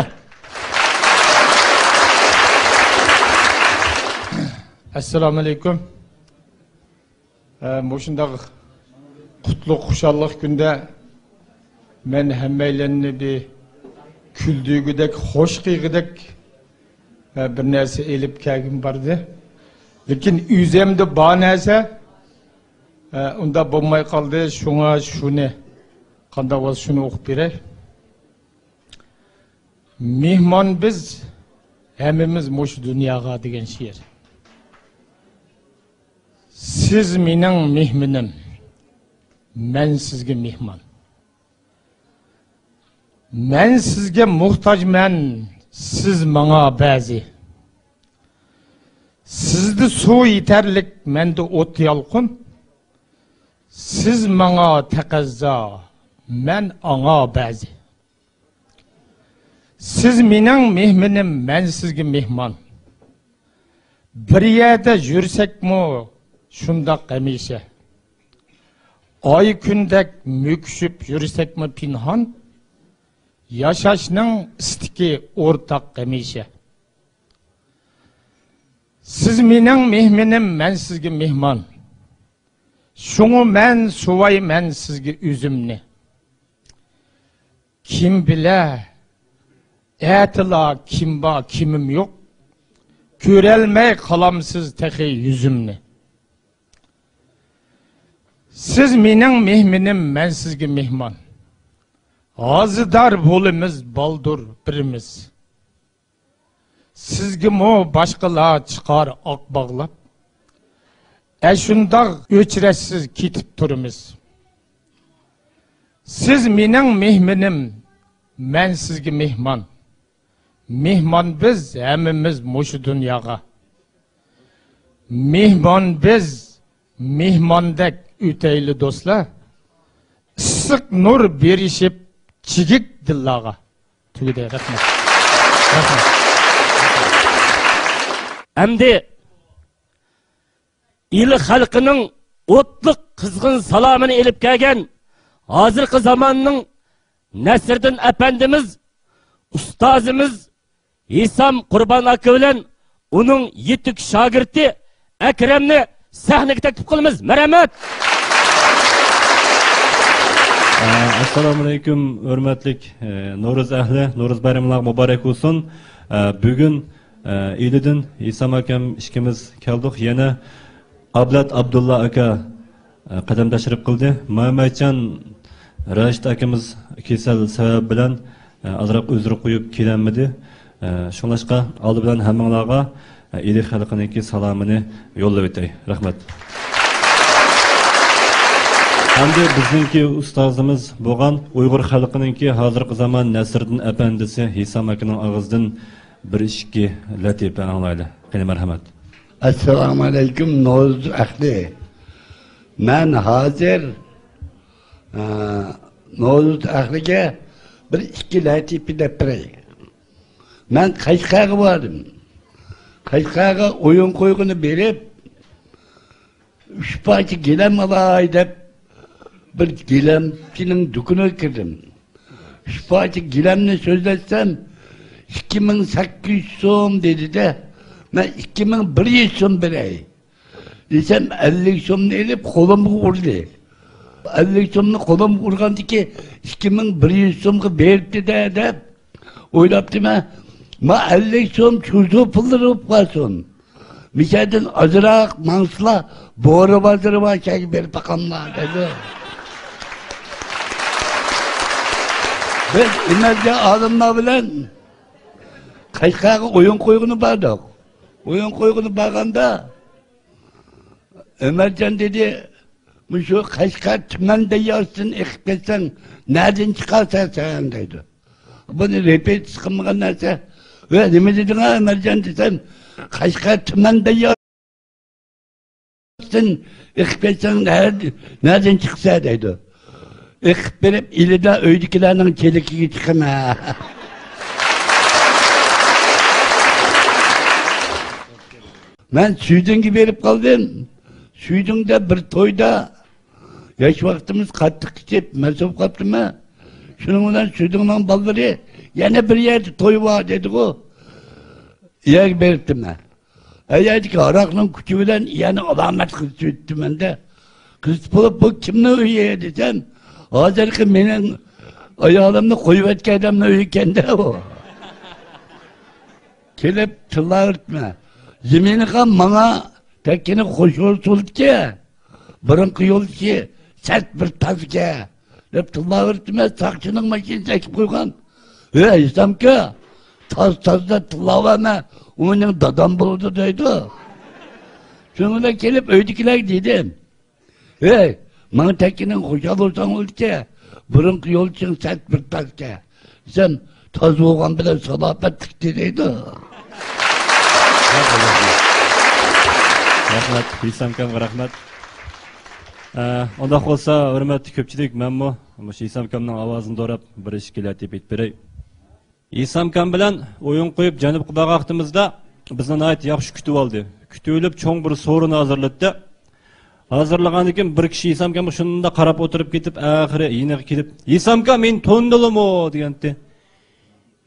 ئەسسالامۇئەلەيكۇم. ئە، مۇشۇنداق قۇتلۇق، خۇشاللىق كۈندە مەن ھەممەيلەننى بىر كۈلدۈرگۈدەك، خوش قىلغۇدەك، ئە، بىر نەرسە ئېلىپ كەلگۈم باردى. لېكىن ئۆزۈمدە بار نەرسە، ئە، ئۇنداق بولماي قالدى. شۇڭا شۇنى قانداق بولسا شۇنى ئوقۇپ بېرەي. مېھمان بىز، ھەممىمىز مۇشۇ دۇنياغا دېگەن شېئىر. سىز مېنىڭ مېھمىنىم، مەن سىزگە مېھمان. مەن سىزگە موھتاجمەن، سىز ماڭا بەزى. سىزدە سۇ يېتەرلىك، مەندە ئوت يالقۇن. سىز ماڭا تەقەززا، مەن ئاڭا بەزى. سىز مېنىڭ مېھمىنىم، مەن سىزگە مېھمان. بىر يەردە يۈرسەكمۇ شۇنداق ھەمىشە. ئاي كۈندەك مۆكۈشۈپ يۈرسەكمۇ پىنھان، ياشاشنىڭ ئىستىكى ئورتاق ھەمىشە. سىز مېنىڭ مېھمىنىم، مەن سىزگە مېھمان. شۇڭا مەن سۇۋايمەن سىزگە ئۈزۈمنى. كىم بىلە، ئەتىلا كىم بار، كىمىم يوق. كۆرەلمەي قالامسىز تېخى يۈزۈمنى. سىز مېنىڭ مېھمىنىم، مەن سىزگە مېھمان. ھازىدار بولىمىز بالدۇر بىرىمىز. سىزگىمۇ باشقىلار چىقار ئاق باغلاپ، ئەشۇنداق ئۆچرەتسىز كېتىپ تۇرىمىز. سىز مېنىڭ مېھمىنىم، مەن سىزگە مېھمان. مېھمان بىز ھەممىمىز مۇشۇ دۇنياغا. مېھمان بىز، مېھماندەك ئۆتەيلى دوستلار. ئىسسىق نۇر بېرىشىپ چىگىك دىللارغا. تۈگىدى. رەھمەت. رەھمەت. ئەمدى ئىلى خەلقىنىڭ ئوتلۇق قىزغىن سالامىنى ئېلىپ كەلگەن ھازىرقى زاماننىڭ نەسىردىن ئەپەندىمىز، ئۇستازىمىز ھېسام قۇربان ئاكا بىلەن ئۇنىڭ يېتىك شاگىرتى ئەكرەمنى سەھنىگە تەكلىپ قىلىمىز. مەرھەمەت! ئەسسالامۇئەلەيكۇم، ھۆرمەتلىك، ئە، نورۇز ئەھلى، نورۇز بايرىمىڭلار مۇبارەك بولسۇن. ئە، بۈگۈن، ئە، ئىلىدىن ھېسام ئاكام ئىككىمىز كەلدۇق. يەنە ئابلەت ئابدۇللا ئاكا، ئە، قەدەم تەشرىپ قىلدى. مەمەتجان راشىت ئاكىمىز كېسەل سەۋەبى بىلەن، ئە، ئازراق ئۆزرە قويۇپ كېلەلمىدى. ئە، شۇڭلاشقا ئالدى بىلەن ھەممىڭلارغا، ئە، ئىلى خەلقىنىڭكى سالامىنى يوللاپ ئۆتەي. رەھمەت. ئەمدى بىزنىڭكى ئۇستازىمىز بولغان ئۇيغۇر خەلقىنىڭكى ھازىرقى زامان نەسىردىن ئەپەندىسى ھېسام ئاكىنىڭ ئاغزىدىن بىر ئىككى لەتىپە ئاڭلايلى. قېنى، مەرھەمەت. ئەسسالامۇئەلەيكۇم، نورۇز ئەھلى. مەن ھازىر، ئە، نورۇز ئەھلىگە بىر ئىككى لەتىپە دەپ بېرەي. مەن قەشقەرگە باردىم. قەشقەرگە ئويۇن قويغىنى بېرىپ، ئۈچ پارچە گىلەم ئالاي دەپ، بىر گىلەمچىنىڭ دۇكىنىغا كىردىم. ئۈچ پارچە گىلەمنى سۆزلەتسەم، «ئىككى مىڭ سەككىز يۈز سوم» دېدى-دە، مەن «ئىككى مىڭ بىر يۈز سوم بېرەي» دېسەم، ئەللىك سومنى ئېلىپ قولۇمغا ئۇردى. ئەللىك سومنى قولۇمغا ئۇرغاندىكى، «ئىككى مىڭ بىر يۈز سومغا بېرىپتۇ-دە» دەپ ئويلاپتىمەن. ما ئەللىك سوم چۇجۇ پۇللىرى بولۇپ قالسۇن. مىشەدىن ئازراق ماڭسىلا، بورا بازىرى بار شەھەرگە بېرىپ باقاملا دەيدۇ. بىز ئىمەرجان ئالىملار بىلەن قەشقەرگە ئويۇن قويغىلى باردۇق. ئويۇن قويغىلى بارغاندا ئۆمەرجان دېدى، مۇشۇ قەشقەر تۈمەن دەرياسىدىن ئېقىپ كەتسەڭ، نەدىن چىقارسەن سەن دەيدۇ. بۇنى رېپېتىتسىيە قىلمىغان نەرسە. ۋە نېمە دېدىڭ ئا ئۆمەرجان دېسەم، قەشقەر تۈمەن دەرياسىدىن ئېقىپ كەتسەڭ، نە-، نەدىن چىقىسەن دەيدۇ. ئېقىپ بېرىپ ئىلىدا ئۆيدىكىلەرنىڭ چېلىكىگە چىقىمەن. مەن سۈيدۈنگە بېرىپ قالدىم. سۈيدۈڭدە بىر تويدا ياش ۋاقتىمىز قاتتىق ئىچىپ، مەست بولۇپ قاپتىمەن. شۇنىڭ بىلەن سۈيدۈڭنىڭ بالىلىرى يەنە بىر يەردە توي بار دېدىغۇ. يەرگە بېرىپتىمەن. ئەيەردىكى ھاراقنىڭ كۈچى بىلەن يەنە ئالامەت قىزىتىۋېتىپتىمەن-دە. قىزىتىپ بولۇپ، بۇ كىمنىڭ ئۆيى دېسەم، ھازىرقى مېنىڭ ئايالىمنى قويۇۋەتكەن ئادەمنىڭ ئۆيى ئىكەن-دە ئۇ. كېلىپ تىللاۋېرىپتىمەن. زېمىنخان ماڭا تەككىنى خوش بولسۇن بۇرۇنقى يولدىشى سەت بىر تازكەن دەپ تىللاۋېرىپتىمەن، ساقچىنىڭ ماشىنىسى ئەكىپ قويغان. ھەي، ھېسامكا، تاز تاز دەپ تىللاۋەرمە، ئۇ مېنىڭ دادام بولىدۇ دەيدۇ. شۇنىڭ بىلەن كېلىپ ئۆيدىكىلەرگە دېدىم. ھەي، ماڭا تەككىنىڭ خۇشال بولساڭ بولدىكەن، بۇرۇنقى يولدىشىڭ سەت بىر تازكەن. دېسەم، تاز بولغان بىلەن سالاپەتلىكتە دەيدۇ. رەھمەت، ھېسامكامغا رەھمەت. ئە، ئۇنداق بولسا، ھۆرمەتلىك كۆپچىلىك، مەنمۇ مۇشۇ ھېسامكامنىڭ ئاۋازىنى دوراپ، بىر ئىككى لەتىپە ئېيتىپ بېرەي. ھېسامكام بىلەن ئويۇن قويۇپ، جەنۇبقا بارغان ۋاقتىمىزدا بىزنى ناھايىتى ياخشى كۈتۈۋالدى. كۈتۈۋېلىپ، چوڭ بىر سورۇن ھازىرلىدى. ھازىرلىغاندىن كېيىن بىر كىشى ھېسامكامغا شۇنداق قاراپ ئولتۇرۇپ كېتىپ، ئاخىرى يېنىغا كېلىپ، «ھېسامكا، مېنى تونۇدۇڭلارمۇ؟» دېگەنتى.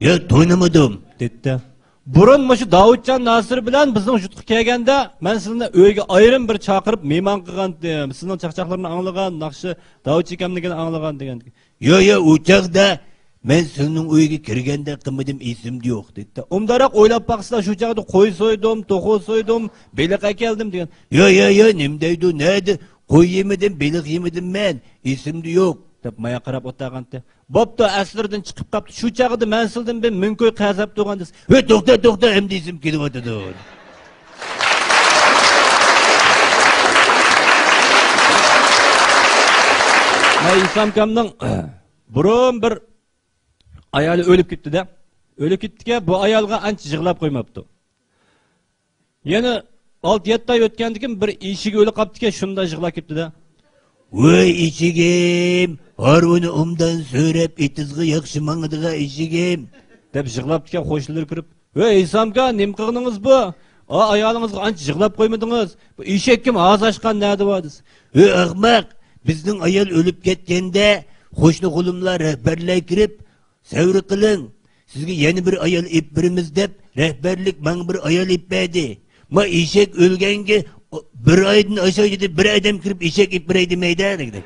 «ياق، تونۇمىدىم» دېدى. «بۇرۇن مۇشۇ داۋۇتجان ناسىر بىلەن بىزنىڭ يۇرتقا كەلگەندە، مەن سىزنى ئۆيگە ئايرىم بىر چاقىرىپ مېھمان قىلغانتىم. سىزنىڭ چاقچاقلىرىنى ئاڭلىغان، ناخشا، داۋۇت چېكەمنىڭكىنى ئاڭلىغان» دېگەنتى. «ياق، ياق، ئۇ چاغدا مەن سىزنىڭ ئۆيگە كىرگەندەك قىلمىدىم، ئېسىمدە يوق» دېدى. «ئۇنداقراق ئويلاپ باقسىلا، شۇ چاغدا قوي سويدۇم، توخۇ سويدۇم، بېلىق ئەكەلدىم» دېگەن. «ياق، ياق، ياق، نېمە دەيدۇ، نەدە؟ قوي يېمىدىم، بېلىق يېمىدىم مەن، ئېسىمدە يوق» دەپ مايا قاراپ ئولتۇرغانتى. «بوپتۇ، ئەسلىرىدىن چىقىپ قاپتۇ. شۇ چاغدا مەن سىزدىن بىر مىڭ كوي قەرز ئاپ تۇرغان» دېسە، «ھۆي، توختا، توختا، ئەمدى ئېسىم كېلىۋاتىدۇ.» مانا ھېسامكامنىڭ بۇرۇن بىر ئايالى ئۆلۈپ كېتىپتۇ-دە. ئۆلۈپ كېتىپتىكەن، بۇ ئايالغا ئانچە يىغلاپ قويماپتۇ. يەنە ئالتە-يەتتە ئاي ئۆتكەندىن كېيىن بىر ئېشىكى ئۆلۈپ قاپتىكەن، شۇنداق يىغلاپ كېتىپتۇ-دە. «ۋاي ئېشىكىم، ھارۋىنى ئوبدان سۆرەپ، ئېتىزغا ياخشى ماڭىدىغان ئېشىكىم» دەپ يىغلاپتىكەن، قوشنىلىرى كىرىپ، «ۋەي، ھېسامكا، نېمە قىلغىنىڭىز بۇ؟ ئا، ئايالىڭىزغا ئانچە يىغلاپ قويمىدىڭىز. بۇ ئېشەك كىم، ھازىر ئاچقان نەدە بار؟» دېسە، «ھۆي، ئەخمەق، بىزنىڭ ئايال ئۆلۈپ كەتكەندە، قوشنا-قولۇملار، رەھبەرلەر كىرىپ، سەۋر قىلىڭ، سىزگە يەنە بىر ئايال ئېلىپ بېرىمىز دەپ، رەھبەرلىك ماڭا بىر ئايال ئېلىپ بەردى. ما ئېشەك ئۆلگەنگە بىر ئايدىن ئاشاي دېدى، بىر ئادەم كىرىپ ئېشەك ئېلىپ بېرەي دېمەيدۇ» دېدى.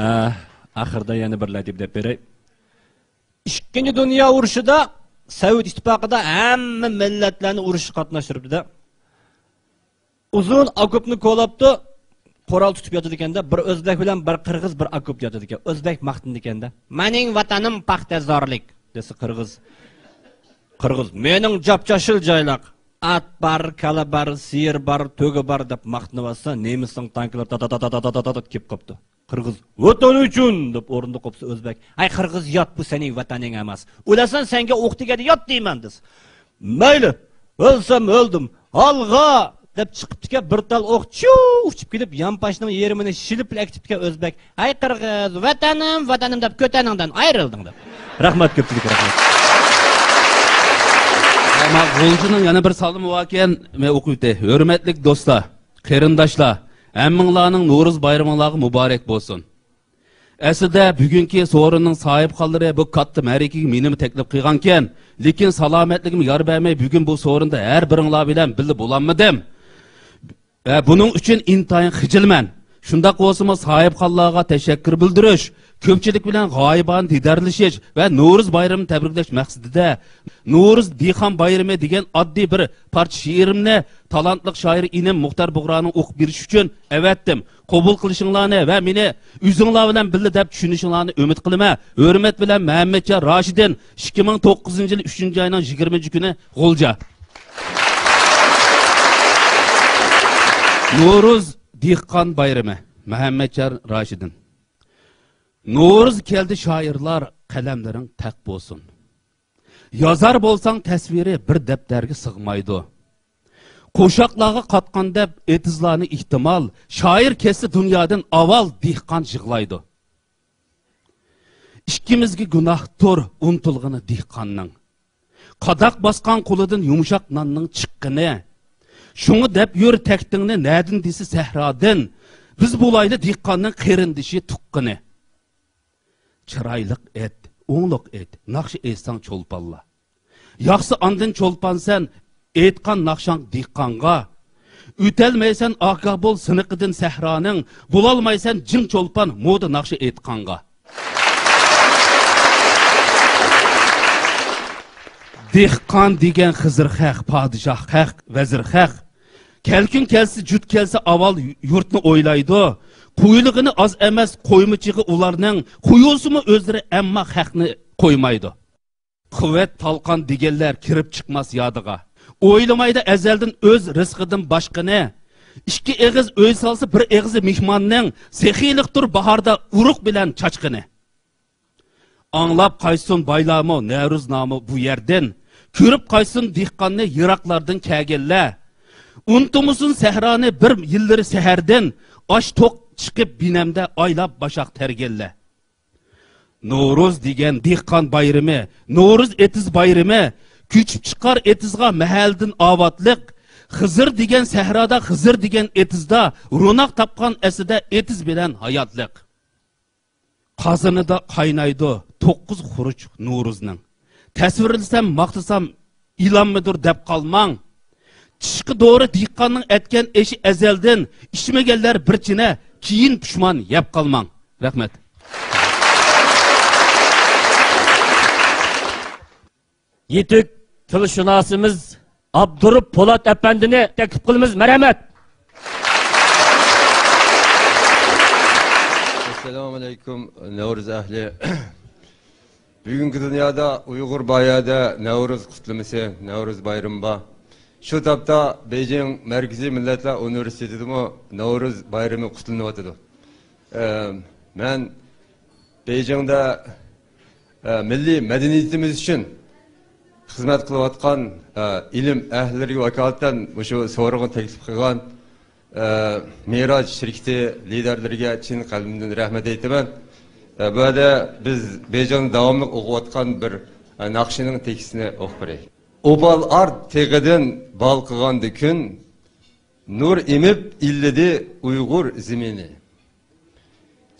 ئە، ئاخىرىدا يەنە بىر لەتىپە دەپ بېرەي. ئىككىنچى دۇنيا ئۇرۇشىدا سوۋېت ئىتتىپاقىدا ھەممە مىللەتلەرنى ئۇرۇشقا قاتناشتۇرۇپتۇ-دە. ئۇزۇن ئوكوپنى كولاپتۇ، قورال تۇتۇپ ياتىدىكەن-دە، بىر ئۆزبەك بىلەن بىر قىرغىز بىر ئوكوپتا ياتىدىكەن. ئۆزبەك ماختىنىدىكەن-دە، «مېنىڭ ۋەتىنىم پاختەزارلىق» دېسە، قىرغىز، قىرغىز، «مېنىڭ جاپجاشىل جايلاق، ئات بار، كالا بار، سىيىر بار، تۆگە بار» دەپ ماختىنىۋاتسا، نېمىسنىڭ تانكىلىرى تا-تا-تا كېلىپ قاپتۇ. قىرغىز، «ۋەتەن ئۈچۈن!» دەپ ئورنىدا قوپسا، ئۆزبەك، «ھەي قىرغىز، يات، بۇ سېنىڭ ۋەتىنىڭ ئەمەس. ئۆلەسەن، سەنگە ئوق تېگەدە يات دەيمەن» دېسە، «مەيلى، ئۆلسەم ئۆلدۈم، ئالغا» دەپ چىقىپتىكەن، بىر تال ئوق چىۋ ئۇچۇپ كېلىپ، يانپاشنىڭ يېرىمىنى شىلىپلا ئەكېتىپتىكەن ئۆزبەك، «ھەي قىرغىز، ۋەتەنىم، ۋەتەنىم» دەپ كۆتەنىڭدىن ئايرىلدىڭ دەپ. رەھمەت، كۆپچىلىك رەھمەت. مانا غۇلجىنىڭ يەنە بىر سالىمى باركەن، مەن ئوقۇۋېتەي. ھۆرمەتلىك دوستلار، قېرىنداشلار، ھەممىڭلارنىڭ نورۇز بايرىمىڭلارغا مۇبارەك بولسۇن. ئەسلىدە بۈگۈنكى سورۇننىڭ ساھىبخانلىرى بۇ كاتتا مەرىكىگە مېنىمۇ تەكلىپ قىلغانىكەن، لېكىن سالامەتلىكىم يار بەرمەي بۈگۈن بۇ سورۇندا ھەر بىرىڭلار بىلەن بىللە بولالمىدىم. ۋە بۇنىڭ ئۈچۈن ئىنتايىن خىجىلمەن. شۇنداق بولسىمۇ ساھىبخانلارغا تەشەككۈر بىلدۈرۈش، كۆپچىلىك بىلەن غايىبانە دىدارلىشىش ۋە نورۇز بايرىمىنى تەبرىكلەش مەقسىتىدە نورۇز دېھقان بايرىمى دېگەن ئاددىي بىر پارچە شېئىرىمنى تالانتلىق شائىر ئىنىم مۇختار بۇغرانىڭ ئوقۇپ بېرىشى ئۈچۈن ئەۋەتتىم. قوبۇل قىلىشىڭلارنى ۋە مېنى ئۆزۈڭلار بىلەن بىللە دەپ چۈشىنىشىڭلارنى ئۈمىد قىلىمەن. ھۆرمەت بىلەن، مەمەتجان راشىدىن، ئىككى مىڭ توققۇزىنچى يىل ئۈچىنچى ئاينىڭ يىگىرمىنچى كۈنى، غۇلجا. نورۇز دېھقان بايرىمى، مەمەتجان راشىدىن. نورۇز كەلدى شائىرلار، قەلەملىرىڭ تەق بولسۇن. يازار بولساڭ تەسۋىرى بىر دەپتەرگە سىغمايدۇ. قوشاقلارغا قاتقان دەپ ئېتىزلارنى ئېھتىمال، شائىر كەتسە دۇنيادىن ئاۋۋال دېھقان يىغلايدۇ. ئىككىمىزگە گۇناھتۇر ئۇنتۇلغىنى دېھقاننىڭ. قاداق باسقان قولىدىن يۇمشاق ناننىڭ چىققىنى. شۇڭا دەپ يۈر تەكتىڭنى نەدىن دېسە سەھرادىن. بىز بولايلى دېھقاننىڭ قېرىندىشى تۇغقىنى. چىرايلىق ئېيت، ئوڭلۇق ئېيت، ناخشا ئېيتساڭ چولپانلا. ياقسا ئاندىن چولپانسەن، ئېيتقان ناخشاڭ دېھقانغا. ئۆتەلمەيسەن ئاگاھ بول سىنىقىدىن سەھرانىڭ، بولالمايسەن جىڭ چولپان مودا ناخشا ئېيتقانغا. دېھقان دېگەن خىزىر خەق، پادىشاھ خەق، ۋەزىر خەق. كەلكۈن كەلسە، جۇت كەلسە ئاۋۋال يۇرتنى ئويلايدۇ. قويۇلغىنى ئاز ئەمەس قويمىچىغا ئۇلارنىڭ، قويۇلسىمۇ ئۆزلىرى ئەمما خەقنى قويمايدۇ. قۇۋۋەت تالقان دېگەنلەر كىرىپ چىقماس يادىغا. ئويلىمايدۇ ئەزەلدىن ئۆز رىزقىدىن باشقىنى. ئىككى ئېغىز ئۆي سالسا بىر ئېغىزى مېھماننىڭ، سېخىيلىقتۇر باھاردا ئۇرۇق بىلەن چاچقىنى. ئاڭلاپ قايتسۇن بايلارمۇ نەۋرۇز نامى بۇ يەردىن، كۆرۈپ قايتسۇن دېھقاننى يىراقلاردىن كەلگەنلەر. ئۇنتۇمىسۇن سەھرانى بىر يىللىرى سەھەردىن، ئاچ توق چىقىپ بىنەمدە ئايلاپ باشاق تەرگەنلەر. نورۇز دېگەن دېھقان بايرىمى، نورۇز ئېتىز بايرىمى، كۆچۈپ چىقار ئېتىزغا مەھەللىدىن ئاۋاتلىق. خىزىر دېگەن سەھرادا، خىزىر دېگەن ئېتىزدا، روناق تاپقان ئەسلىدە ئېتىز بىلەن ھاياتلىق. قازىنىدا قاينايدۇ توققۇز خۇرۇچ نورۇزنىڭ. تەسۋىرلىسەم، ماختىسام، ئېلانمىدۇر دەپ قالماڭ. چىشقا دورا دېھقاننىڭ ئەتكەن ئېشى ئەزەلدىن، ئىچمىگەنلەر بىر چىنە، كېيىن پۇشمان يەپ قالماڭ. رەھمەت. يېتىك تىلشۇناسىمىز ئابدۇرۇپ پولات ئەپەندىنى تەكلىپ قىلىمىز. مەرھەمەت. ئەسسالامۇ ئەلەيكۇم، نەۋرۇز ئەھلى. بۈگۈنكى دۇنيادا ئۇيغۇر بار يەردە نەۋرۇز قۇتلىمىسى، نەۋرۇز بايرىمى بار. شۇ تاپتا بېيجىڭ مەركىزىي مىللەتلەر ئۇنىۋېرسىتېتىدىمۇ نەۋرۇز بايرىمى قۇتلىنىۋاتىدۇ. ئە، مەن بېيجىڭدا، ئە، مىللىي مەدەنىيىتىمىز ئۈچۈن خىزمەت قىلىۋاتقان، ئە، ئىلىم ئەھلىلىرىگە ۋاكالىتەن مۇشۇ سورۇنغا تەكلىپ قىلغان، ئە، مىراج شىركىتى لىدەرلىرىگە چىن قەلبىمدىن رەھمەت ئېيتىمەن. ئە، بۇ يەردە بىز بېيجىڭدا داۋاملىق ئوقۇۋاتقان بىر، ئە، ناخشىنىڭ تېكىستىنى ئوقۇپ بېرەي. ئوبال ئارت تېغىدىن بالقىغاندا كۈن، نۇر ئېمىپ ئىللىدى ئۇيغۇر زېمىنى.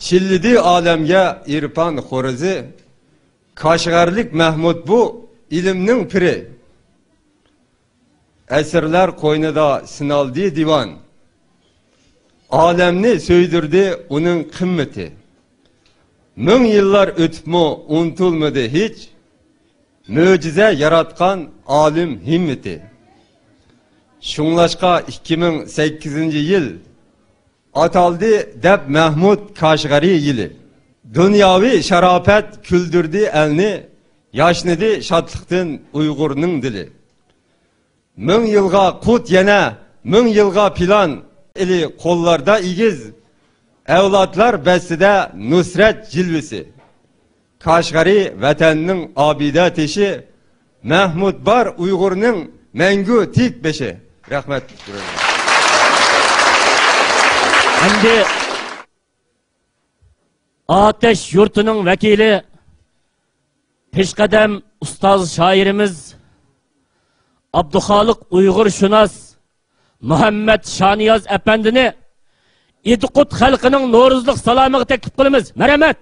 چىللىدى ئالەمگە ئېرپان خورىزى، كاشغەرلىك مەھمۇد بۇ ئىلىمنىڭ پىرى. ئەسىرلەر قوينىدا سىنالدى دىۋان، ئالەمنى سۆيدۈردى ئۇنىڭ قىممىتى. مىڭ يىللار ئۆتۈپمۇ ئۇنتۇلمىدى ھېچ، مۆجىزە ياراتقان ئالىم ھىممىتى. شۇڭلاشقا ئىككى مىڭ سەككىزىنچى يىل ئاتالدى دەپ مەھمۇد كاشغەرى يىلى. دۇنياۋى شاراپەت كۈلدۈردى ئەلنى، ياشنىدى شادلىقتىن ئۇيغۇرنىڭ دىلى. مىڭ يىلغا قۇت يەنە، مىڭ يىلغا پىلان، ئېلى قوللاردا ئېگىز، ئەۋلادلار بەستىدە نۇسرەت جىلۋىسى. كاشغەرى ۋەتەننىڭ ئابىدە تېشى، مەھمۇد بار ئۇيغۇرنىڭ مەڭگۈ تىك بېشى. رەھمەت. ئەمدى ئاتەش يۇرتىنىڭ ۋەكىلى، پېشقەدەم ئۇستاز شائىرىمىز ئابدۇخالىق ئۇيغۇرشۇناس مۇھەممەد شانىياز ئەپەندىنى ئىدىقۇت خەلقىنىڭ نورۇزلۇق سالامىغا تەكلىپ قىلىمىز. مەرھەمەت!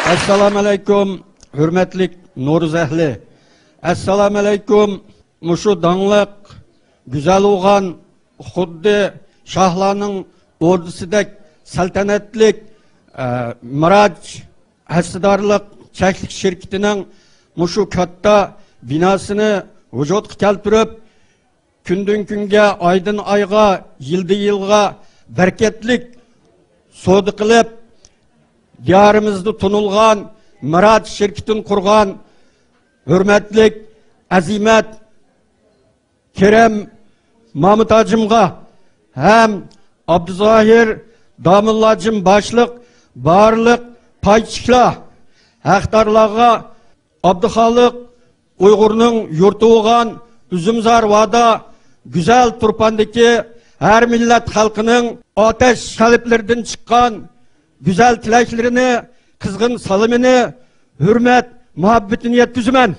ئەسسالامۇئەلەيكۇم، ھۆرمەتلىك نورۇز ئەھلى. ئەسسالامۇئەلەيكۇم، مۇشۇ داڭلىق، گۈزەل بولغان، خۇددى شاھلارنىڭ ئوردىسىدەك سەلتەنەتلىك، ئە، مىراج ھەسسىدارلىق چەكلىك شىركىتىنىڭ مۇشۇ كاتتا بىناسىنى ۋۇجۇدقا كەلتۈرۈپ، كۈندىن كۈنگە، ئايدىن ئايغا، يىلدىن يىلغا بەرىكەتلىك سودا قىلىپ، دىيارىمىزدا تونۇلغان مىراج شىركىتىنى قۇرغان ھۆرمەتلىك ئەزىمەت كېرەم مامۇت ھاجىمغا ھەم ئابدۇزاھىر داموللاجىم باشلىق بارلىق پاي چېكىلەر ھەقدارلارغا، ئابدۇخالىق ئۇيغۇرنىڭ يۇرتى بولغان ئۈزۈمزار ۋادا گۈزەل تۇرپاندىكى ھەر مىللەت خەلقىنىڭ ئاتەش قەلبلىرىدىن چىققان گۈزەل تىلەكلىرىنى، قىزغىن سالىمىنى، ھۆرمەت مۇھەببىتىنى يەتكۈزىمەن.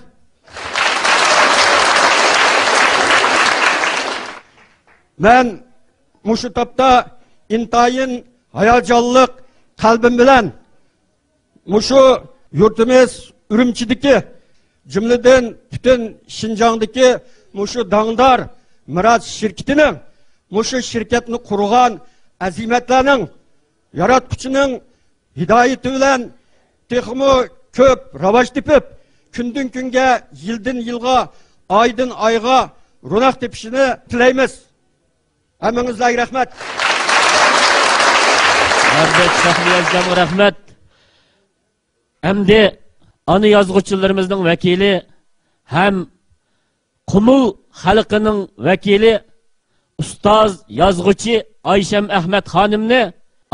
مەن مۇشۇ تاپتا ئىنتايىن ھاياجانلىق قەلبىم بىلەن مۇشۇ يۇرتىمىز ئۈرۈمچىدىكى، جۈملىدىن پۈتۈن شىنجاڭدىكى مۇشۇ داڭدار مىراج شىركىتىنىڭ، مۇشۇ شىركەتنى قۇرغان ئەزىمەتلەرنىڭ، ياراتقۇچىنىڭ ھىدايىتى بىلەن تېخىمۇ كۆپ راۋاج تېپىپ، كۈندىن كۈنگە، يىلدىن يىلغا، ئايدىن ئايغا روناق تېپىشىنى تىلەيمىز. ھەممىڭىزلەرگە رەھمەت. ھەربەت شەھرىيازدىنمۇ رەھمەت. ئەمدى ئانا يازغۇچىلىرىمىزنىڭ ۋەكىلى ھەم قۇمۇل خەلقىنىڭ ۋەكىلى، ئۇستاز يازغۇچى ئايشەم ئەخمەت خانىمنى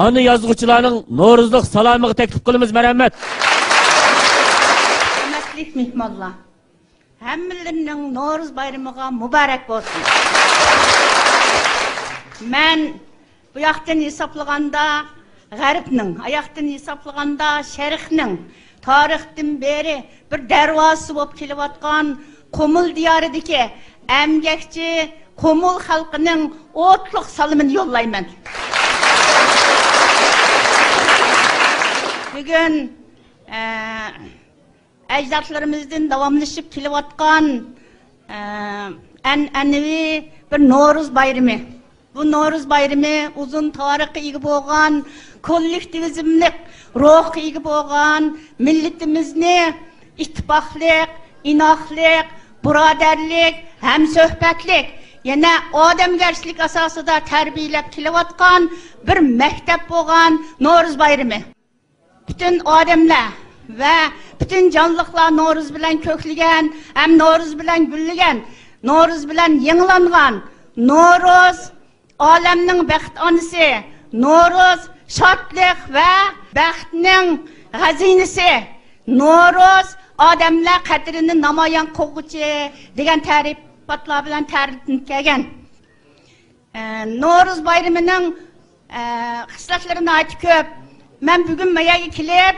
ئانا يازغۇچىلارنىڭ نورۇزلۇق سالامىغا تەكلىپ قىلىمىز. مەرھەمەت. ھۆرمەتلىك مېھمانلار، ھەممىلىرىنىڭ نورۇز بايرىمىغا مۇبارەك بولسۇن. مەن بۇ ياقتىن ھېسابلىغاندا غەربنىڭ، ئاياقتىن ھېسابلىغاندا شەرقنىڭ تارىختىن بېرى بىر دەرۋازىسى بولۇپ كېلىۋاتقان قۇمۇل دىيارىدىكى ئەمگەكچى قۇمۇل خەلقىنىڭ ئوتلۇق سالىمىنى يوللايمەن. بۈگۈن، ئە، ئەجدادلىرىمىزدىن داۋاملىشىپ كېلىۋاتقان، ئە، ئەنئەنىۋى بىر نورۇز بايرىمى. بۇ نورۇز بايرىمى ئۇزۇن تارىخقا ئىگە بولغان، كوللېكتىۋىزملىق روھقا ئىگە بولغان مىللىتىمىزنى ئىتتىپاقلىق، ئىناقلىق، بۇرادەرلىك، ھەمسۆھبەتلىك، يەنە ئادەمگەرچىلىك ئاساسىدا تەربىيەلەپ كېلىۋاتقان بىر مەكتەپ بولغان نورۇز بايرىمى. پۈتۈن ئادەملەر ۋە پۈتۈن جانلىقلار نورۇز بىلەن كۆكلىگەن ھەم نورۇز بىلەن گۈللىگەن، نورۇز بىلەن يېڭىلانغان. نورۇز ئالەمنىڭ بەخت ئانىسى، نورۇز شادلىق ۋە بەختنىڭ خەزىنىسى، نورۇز ئادەملەر قەدرىنى نامايان قىلغۇچى دېگەن تەرىپاتلار بىلەن تەرىپلىنىپ كەلگەن. ئە، نورۇز بايرىمىنىڭ، ئە، خىسلەتلىرى ناھايىتى كۆپ. مەن بۈگۈن ما يەرگە كېلىپ،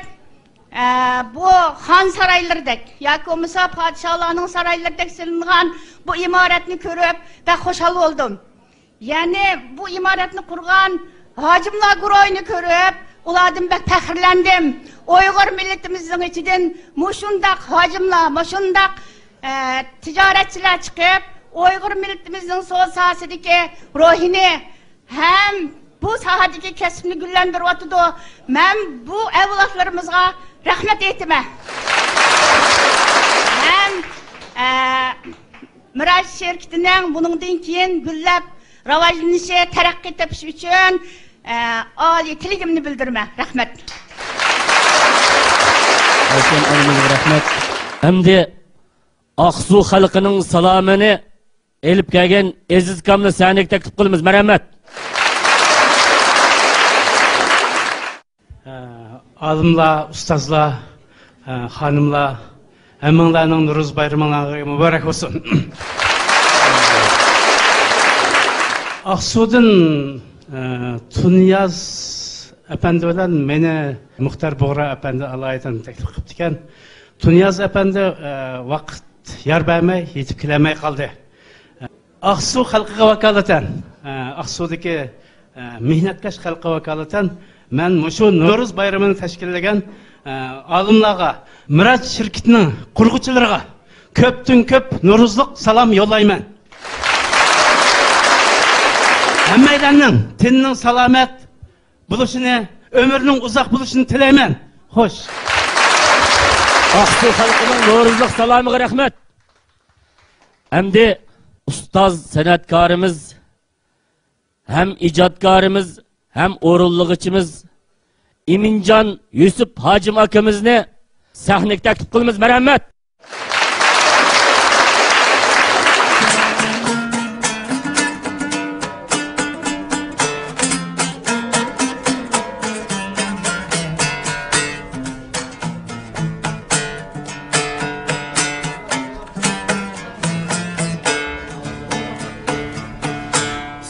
ئە، بۇ خان سارايلىرىدەك ياكى بولمىسا پادىشاھلارنىڭ سارايلىرىدەك سېلىنغان بۇ ئىمارەتنى كۆرۈپ بەك خۇشال بولدۇم. يەنى بۇ ئىمارەتنى قۇرغان ھاجىملار گۇرۇھىنى كۆرۈپ، ئۇلاردىن بەك پەخىرلەندىم. ئۇيغۇر مىللىتىمىزنىڭ ئىچىدىن مۇشۇنداق ھاجىملار، مۇشۇنداق، ئە، تىجارەتچىلەر چىقىپ، ئۇيغۇر مىللىتىمىزنىڭ سودا ساھەسىدىكى روھىنى ھەم بۇ ساھەدىكى كەسىپنى گۈللەندۈرۈۋاتىدۇ. مەن بۇ ئەۋلادلىرىمىزغا رەھمەت ئېيتىمەن. ھەم، ئە، مىراج شىركىتىنىڭ بۇنىڭدىن كېيىن گۈللەپ راۋاجلىنىشى، تەرەققىي تېپىشى ئۈچۈن، ئە، ئالىي تىلىكىمنى بىلدۈرىمەن. رەھمەت. ئايشەم ئانىمىزغا رەھمەت. ئەمدى ئاقسۇ خەلقىنىڭ سالامىنى ئېلىپ كەلگەن ئەزىز ئاكامنى سەھنىگە تەكلىپ قىلىمىز. مەرھەمەت. ئالىملار، ئۇستازلار، خانىملار، ھەممىڭلارنىڭ نورۇز بايرىمىڭلارغا مۇبارەك بولسۇن. ئاقسۇدىن تۇنىياز ئەپەندى بىلەن مېنى مۇختار بۇغرا ئەپەندى ئالايىتەن تەكلىپ قىپتىكەن. تۇنىياز ئەپەندى ۋاقىت يار بەرمەي يېتىپ كېلەلمەي قالدى. ئاقسۇ خەلقىگە ۋاكالىتەن، ئاقسۇدىكى مېھنەتكەش خەلققە ۋاكالىتەن مەن مۇشۇ نورۇز بايرىمىنى تەشكىللىگەن ئالىملارغا، مىراج شىركىتىنىڭ قۇرغۇچىلىرىغا كۆپتىن كۆپ نورۇزلۇق سالام يوللايمەن. ھەممەيلەننىڭ تېنىنىڭ سالامەت بولۇشىنى، ئۆمرىنىڭ ئۇزاق بولۇشىنى تىلەيمەن. خوش. ئاقسۇ خەلقىنىڭ نورۇزلۇق سالامىغا رەھمەت. ئەمدى ئۇستاز سەنئەتكارىمىز، ھەم ئىجادكارىمىز، ھەم ئورۇنلىغۇچىمىز ئىمىنجان يۈسۈپ ھاجىم ئاكىمىزنى سەھنىگە تەكلىپ قىلىمىز. مەرھەمەت.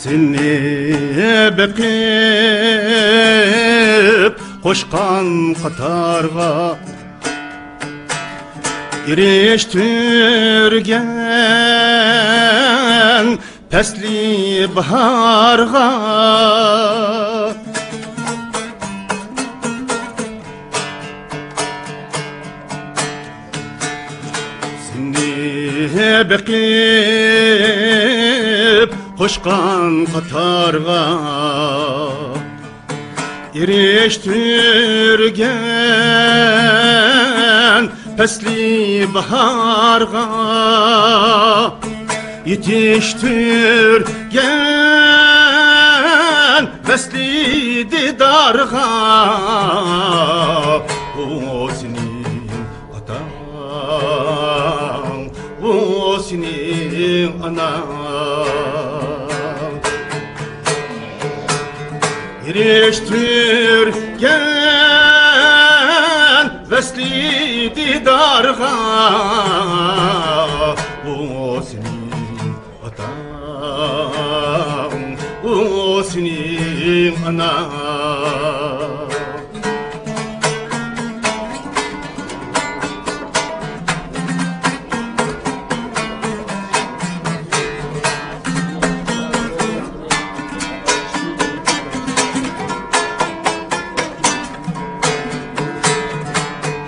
سېنى بېقىپ قوشقان قاتارغا، ئېرىشتۈرگەن پەسلى باھارغا. سېنى بېقىپ قوشقان قاتارغا، ئېرىشتۈرگەن پەسلى باھارغا، يېتىشتۈرگەن ۋەسلى دىدارغا. ئۇ سېنىڭ ئاتاڭ، ئۇ سېنىڭ ئاناڭ. ئېرىشتۈرگەن ۋەسلى دىدارغا، ئۇ سېنىڭ ئاتاڭ، ئۇ سېنىڭ ئاناڭ.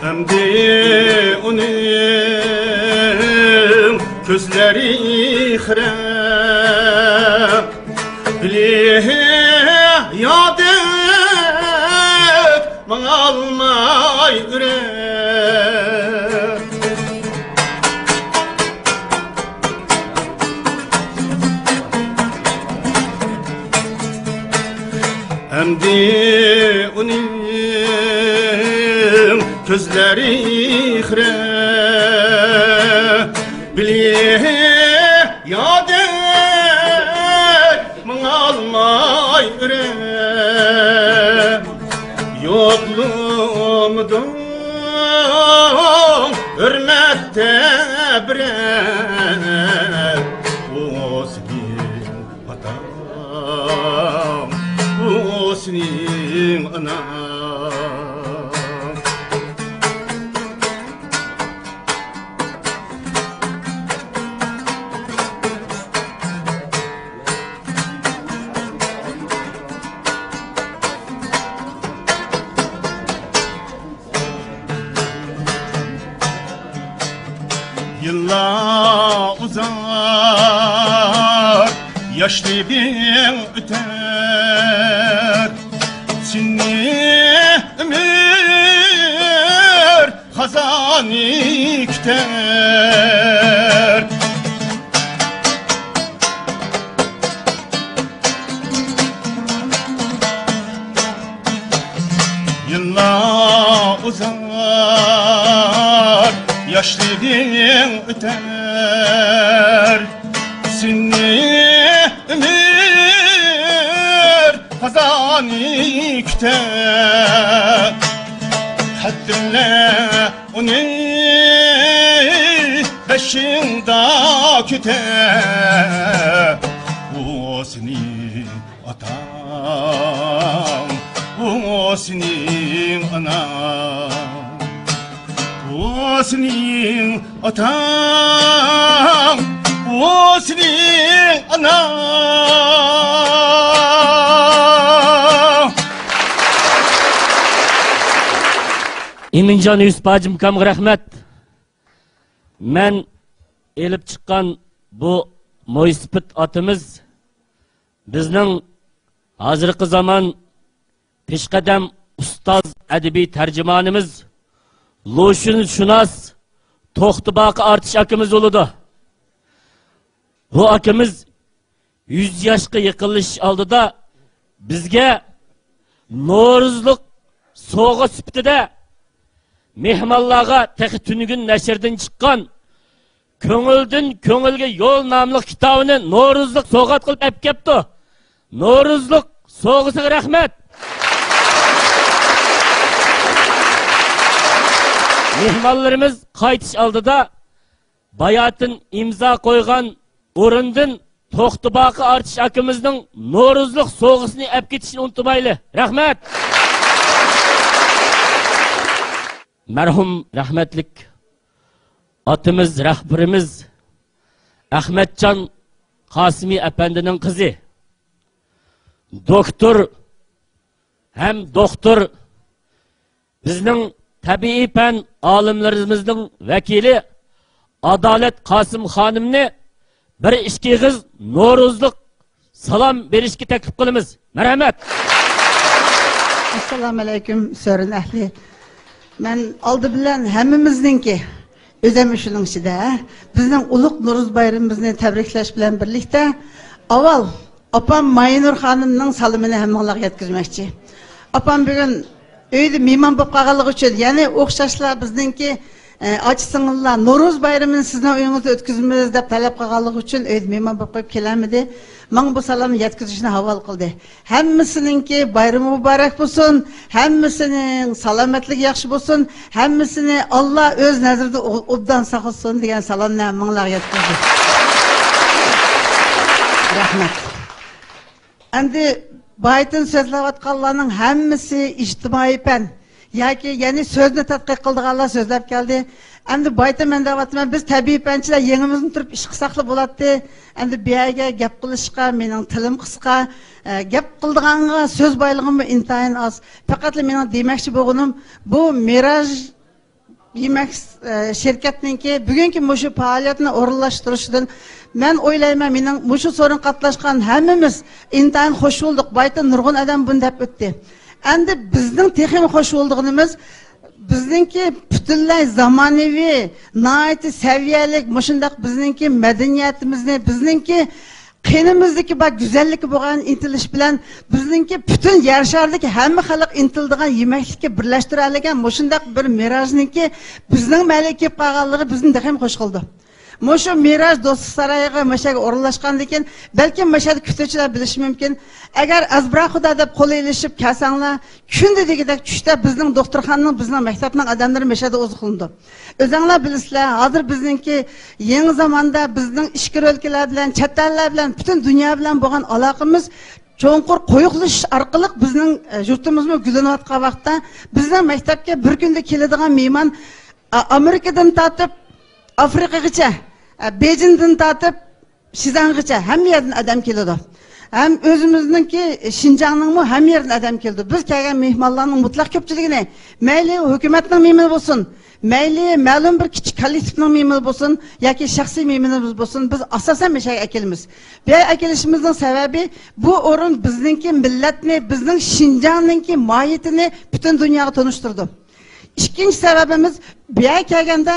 ئەمدى ئۇنىڭ كۆزلىرى خىرە، بىلى يادەك ماڭالماي ئۆرە. ئەمدى ئۇنىڭ كۆزلىرى خىرە، بىلى يادەك ماڭالماي ئۆرە. يوقلىمىدىڭ ھۆرمەتتە بىرەر، ئۇ سېنىڭ ئاتاڭ، ئۇ سېنىڭ ئاناڭ. يىللار ئۇزار، ياشلىقىڭ ئۆتەر، سېنى ئۆمۈر خازانى كۈتەر. يىللار ئۇزار، ياشلىقىڭ ئۆتەر، سېنى ئۆمۈر خازانى كۈتەر. قەدىرلە ئۇنى بېشىڭدا كۈتەر. ئۇ سېنىڭ ئاتاڭ، ئۇ سېنىڭ ئاناڭ. ئۇ سېنىڭ ئاتاڭ، ئۇ سېنىڭ ئاناڭ. ئىمىنجان يۈسۈپ ھاجىم ئاكامغا رەھمەت. مەن ئېلىپ چىققان بۇ مويسىپىت ئاتىمىز بىزنىڭ ھازىرقى زامان پېشقەدەم ئۇستاز ئەدەبىي تەرجىمانىمىز، لۇشۈنشۇناس توختى باقى ئارتىش ئاكىمىز بولىدۇ. بۇ ئاكىمىز يۈز ياشقا يېقىنلىشىش ئالدىدا بىزگە نورۇزلۇق سوۋغا سۈپىتىدە مېھمانلارغا تېخى تۈنۈگۈن نەشردىن چىققان كۆڭۈلدىن كۆڭۈلگە يول ناملىق كىتابىنى نورۇزلۇق سوۋغات قىلىپ ئەپ كەپتۇ. نورۇزلۇق سوۋغىسىغا رەھمەت. مېھمانلىرىمىز قايتىش ئالدىدا باياتىن ئىمزا قويغان ئورۇندىن توختى باقى ئارتىش ئاكىمىزنىڭ نورۇزلۇق سوۋغىسىنى ئەپ كېتىشنى ئۇنتۇمايلى. رەھمەت. مەرھۇم رەھمەتلىك ئاتىمىز، رەھبىرىمىز ئەخمەتجان قاسىمى ئەپەندىنىڭ قىزى، دوكتور ھەم دوختۇر، بىزنىڭ تەبىئىي پەن ئالىملىرىمىزنىڭ ۋەكىلى ئادالەت قاسىم خانىمنى بىر ئىككى ئېغىز نورۇزلۇق سالام بېرىشكە تەكلىپ قىلىمىز. مەرھەمەت. ئەسسالامۇئەلەيكۇم، سۆرۈن ئەھلى. مەن ئالدى بىلەن ھەممىمىزنىڭكى، ئۆزەم شۇنىڭ ئىچىدە، بىزنىڭ ئۇلۇغ نورۇز بايرىمىمىزنى تەبرىكلەش بىلەن بىرلىكتە، ئاۋۋال ئاپام ماينۇر خانىمنىڭ سالىمىنى ھەممىڭلارغا يەتكۈزمەكچى. ئاپام بۈگۈن ئۆيدە مېھمان بولۇپ قالغانلىقى ئۈچۈن، يەنى ئوخشاشلا بىزنىڭكى، ئە، ئاچا-سىڭىللار نورۇز بايرىمىنى سىزنىڭ ئۆيىڭىزدە ئۆتكۈزىمىز دەپ تەلەپ قىلغانلىقى ئۈچۈن ئۆيدە مېھمان بولۇپ قېلىپ كېلەلمىدى. ماڭا بۇ سالامنى يەتكۈزۈشنى ھاۋالە قىلدى. ھەممىسىنىڭكى بايرىمى مۇبارەك بولسۇن، ھەممىسىنىڭ سالامەتلىكى ياخشى بولسۇن، ھەممىسىنى ئاللا ئۆز نەزىرىدە ئو-، ئوبدان ساقلىسۇن دېگەن سالامنى ھەممىڭلارغا يەتكۈزدى. رەھمەت. ئەمدى بايىتىن سۆزلەۋاتقانلارنىڭ ھەممىسى ئىجتىمائىي پەن ياكى يەنى سۆزنى تەتقىق قىلىدىغانلار سۆزلەپ كەلدى. ئەمدى بايىتىن مەن دەۋاتىمەن، بىز تەبىئىي پەنچىلەر يېڭىمىزنى تۇرۇپ ئىش قىلساقلا بولاتتى. ئەمدى بۇ يەرگە گەپ قىلىشقا مېنىڭ تىلىم قىسقا، ئە، گەپ قىلىدىغانغا سۆز بايلىقىممۇ ئىنتايىن ئاز. پەقەتلا مېنىڭ دېمەكچى بولغىنىم، بۇ مىراج يېمەك، ئە، شىركەتنىڭكى بۈگۈنكى مۇشۇ پائالىيەتنى ئورۇنلاشتۇرۇشىدىن مەن ئويلايمەن، مېنىڭ مۇشۇ سورۇنغا قاتناشقان ھەممىمىز ئىنتايىن خوش بولدۇق. بايىتىن نۇرغۇن ئادەم بۇنى دەپ ئۆتتى. ئەمدى بىزنىڭ تېخىمۇ خوش بولىدىغىنىمىز، بىزنىڭكى پۈتۈنلەي زامانىۋى، ناھايىتى سەۋىيەلىك، مۇشۇنداق بىزنىڭكى مەدەنىيىتىمىزنى، بىزنىڭكى قېنىمىزدىكى بار گۈزەللىككە بولغان ئىنتىلىش بىلەن بىزنىڭكى پۈتۈن يەر شارىدىكى ھەممە خەلق ئىنتىلىدىغان يېمەكلىككە بىرلەشتۈرەلىگەن مۇشۇنداق بىر مىراجنىڭكى بىزنىڭ مەھەللىگە كېلىپ قالغانلىقى بىزنى تېخىمۇ خوش قىلىدۇ. مۇشۇ مىراج دوستلۇق سارىيىغا مۇشۇ يەرگە ئورۇنلاشقاندىن كېيىن، بەلكىم مۇشۇ يەردە كۈتۈۋچىلەر بىلىشى مۇمكىن. ئەگەر ئەزبىرا خۇدا دەپ قول ئېلىشىپ كەلسەڭلار، كۈندە دېگۈدەك چۈشتە بىزنىڭ دوختۇرخانىنىڭ، بىزنىڭ مەكتەپنىڭ ئادەملىرى مۇشۇ يەردە ئوزۇقلىنىدۇ. ئۆزۈڭلار بىلىسىلەر، ھازىر بىزنىڭكى يېڭى زاماندا بىزنىڭ ئىچكىرى ئۆلكىلەر بىلەن، چەت ئەللەر بىلەن، پۈتۈن دۇنيا بىلەن بولغان ئالاقىمىز چوڭقۇر قويۇقلىشىش ئارقىلىق بىزنىڭ، ئە، يۇرتىمىزمۇ گۈللىنىۋاتقان ۋاقىتتا، بىزنىڭ مەكتەپكە بىر كۈندە كېلىدىغان مېھمان، ئا-، ئامېرىكىدىن تارتىپ ئافرىقىغىچە، ئە، بېيجىڭدىن تارتىپ شىزاڭغىچە ھەممە يەردىن ئادەم كېلىدۇ. ھەم ئۆزىمىزنىڭكى شىنجاڭنىڭمۇ ھەممە يېرىدىن ئادەم كېلىدۇ. بىز كەلگەن مېھمانلارنىڭ مۇتلەق كۆپچىلىكىنى، مەيلى ھۆكۈمەتنىڭ مېھمىنى بولسۇن، مەيلى مەلۇم بىر كىچىك كوللېكتىپنىڭ مېھمىنى بولسۇن ياكى شەخسىي مېھمىنىمىز بولسۇن، بىز ئاساسەن مۇشۇ يەرگە ئەكېلىمىز. بۇ يەرگە ئەكېلىشىمىزنىڭ سەۋەبى، بۇ ئورۇن بىزنىڭكى مىللەتنى، بىزنىڭ شىنجاڭنىڭكى ماھىيىتىنى پۈتۈن دۇنياغا تونۇشتۇرىدۇ. ئىككىنچى سەۋەبىمىز، بۇ يەرگە كەلگەندە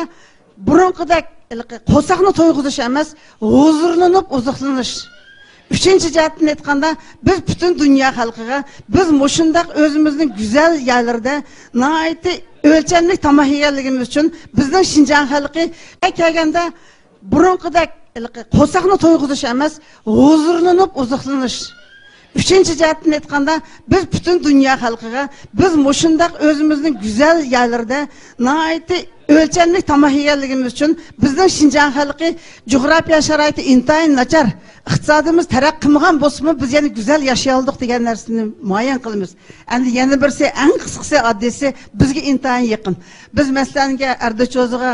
بۇرۇنقىدەك ھېلىقى قورساقنى تويغۇزۇش ئەمەس، ھۇزۇرلىنىپ ئوزۇقلىنىش. ئۈچىنچى جەھەتتىن ئېيتقاندا، بىز پۈتۈن دۇنيا خەلقىگە، بىز مۇشۇنداق ئۆزىمىزنىڭ گۈزەل يەرلىرىدە ناھايىتى ئۆلچەملىك تاماق يېگەنلىكىمىز ئۈچۈن، بىزنىڭ شىنجاڭ خەلقى كەلگەندە بۇرۇنقىدەك ھېلىقى قورساقنى تويغۇزۇش ئەمەس، ھۇزۇرلىنىپ ئوزۇقلىنىش. ئۈچىنچى جەھەتتىن ئېيتقاندا، بىز پۈتۈن دۇنيا خەلقىگە، بىز مۇشۇنداق ئۆزىمىزنىڭ گۈزەل يەرلىرىدە ناھايىتى ئۆلچەملىك تاماق يېگەنلىكىمىز ئۈچۈن، بىزنىڭ شىنجاڭ خەلقى جۇغراپىيە شارائىتى ئىنتايىن ناچار، ئىقتىسادىمىز تەرەققىي قىلمىغان بولسىمۇ، بىز يەنە گۈزەل ياشىيالىدۇق دېگەن نەرسىنى مۇئەييەن قىلىمىز. ئەمدى يەنە بىرسى، ئەڭ قىسقىسى، ئاددىيسى، بىزگە ئىنتايىن يېقىن. بىز، مەسىلەنگە، ئەردىچوزىغا،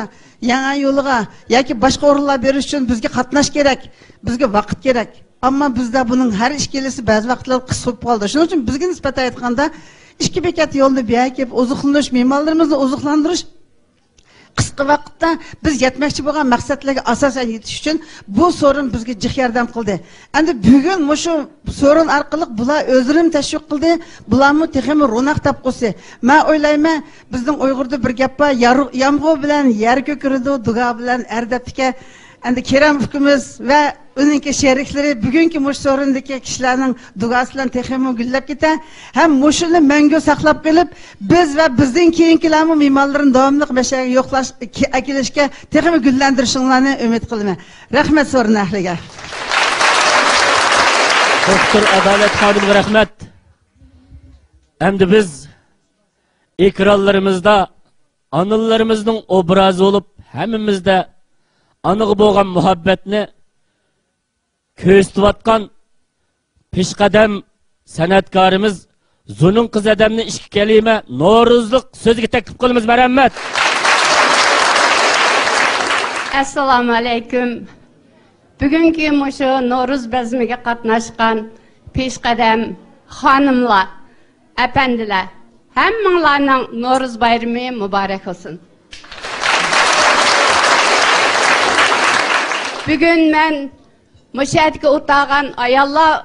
يەڭەن يولىغا ياكى باشقا ئورۇنلار بېرىش ئۈچۈن بىزگە قاتناش كېرەك، بىزگە ۋاقىت كېرەك. ئەمما بىزدە بۇنىڭ ھەر ئىككىلىسى بەزى ۋاقىتلاردا قىسقا بولۇپ قالىدۇ. شۇنىڭ ئۈچۈن بىزگە نىسبەتەن ئېيتقاندا، ئىككى بېكەت يولنى بىر يەرگە كېلىپ ئوزۇقلىنىش، مېھمانلىرىمىزنى ئوزۇقلاندۇرۇش، قىسقا ۋاقىتتا بىز يەتمەكچى بولغان مەقسەتلەرگە ئاساسەن يېتىش ئۈچۈن بۇ سورۇن بىزگە جىق ياردەم قىلدى. ئەمدى بۈگۈن مۇشۇ سورۇن ئارقىلىق بۇلار ئۆزلىرىمۇ تەشۋىق قىلدى، بۇلارمۇ تېخىمۇ روناق تاپقۇسى. مەن ئويلايمەن، بىزنىڭ ئۇيغۇردا بىر گەپ بار، يار-، يامغۇر بىلەن يەر كۆكىرىدۇ، دۇگا بىلەن ئەر دەپتىكەن. ئەمدى كېرەم ئۇكىمىز ۋە ئۇنىڭكى شېرىكلىرى بۈگۈنكى مۇشۇ سورۇندىكى كىشىلەرنىڭ دۇگاسى بىلەن تېخىمۇ گۈللەپ كېتە ھەم مۇشۇنى مەڭگۈ ساقلاپ قېلىپ، بىز ۋە بىزدىن كېيىنكىلەرمۇ مېھمانلىرىنى داۋاملىق مەشەگە يوقلاش، ئەكېلىشكە تېخىمۇ گۈللەندۈرۈشۈڭلارنى ئۈمىد قىلىمەن. رەھمەت سورۇن ئەھلىگە. دوكتور ئادالەت خانىمغا رەھمەت. ئەمدى بىز ئېكرانلىرىمىزدا ئانىلىرىمىزنىڭ ئوبرازى بولۇپ، ھەممىمىزدە ئانىغا بولغان مۇھەببەتنى كۆرسىتىۋاتقان پېشقەدەم سەنئەتكارىمىز زۇنۇن قىز ھەدەمنى ئىككى كەلىمە نورۇزلۇق سۆزىگە تەكلىپ قىلىمىز. مەرھەمەت. ئەسسالامۇئەلەيكۇم. بۈگۈنكى مۇشۇ نورۇز بەزمىگە قاتناشقان پېشقەدەم خانىملار، ئەپەندىلەر، ھەممىڭلارنىڭ نورۇز بايرىمى مۇبارەك بولسۇن. بۈگۈن مەن مۇشۇ يەردىكى ئولتۇرغان ئاياللار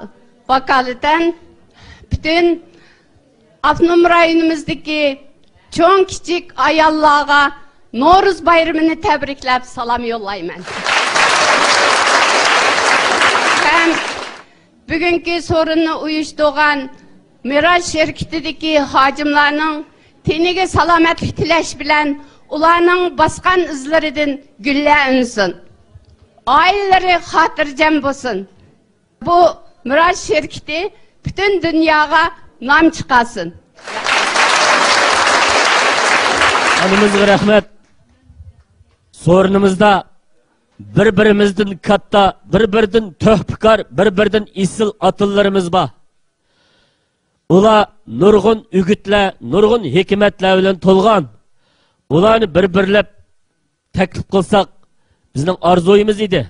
ۋاكالىتەن پۈتۈن ئاپتونوم رايونىمىزدىكى چوڭ كىچىك ئاياللارغا نورۇز بايرىمىنى تەبرىكلەپ سالام يوللايمەن. ھەم بۈگۈنكى سورۇننى ئۇيۇشتۇرغان مىراج شىركىتىدىكى خادىملارنىڭ تېنىگە سالامەتلىك تىلەش بىلەن، ئۇلارنىڭ باسقان ئىزلىرىدىن گۈللەر ئۈنسۇن. ئائىلىلىرى خاتىرجەم بولسۇن. بۇ مىراج شىركىتى پۈتۈن دۇنياغا نام چىقارسۇن. ئانىمىزغا رەھمەت. سورۇنىمىزدا بىر-بىرىمىزدىن كاتتا، بىر-بىرىدىن تۆھپىكار، بىر-بىرىدىن ئېسىل ئاتىلىرىمىز بار. ئۇلار نۇرغۇن ئۈگۈتلەر، نۇرغۇن ھېكمەتلەر بىلەن تولغان. ئۇلارنى بىر-بىرلەپ تەكلىپ قىلساق، بىزنىڭ ئارزۇيىمىز ئىدى.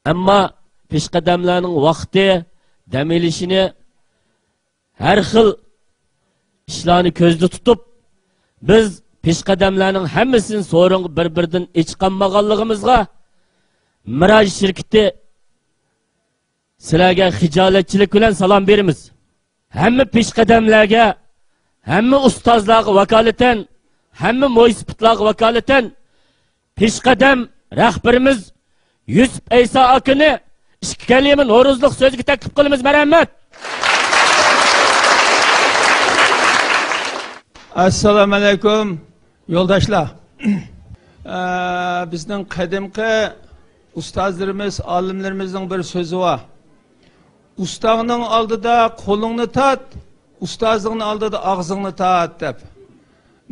ئەمما پېشقەدەملەرنىڭ ۋاقتى، دەم ئېلىشىنى، ھەر خىل ئىشلارنى كۆزدە تۇتۇپ، بىز پېشقەدەملەرنىڭ ھەممىسىنى سورۇنغا بىر-بىردىن ئېچىقالمىغانلىقىمىزغا مىراج شىركىتى سىلەرگە خىجالەتچىلىك بىلەن سالام بېرىمىز. ھەممە پېشقەدەملەرگە، ھەممە ئۇستازلارغا ۋاكالىتەن، ھەممە مويسىپىتلارغا ۋاكالىتەن پېشقەدەم رەھبىرىمىز يۈسۈپ ئەيسا ئاكىنى ئىككى كەلىمە نورۇزلۇق سۆزگە تەكلىپ قىلىمىز. مەرھەمەت. ئەسسالامۇئەلەيكۇم، يولداشلار. ئە، بىزنىڭ قەدىمكى ئۇستازلىرىمىز، ئالىملىرىمىزنىڭ بىر سۆزى بار. «ئۇستاڭنىڭ ئالدىدا قولۇڭنى تارت، ئۇستازىڭنىڭ ئالدىدا ئاغزىڭنى تارت» دەپ.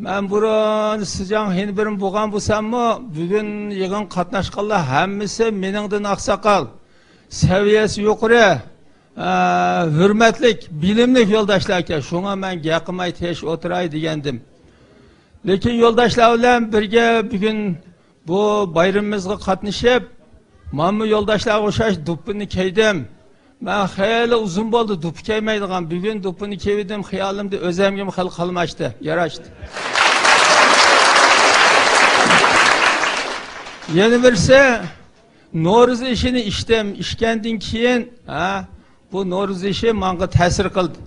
مەن بۇرۇن سىجاڭ خېنبىرىم بولغان بولساممۇ، بۈگۈن يىغىن قاتناشقانلار ھەممىسى مېنىڭدىن ئاقساقال، سەۋىيەسى يۇقىرى، ئە، ھۆرمەتلىك، بىلىملىك يولداشلار ئىكەن. شۇڭا مەن گەپ قىلماي تىنچ ئولتۇراي دېگەنىدىم. لېكىن يولداشلار بىلەن بىرگە بۈگۈن بۇ بايرىمىمىزغا قاتنىشىپ، مانا يولداشلارغا ئوخشاش دۇپپىنى كىيدىم. مەن خېلى ئۇزۇن بولدى دۇپپا كىيمەيدىغان. بۈگۈن دۇپپىنى كىيدىم، خىيالىمدا ئۆزەمگىمۇ خېلى قاملاشتى، ياراشتى. يەنە بىرسى، نورۇز ئېشىنى ئىچتىم. ئىچكەندىن كېيىن، ھە، بۇ نورۇز ئېشى ماڭا تەسىر قىلدى.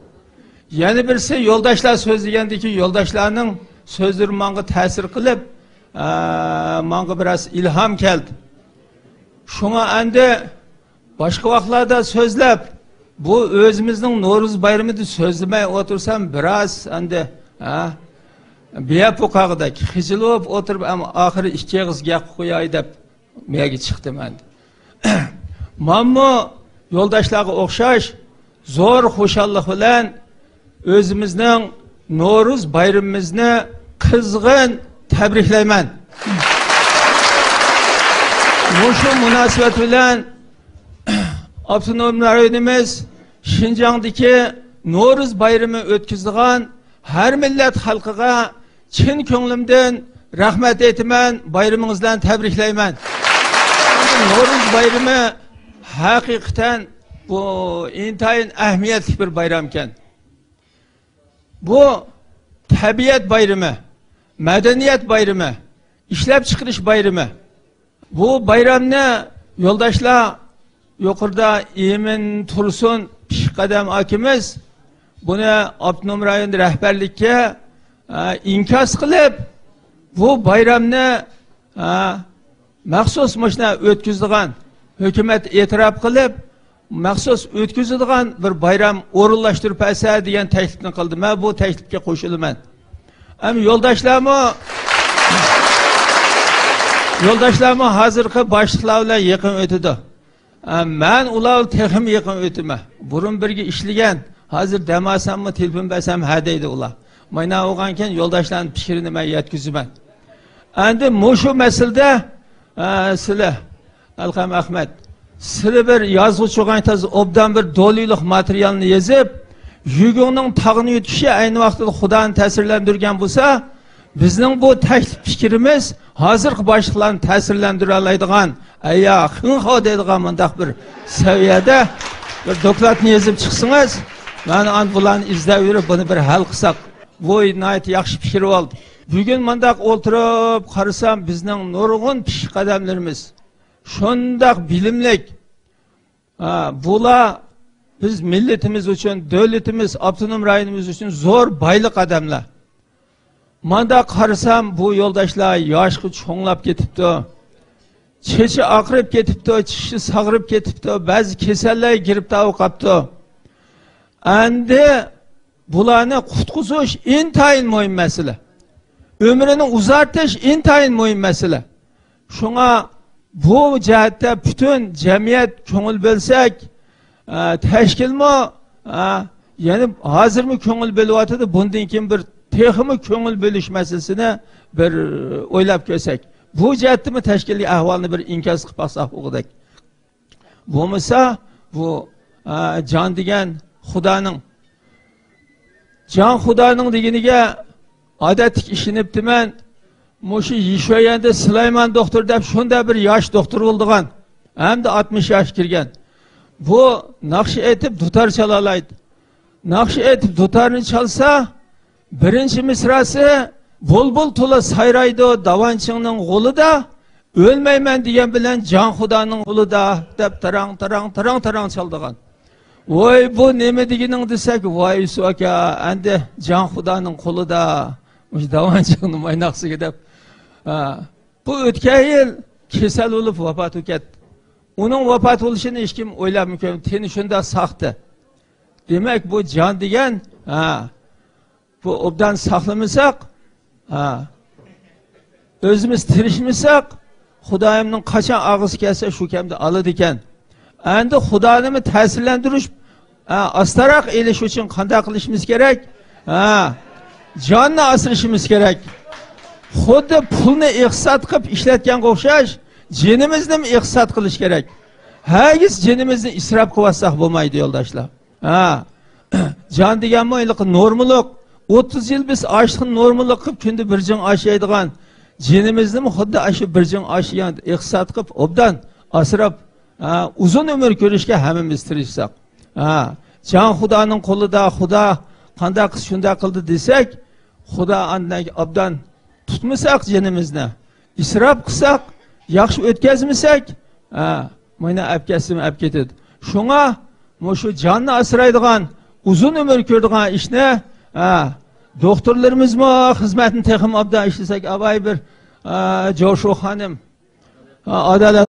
يەنە بىرسى، يولداشلار سۆزلىگەندىكى يولداشلارنىڭ سۆزلىرى ماڭا تەسىر قىلىپ، ئە، ماڭا بىراز ئىلھام كەلدى. شۇڭا ئەمدى باشقا ۋاقىتلاردا سۆزلەپ، بۇ ئۆزىمىزنىڭ نورۇز بايرىمىدا سۆزلىمەي ئولتۇرسام، بىراز ئەمدى، ھە، بىيەپ بولغاندەك، خىجىل بولۇپ ئولتۇرۇپ، ئەمما ئاخىرى ئىككى ئېغىز گەپ قىلىپ قوياي دەپ، مەگە چىقتىم ئەمدى. مەنمۇ يولداشلارغا ئوخشاش زور خۇشاللىق بىلەن ئۆزىمىزنىڭ نورۇز بايرىمىمىزنى قىزغىن تەبرىكلەيمەن. مۇشۇ مۇناسىۋەت بىلەن ئاپتونوم رايونىمىز شىنجاڭدىكى نورۇز بايرىمى ئۆتكۈزىدىغان ھەر مىللەت خەلقىگە چىن كۆڭلۈمدىن رەھمەت ئېيتىمەن، بايرىمىڭىز بىلەن تەبرىكلەيمەن. نورۇز بايرىمى ھەقىقەتەن بۇ ئىنتايىن ئەھمىيەتلىك بىر بايرامكەن. بۇ تەبىئەت بايرىمى، مەدەنىيەت بايرىمى، ئىشلەپچىقىرىش بايرىمى. بۇ بايرامنى يولداشلار، يۇقىرىدا ئىمىن تۇرسۇن پىشقەدەم ئاكىمىز بۇنى ئاپتونوم رايون رەھبەرلىككە، ئە، ئىنكاس قىلىپ، بۇ بايرامنى، ئە، مەخسۇس مۇشۇنداق ئۆتكۈزىدىغان، ھۆكۈمەت ئېتىراپ قىلىپ، مەخسۇس ئۆتكۈزىدىغان بىر بايرام ئورۇنلاشتۇرۇپ بەرسە دېگەن تەكلىپنى قىلدى. مەن بۇ تەكلىپكە قوشۇلىمەن. ئەمما يولداشلارمۇ، يولداشلارمۇ ھازىرقى باشلىقلار بىلەن يېقىن ئۆتىدۇ. ئە، مەن ئۇلار بىلەن تېخىمۇ يېقىن ئۆتىمەن. بۇرۇن بىرگە ئىشلىگەن، ھازىر دەم ئالساممۇ، تېلېفون بەرسەم، ھە دەيدۇ ئۇلار. مانا بولغانكەن، يولداشلارنىڭ پىكرىنى مەن يەتكۈزىمەن. ئەمدى مۇشۇ مەسىلىدە، ئە، سىلى، ئەلقەم ئەخمەت، سىلى بىر يازغۇچى بولغان تازا ئوبدان بىر دولىلىق ماتېرىيالنى يېزىپ، يۈگۈڭنىڭ تاغنى يۇتۇشى ئەينى ۋاقتىدا خۇدانى تەسىرلەندۈرگەن بولسا، بىزنىڭ بۇ تەكلىپ پىكرىمىز ھازىرقى باشلىقلارنى تەسىرلەندۈرەلەيدىغان، ئەييا، خىڭخاۋ دەيدىغان مۇنداق بىر سەۋىيەدە بىر دوكلاتنى يېزىپ چىقسىڭىز، مەن ئاندىن بۇلارنى ئىزدەۋېرىپ، بۇنى بىر ھەل قىلساق، بۇ ناھايىتى ياخشى پىكىر بولدى. بۈگۈن مۇنداق ئولتۇرۇپ قارىسام، بىزنىڭ نۇرغۇن پىششىق ئادەملىرىمىز شۇنداق بىلىملىك، ھە، بۇلار بىز مىللىتىمىز ئۈچۈن، دۆلىتىمىز، ئاپتونوم رايونىمىز ئۈچۈن زور بايلىق ئادەملەر. ماندا قارىسام، بۇ يولداشلار ياشقا چوڭلاپ كېتىپتۇ. چېچى ئاقىرىپ كېتىپتۇ، چىشى ساغىرىپ كېتىپتۇ، بەزى كېسەللەرگە گىرىپتار بولۇپ قاپتۇ. ئەمدى بۇلارنى قۇتقۇزۇش ئىنتايىن مۇھىم مەسىلە. ئۆمرىنى ئۇزارتىش ئىنتايىن مۇھىم مەسىلە. شۇڭا بۇ جەھەتتە پۈتۈن جەمئىيەت كۆڭۈل بۆلسەك، ئە، تەشكىلمۇ، ئە، يەنە ھازىرمۇ كۆڭۈل بۆلۈۋاتىدۇ. بۇندىن كېيىن بىر تېخىمۇ كۆڭۈل بۆلۈش مەسىلىسىنى بىر ئويلاپ كۆرسەك. بۇ جەھەتتىمۇ تەشكىلىي ئەھۋالنى بىر ئىنكاس قىلىپ باقساق بولغۇدەك. بولمىسا، بۇ، ئە، جان دېگەن خۇدانىڭ، جان خۇدانىڭ دېگىنىگە ئادەتتىكى ئىشىنىپتىمەن. مۇشۇ يىشۆيەندە سۇلايمان دوختۇر دەپ شۇنداق بىر ياش دوختۇر بولىدىغان. ئەمدى ئاتمىش ياش كىرگەن. بۇ ناخشا ئېيتىپ دۇتار چالالايدۇ. ناخشا ئېيتىپ دۇتارنى چالسا، بىرىنچى مىسراسى، بۇلبۇل تولا سايرايدۇ داۋانچىڭنىڭ غولىدا، ئۆلمەيمەن دېگەن بىلەن جان خۇدانىڭ قولىدا، دەپ تاراڭ، تاراڭ، تاراڭ، تاراڭ چالىدىغان. ۋاي، بۇ نېمە دېگىنىڭ دېسەك، ۋاي، يۈسۈپ ئاكا، ئەمدى جان خۇدانىڭ قولىدا، مۇشۇ داۋانچىڭنى مايناقسىغا دەپ. ھە، بۇ ئۆتكەن يىل كېسەل بولۇپ ۋاپات بولۇپ كەتتى. ئۇنىڭ ۋاپات بولۇشىنى ھېچكىم ئويلاپمۇ كۆرمىدى. تېنى شۇنداق ساقتى. دېمەك، بۇ جان دېگەن، ھە، بۇ ئوبدان ساقلىمىساق، ھە، ئۆزىمىز تىرىشمىساق، خۇدايىمنىڭ قاچان ئالغۇسى كەلسە، شۇ كەمدە ئالىدىكەن. ئەمدى خۇدانىمۇ تەسىرلەندۈرۈش، ھە، ئاستاراق ئېلىش ئۈچۈن قانداق قىلىشىمىز كېرەك؟ ھە، جاننى ئاسرىشىمىز كېرەك. خۇددى پۇلنى ئىقتىساد قىلىپ ئىشلەتكەنگە ئوخشاش، جېنىمىزنىمۇ ئىقتىساد قىلىش كېرەك. ھەرگىز جېنىمىزنى ئىسراپ قىلىۋاتساق بولمايدۇ، يولداشلار. ھە. جان دېگەنمۇ ھېلىقى نورمىلىق. ئوتتۇز يىل بىز ئاشلىقنى نورمىلىق قىلىپ، كۈندە بىر جىڭ ئاش يەيدىغان جېنىمىزنىمۇ خۇددى ئاشۇ بىر جىڭ ئاش يېگەن ئىقتىساد قىلىپ، ئوبدان ئاسراپ، ھە، ئۇزۇن ئۆمۈر كۆرۈشكە ھەممىمىز تىرىشساق. ھە. جان خۇدانىڭ قولىدا، خۇدا قانداق قىلسا شۇنداق قىلدى دېسەك، خۇدا ئاندىن ئوبدان تۇتمىساق جېنىمىزنى، ئىسراپ قىلساق، ياخشى ئۆتكەزمىسەك، ھە، مانا ئەپ كەتسىمۇ ئەپ كېتىدۇ. شۇڭا مۇشۇ جاننى ئاسرايدىغان، ئۇزۇن ئۆمۈر كۆرىدىغان ئىشنى، ھە، دوختۇرلىرىمىزمۇ خىزمەتنى تېخىمۇ ئوبدان ئىشلىسەك، ئاۋاي بىر، ھە، جوشۇ خانىم، ھە، ئادالەت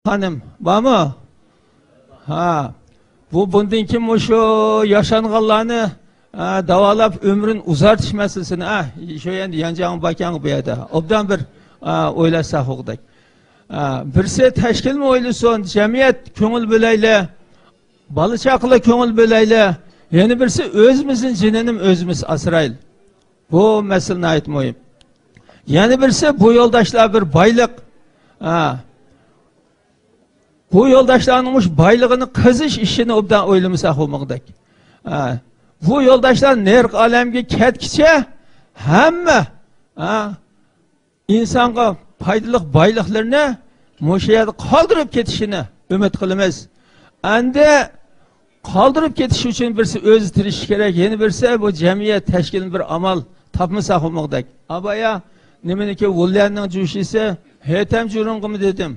خانىم بارمۇ؟ ھا. بۇ بۇندىن كېيىن مۇشۇ ياشانغانلارنى، ھە، داۋالاپ ئۆمرىنى ئۇزارتىش مەسىلىسىنى، ھە، شۇ يەردە يانجاڭ باكاڭ بۇ يەردە. ئوبدان بىر، ھە، ئويلاشساق بولغۇدەك. ھە، بىرسى تەشكىلمۇ ئويلىسۇن، جەمئىيەت كۆڭۈل بۆلەيلى، بالا چاقىلار كۆڭۈل بۆلەيلى. يەنە بىرسى ئۆزىمىزنىڭ جېنىنىمۇ ئۆزىمىز ئاسرايلى. بۇ مەسىلە ناھايىتى مۇھىم. يەنە بىرسى، بۇ يولداشلار بىر بايلىق. ھە. بۇ يولداشلارنىڭ مۇشۇ بايلىقىنى قېزىش ئىشىنى ئوبدان ئويلىمىساق بولمىغۇدەك. ھە. بۇ يولداشلار نېرىقى ئالەمگە كەتكىچە ھەممە، ھە، ئىنسانغا پايدىلىق بايلىقلىرىنى مۇشۇ يەردە قالدۇرۇپ كېتىشىنى ئۈمىد قىلىمىز. ئەمدى قالدۇرۇپ كېتىش ئۈچۈن بىرسى ئۆزى تىرىشىشى كېرەك، يەنە بىرسى بۇ جەمئىيەت تەشكىلىنىپ بىر ئامال تاپمىساق بولمىغۇدەك. ئابايا نېمىنىڭكى، ۋۇليەننىڭ جۇشىسى ھېتەم جۇرۇڭغىمۇ دېدىم.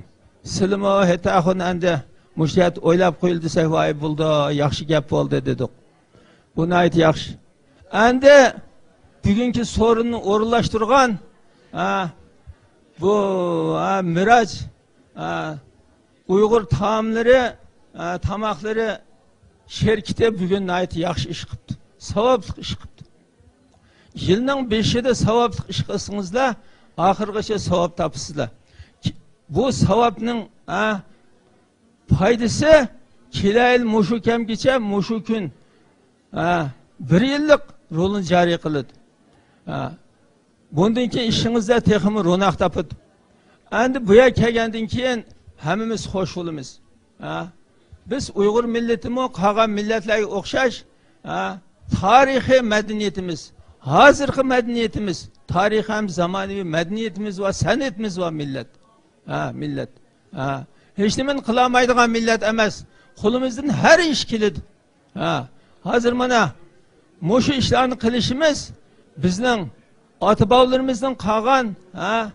سىلىمۇ ھېتەخۇن ئەندى مۇشۇ يەردە ئويلاپ قويۇل دېسەك، ۋاي بولدى، ياخشى گەپ بولدى دېدۇق. بۇ ناھايىتى ياخشى. ئەندى بۈگۈنكى سورۇننى ئورۇنلاشتۇرغان، ھە، بۇ، ھە، مىراج، ھە، ئۇيغۇر تائاملىرى، ھە، تاماقلىرى شىركىتى بۈگۈن ناھايىتى ياخشى ئىش قىپتۇ. ساۋابلىق ئىش قىپتۇ. يىلنىڭ بېشىدا ساۋابلىق ئىش قىلسىڭىزلا، ئاخىرغىچە ساۋاب تاپىسىزلا. كى-، بۇ ساۋابنىڭ، ھە، پايدىسى كېلەر يىل مۇشۇ كەمگىچە مۇشۇ كۈن، ھە، بىر يىللىق رولىنى جارى قىلىدۇ. ھە. بۇندىن كېيىن ئىشىڭىزدا تېخىمۇ روناق تاپىدۇ. ئەندى بۇ يەرگە كەلگەندىن كېيىن ھەممىمىز خوش بولىمىز. ھە. بىز ئۇيغۇر مىللىتىمۇ قالغان مىللەتلەرگە ئوخشاش، ھە، تارىخىي مەدەنىيىتىمىز، ھازىرقى مەدەنىيىتىمىز، تارىخىي ھەم زامانىۋى مەدەنىيىتىمىز ۋە سەنئىتىمىز بار مىللەت. ھە، مىللەت. ھە، ھېچنېمىنى قىلالمايدىغان مىللەت ئەمەس. قولىمىزدىن ھەر ئىش كېلىدۇ. ھە، ھازىر مانا مۇشۇ ئىشلارنى قىلىشىمىز بىزنىڭ ئاتا-بابىلىرىمىزدىن قالغان، ھە،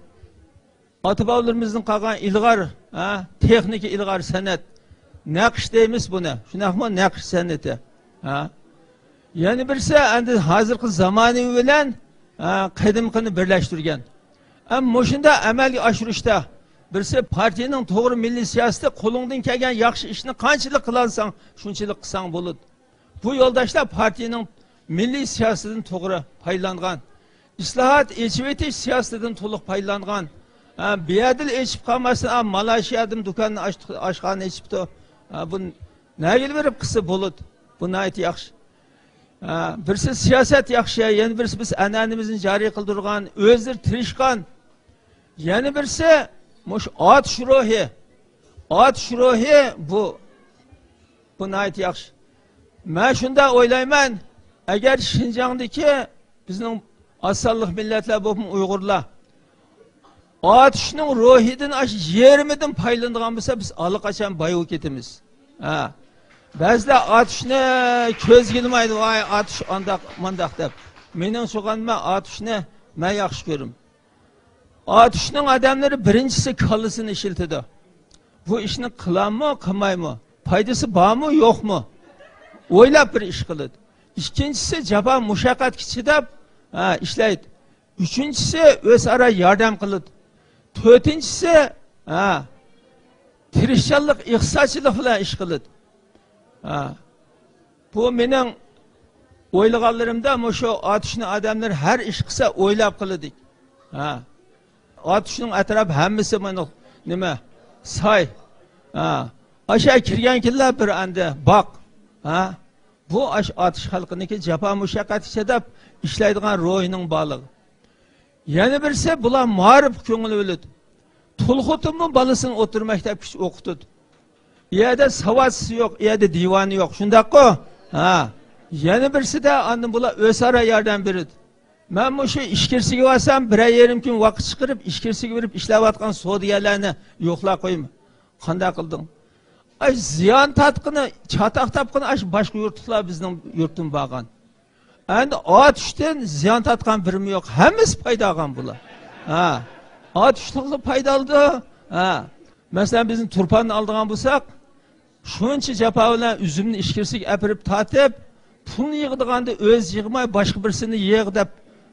ئاتا-بابىلىرىمىزدىن قالغان ئىلغار، ھە، تېخنىكا، ئىلغار سەنئەت. نەقىش دەيمىز بۇنى. شۇنداقمۇ؟ نەقىش سەنئىتى. ھە. يەنە بىرسى، ئەندى ھازىرقى زامانىۋى بىلەن، ھە، قەدىمكىنى بىرلەشتۈرگەن. ئەم، مۇشۇنداق ئەمەلگە ئاشۇرۇشتا بىرسى پارتىيىنىڭ توغرا مىللىي سىياسىتى، قولۇڭدىن كەلگەن ياخشى ئىشنى قانچىلىك قىلالىساڭ، شۇنچىلىك قىلساڭ بولىدۇ. بۇ يولداشلار پارتىيىنىڭ مىللىي سىياسىتىدىن توغرا پايدىلانغان. ئىسلاھات، ئېچىۋېتىش سىياسىتىدىن تولۇق پايدىلانغان. ھە، بۇ يەردىلا ئېچىپ قالماستىن، ھە، مالايشىيادىمۇ دۇكاننى ئاچتى، ئاشخانا ئېچىپتۇ. ھە، بۇ نەگىلا بېرىپ قىلسا بولىدۇ. بۇ ناھايىتى ياخشى. ھە، بىرسى سىياسەت ياخشى، يەنە بىرسى بىز ئەنئەنىمىزنى جارى قىلدۇرغان، ئۆزلىرى تىرىشقان. يەنە بىرسى مۇشۇ ئاتۇش روھى. ئاتۇش روھى بۇ، بۇ ناھايىتى ياخشى. مەن شۇنداق ئويلايمەن، ئەگەر شىنجاڭدىكى بىزنىڭ ئاز سانلىق مىللەتلەر بولۇپمۇ ئۇيغۇرلار ئاتۇشنىڭ روھىدىن ئاشۇ يېرىمىدىن پايدىلىنىدىغان بولسا، بىز ئاللىقاچان باي بولۇپ كېتىمىز. ھە. بەزىلەر ئاتۇشنى كۆزگە ئىلمايدۇ، ۋاي، ئاتۇش ئانداق، مانداق دەپ. مېنىڭچە، مەن ئاتۇشنى مەن ياخشى كۆرىمەن. ئاتۇشنىڭ ئادەملىرى بىرىنچىسى كاللىسىنى ئىشلىتىدۇ. بۇ ئىشنى قىلاممۇ، قىلمايمۇ؟ پايدىسى بارمۇ، يوقمۇ؟ ئويلاپ بىر ئىش قىلىدۇ. ئىككىنچىسى جاپا مۇشەققەتكە چىداپ، ھە، ئىشلەيدۇ. ئۈچىنچىسى ئۆزئارا ياردەم قىلىدۇ. تۆتىنچىسى، ھە، تىرىشچانلىق، ئىقتىسادچىلىق بىلەن ئىش قىلىدۇ. ھە. بۇ مېنىڭ ئويلىغانلىرىمدا مۇشۇ ئاتۇشنى ئادەملەر ھەر ئىش قىلسا ئويلاپ قىلىدۇ. ھە. ئاتۇشنىڭ ئەتراپى ھەممىسى مانا نېمە؟ ساي. ھە. ئاشۇ كىرگەنكىنلەر بىر ئەندى باق. ھە. بۇ ئاش-، ئاتۇش خەلقىنىڭكى جاپا مۇشەققەتكە چىداپ ئىشلەيدىغان روھىنىڭ بارلىقى. يەنە بىرسى، بۇلار مائارىپقا كۆڭۈل بۆلىدۇ. تۇلخۇتىمۇ بالىسىنى ئوتتۇرا مەكتەپكىچە ئوقۇتىدۇ. ئۇ يەردە ساۋاتسىز يوق، ئۇ يەردە دىۋانە يوق، شۇنداققۇ؟ ھە. يەنە بىرسىدە، ئاندىن بۇلار ئۆزئارا ياردەم بېرىدۇ. مەن مۇشۇ ئىچكىرىسىگە بارسام، بىرەر يېرىم كۈن ۋاقىت چىقىرىپ، ئىچكىرىسىگە بېرىپ ئىشلەۋاتقان سودىگەرلەرنى يوقلاپ قويىمەن. قانداق قىلدىڭ؟ ئاي، زىيان تارتقىنى، چاتاق تاپقىنى ئاش باشقا يۇرتلۇقلار بىزنىڭ يۇرتتىن بارغان. ئەندى ئاتۇشتىن زىيان تارتقان بىرىمۇ يوق، ھەممىسى پايدا ئالغان بۇلار. ھە. ئاتۇشلۇقلا پايدا ئالىدۇ. ھە. مەسىلەن، بىزنى تۇرپاننى ئالىدىغان بولساق، شۇنچە جاپا بىلەن ئۈزۈمنى ئىچكىرىسىگە ئەپىرىپ تارتىپ، پۇلنى يىغىدىغاندا ئۆزى يىغماي، باشقا بىرسىنى يىغ دەپ،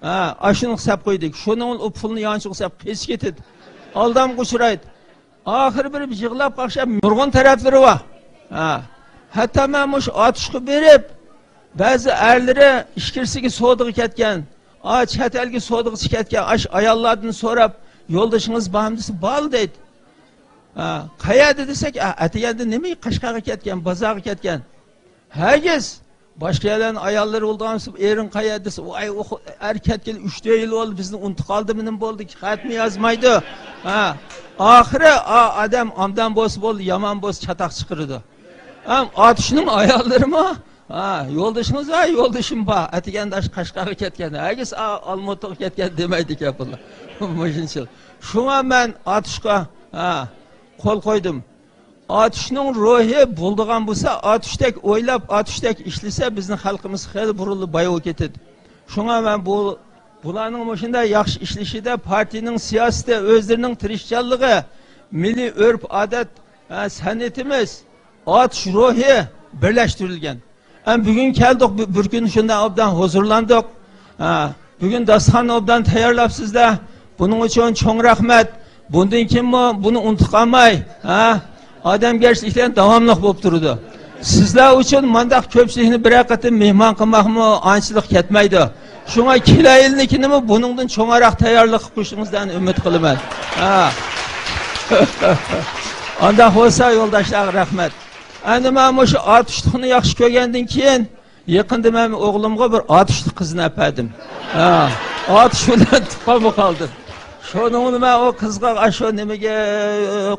ھە، ئاشۇنى قىلساپ قويدى. شۇنىڭ ئۇ پۇلنى يانچۇققا ساپ قېچىپ كېتىدۇ. ئالدامغا ئۇچرايدۇ. ئاخىرى بېرىپ يىغلاپ قاقشاپ نۇرغۇن تەرەپلىرى بار. ھە. ھەتتا مەن مۇشۇ ئاتۇشقا بېرىپ، بەزى ئەرلىرى ئىچكىرىسىگە سودىغا كەتكەن، ئا، چەت ئەلگە سودىغا كەتكەن، ئاش ئاياللاردىن سوراپ، يولدىشىڭىز بارمۇ دېسە، بار دەيدۇ. ھە. قەيەردە دېسەك، ئا، ئەتىگەندە نېمە قەشقەرگە كەتكەن، بازارغا كەتكەن. ھەرگىز باشقا يەرلەرنىڭ ئاياللىرى بولىدىغان بولسا، ئېرىڭ قەيەردە دېسە، ۋاي، ئۇ خو-، ئەر كەتكىلى ئۈچ يىل بولدى، بىزنى ئۇنتۇپ قالدىمۇ نېمە بولدى، خەتمۇ يازمايدۇ. ھە. ئاخىرى، ئا، ئادەم ئامدان بولسا بولدى، يامان بولسا چاتاق چىقىرىدۇ. ھەم ئاتۇشنىڭ ئاياللىرىمۇ، ھە، يولدىشىڭىز، ھە، يولدىشىم بار، ئەتىگەندە ئاشۇ قەشقەرگە كەتكەن، ھەرگىز، ئا، ئالمۇتىغا كەتكەن دېمەيدىكەن بۇلار. مۇشۇنچىلىك. شۇڭا مەن ئاتۇشقا، ھە، قول قويدۇم. ئاتۇشنىڭ روھى بولىدىغان بولسا، ئاتۇشتەك ئويلاپ، ئاتۇشتەك ئىشلىسە، بىزنىڭ خەلقىمىز خېلى بۇرۇنلا باي بولۇپ كېتىدۇ. شۇڭا مەن بۇ، بۇلارنىڭ مۇشۇنداق ياخشى ئىشلىشىدە پارتىيىنىڭ سىياسىتى، ئۆزلىرىنىڭ تىرىشچانلىقى، مىللىي ئۆرپ-ئادەت، ھە، سەنئىتىمىز، ئاتۇش روھى بىرلەشتۈرۈلگەن. ھەم بۈگۈن كەلدۇق، بىر، بىر كۈن شۇنداق ئوبدان ھۇزۇرلاندۇق. ھە، بۈگۈن داستىخاننى ئوبدان تەييارلاپسىزلەر. بۇنىڭ ئۈچۈن چوڭ رەھمەت. بۇندىن كېيىنمۇ بۇنى ئۇنتۇپ قالماي، ھە، ئادەمگەرچىلىكلەر داۋاملىق بولۇپ تۇرىدۇ. سىزلەر ئۈچۈن مانداق كۆپچىلىكنى بىرەر قېتىم مېھمان قىلماقمۇ ئانچىلىق كەتمەيدۇ. شۇڭا كېلەر يىلنىڭكىنىمۇ بۇنىڭدىن چوڭراق تەييارلىق قىلىپ قويۇشىڭىزدىن ئۈمىد قىلىمەن. ھە. ئانداق بولسا يولداشلارغا رەھمەت. ئەمدى مەن مۇشۇ ئاتۇشلۇقنى ياخشى كۆرگەندىن كېيىن، يېقىندا مەن ئوغلۇمغا بىر ئاتۇشلۇق قىزنى ئەپەردىم. ھە، ئاتۇش بىلەن تۇغقانمۇ قالدىم. شۇنىڭ بىلەن مەن ئۇ قىزغا، ئاشۇ نېمىگە،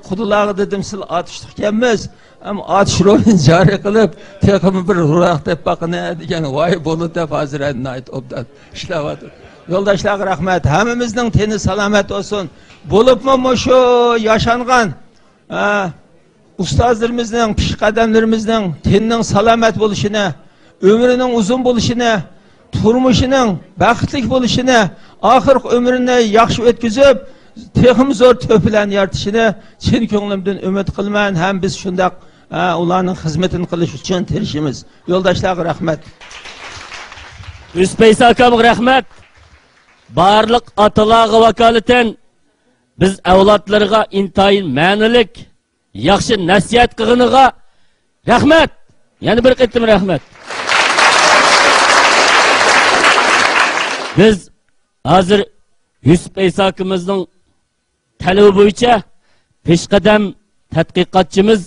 قۇدىلارغا دېدىم، سىلەر ئاتۇشلۇق ئىكەنمىز. ئەمما ئاتۇش روھىنى جارى قىلىپ، تېخىمۇ بىر روھراق دەپ باقىنە دېگەن، ۋاي بولدى دەپ، ھازىر ئەنە ناھايىتى ئوبدان ئىشلەۋاتىدۇ. يولداشلارغا رەھمەت. ھەممىمىزنىڭ تېنى سالامەت بولسۇن. بولۇپمۇ مۇشۇ ياشانغان، ھە، ئۇستازلىرىمىزنىڭ، پېشقەدەملىرىمىزنىڭ تېنىنىڭ سالامەت بولۇشىنى، ئۆمرىنىڭ ئۇزۇن بولۇشىنى، تۇرمۇشىنىڭ بەختلىك بولۇشىنى، ئاخىرقى ئۆمرىنى ياخشى ئۆتكۈزۈپ، تېخىمۇ زور تۆھپىلەرنى يارىتىشىنى چىن كۆڭلۈمدىن ئۈمىد قىلىمەن ھەم بىز شۇنداق، ھە، ئۇلارنىڭ خىزمىتىنى قىلىش ئۈچۈن تىرىشىمىز. يولداشلارغا رەھمەت. يۈسۈپ ئەيسا ئاكامغا رەھمەت. بارلىق ئاتىلارغا ۋاكالىتەن بىز ئەۋلادلىرىغا ئىنتايىن مەنىلىك ياخشى نەسىھەت قىلغىنىغا رەھمەت. يەنە بىر قېتىم رەھمەت. بىز ھازىر يۈسۈپ ئەيسا ئاكىمىزنىڭ تەلىپى بويىچە پېشقەدەم تەتقىقاتچىمىز،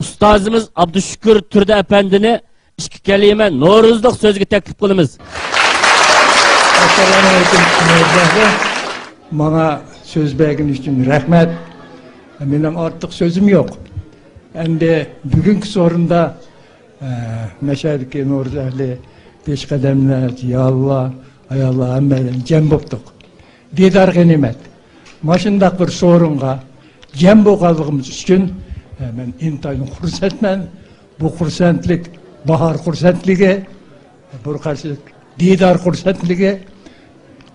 ئۇستازىمىز ئابدۇشۈكۈر تۇردى ئەپەندىنى ئىككى كەلىمە نورۇزلۇق سۆزگە تەكلىپ قىلىمىز. ئەسسالامۇئەلەيكۇم، نورۇز ئەھلى. ماڭا سۆز بەرگىنى ئۈچۈن رەھمەت. مېنىڭ ئارتۇق سۆزۈم يوق. ئەمدى بۈگۈنكى سورۇندا، ئە، مەشەدىكى نورۇز ئەھلى، پېشقەدەملەر، زىيالىيلار، ئاياللار، ھەممەيلەن جەم بوپتۇق. دىدار غەنىيمەت. ماشۇنداق بىر سورۇنغا جەم بولغانلىقىمىز ئۈچۈن، ئە، مەن ئىنتايىن خۇرسەنمەن. بۇ خۇرسەنلىك باھار خۇرسەنلىكى، بىر قارىسا دىدار خۇرسەنلىكى،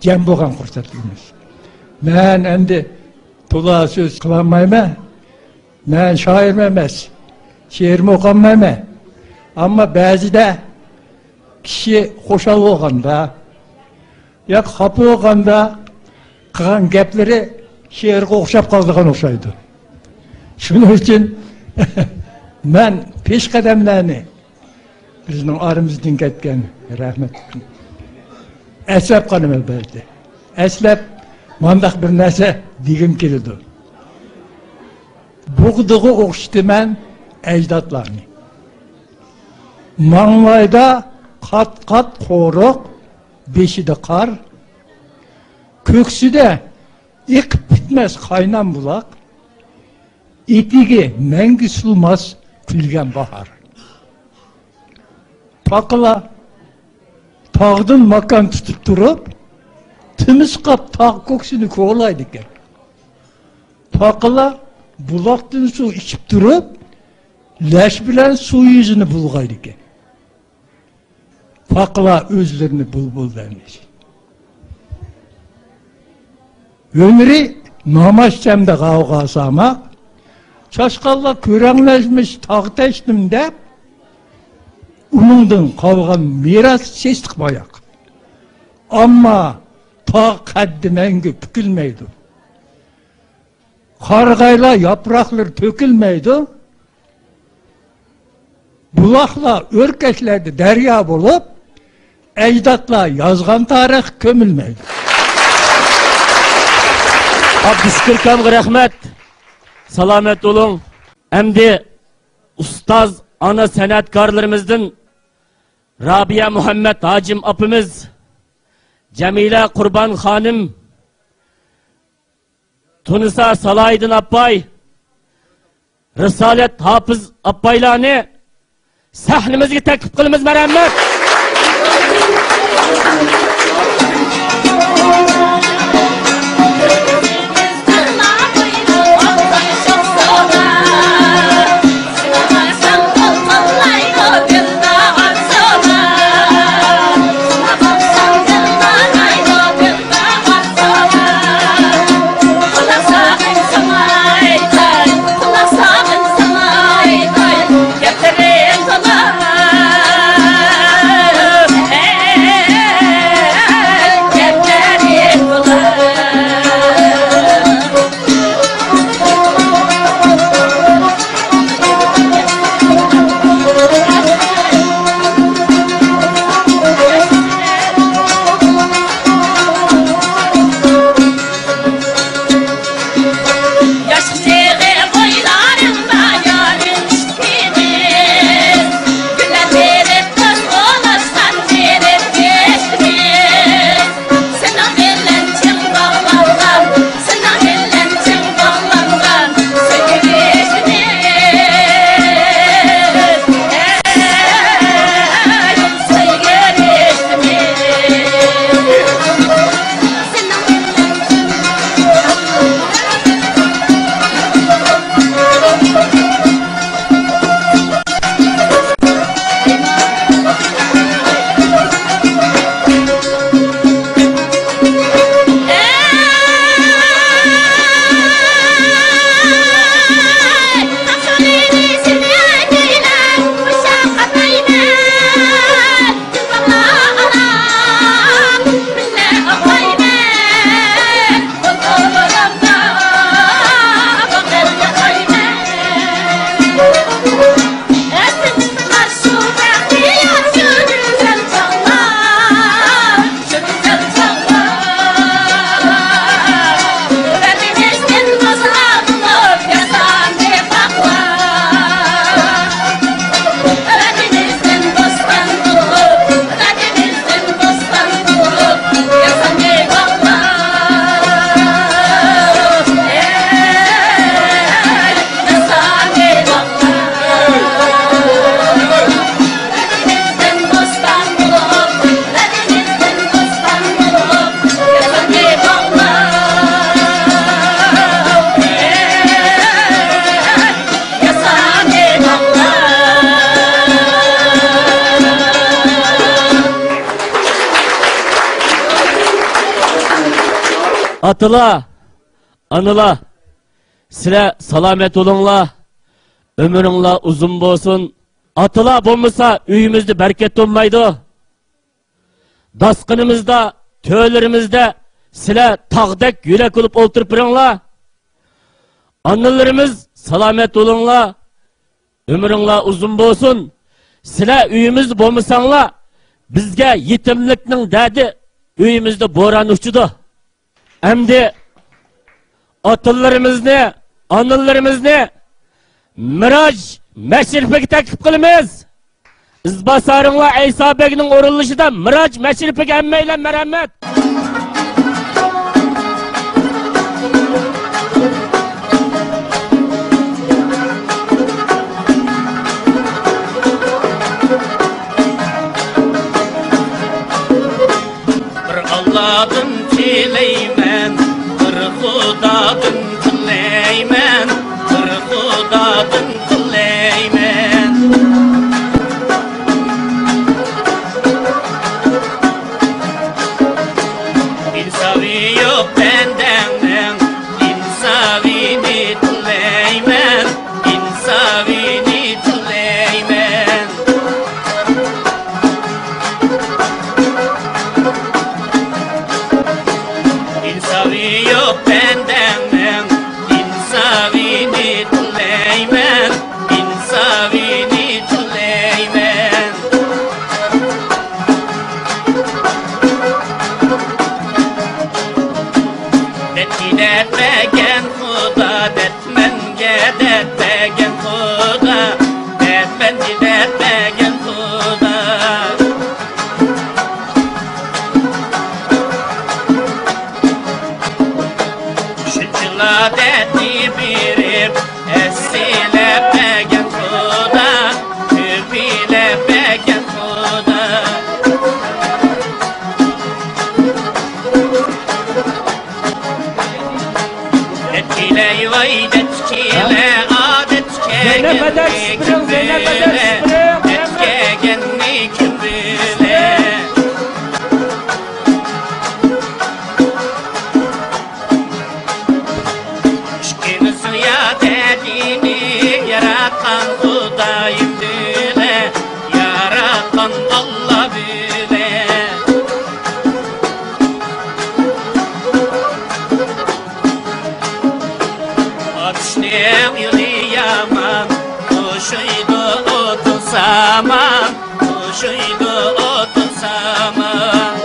جەم بولغان خۇرسەنلىكىمىز. مەن ئەمدى تولا سۆز قىلالمايمەن. مەن شائىرمۇ ئەمەس، شېئىرمۇ ئوقۇالمايمەن. ئەمما بەزىدە كىشى خۇشال بولغاندا ياكى خاپا بولغاندا قىلغان گەپلىرى شېئىرغا ئوخشاپ قالىدىغان ئوخشايدۇ. شۇنىڭ ئۈچۈن مەن پېشقەدەملەرنى، بىزنىڭ ئارىمىزدىن كەتكەن، رەھمەت، ئەسلەپ قالىمەن بەزىدە. ئەسلەپ مانداق بىر نەرسە دېگۈم كېلىدۇ. بۇغدىغا ئوخشىتىمەن ئەجدادلارنى. ماڭلايدا قات-قات قورۇق، بېشىدا قار، كۆكسىدە ئېقىپ پۈتمەس قاينام بۇلاق، ئېتىكى مەڭگۈ سۇلماس كۈلگەن باھار. پاقىلار تاغدىن ماكان تۇتۇپ تۇرۇپ، تىمىسقاپ تاغ كۆكسىنى كولايدىكەن. پاقىلار بۇلاقتىن سۇ ئىچىپ تۇرۇپ، لەش بىلەن سۇ يۈزىنى بۇلغايدىكەن. پاقىلار ئۆزلىرىنى بۇلبۇل دەرمىش. ھۈنىرى ناماز چەمدە غاۋغا سالماق، چاشقانلار كۆرەڭلەشمىش تاغ تەشتىم دەپ، ئۇنىڭدىن قالغان مىراس سېسىق باياق. ئەمما تاغ قەددى مەڭگۈ پۈكۈلمەيدۇ. قارىغايلار ياپراقلىرى تۆكۈلمەيدۇ. بۇلاقلار ئۆركەشلەردە دەريا بولۇپ، ئەجدادلار يازغان تارىخ كۆمۈلمەيدۇ. ئابدۇشۈكۈر ئاكامغا رەھمەت. سالامەت بولۇڭ. ئەمدى ئۇستاز ئانا سەنئەتكارلىرىمىزدىن رابىيە مۇھەممەت ھاجىم ئاپىمىز، جەمىلە قۇربان خانىم، تۇنىسا سالاھىدىن ئاپاي، رىسالەت ھاپىز ئاپايلارنى سەھنىمىزگە تەكلىپ قىلىمىز. مەرھەمەت. ئاتىلار، ئانىلار، سىلەر سالامەت بولۇڭلار، ئۆمرۈڭلار ئۇزۇن بولسۇن. ئاتىلار بولمىسا، ئۆيىمىزدە بەرىكەت بولمايدۇ. داسقىنىمىزدا، تۆرلىرىمىزدە سىلەر تاغدەك يۆلەك بولۇپ ئولتۇرۇپ بېرىڭلار. ئانىلىرىمىز، سالامەت بولۇڭلار. ئۆمرۈڭلار ئۇزۇن بولسۇن. سىلەر ئۆيىمىزدە بولمىساڭلار، بىزگە يېتىملىكنىڭ دەردى، ئۆيىمىزدە بوران ئۇچىدۇ. ئەمدى ئاتىلىرىمىزنى، ئانىلىرىمىزنى مىراج مەشرىپىگە تەكلىپ قىلىمىز. ئىزباسارىڭلار ئەيسا بەگنىڭ ئورۇنلىشىدا مىراج مەشرىپىگە ھەممەيلەن مەرھەمەت. بىر ئاللادىن تىلەيمەن، بىر خۇدادىن تىلەيمەن، بىر خۇدادىن تىلەيمەن. ئىنساۋى يوق بەندەڭنىڭ ئىنساۋىنى تىلەيمەن، ئىنساۋىنى تىلەيمەن. ئىنساۋى يوق بەندەڭنىڭ ئىنساۋىنى تىلەيمەن، ئىنساۋىنى تىلەيمەن. دەتكىدە بەرگەن خۇدا، دەتمەنگە دەت بەرگەن خۇدا، دەتمەنگە دەت بەرگەن خۇدا. شۇنچىلا دەتنى بېرىپ، ئەسلىلەپ بەرگەن خۇدا، كۆپىلەپ بەرگەن خۇدا. دەتكىلەي ۋاي دەتكىلە، ئادەتكە زەينەپ، ئادەت كەلگەننى كىم بىلە؟ زەينەپ، ئادەت كىم بىلە؟ ئىككىمىزنىڭ يا دەردىنى ياراتقان خۇدايىم بىلە، ياراتقان ئاللا بىلە. ئاتۇشنىڭ يولى يامان، توشۇيدۇ ئوتۇن سامان، توشۇيدۇ ئوتۇن سامان.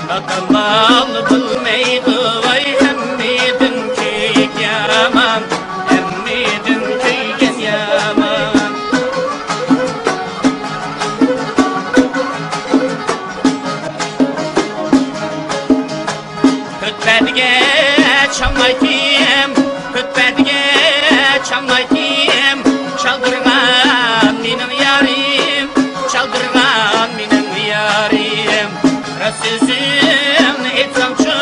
نادان بال بىلمەيدۇ ۋاي، ھەممىدىن كۆيۈك يامان، ھەممىدىن كۆيگەن يامان. كۆتبەتكە چاملايتتىم، كۆتبەتكە چاملايتتىم، چالدۇرغان مېنىڭ يارىم، چالدۇرغان مېنىڭ يارىم. راست سۆزۈمنى ئېيتساڭچۇ،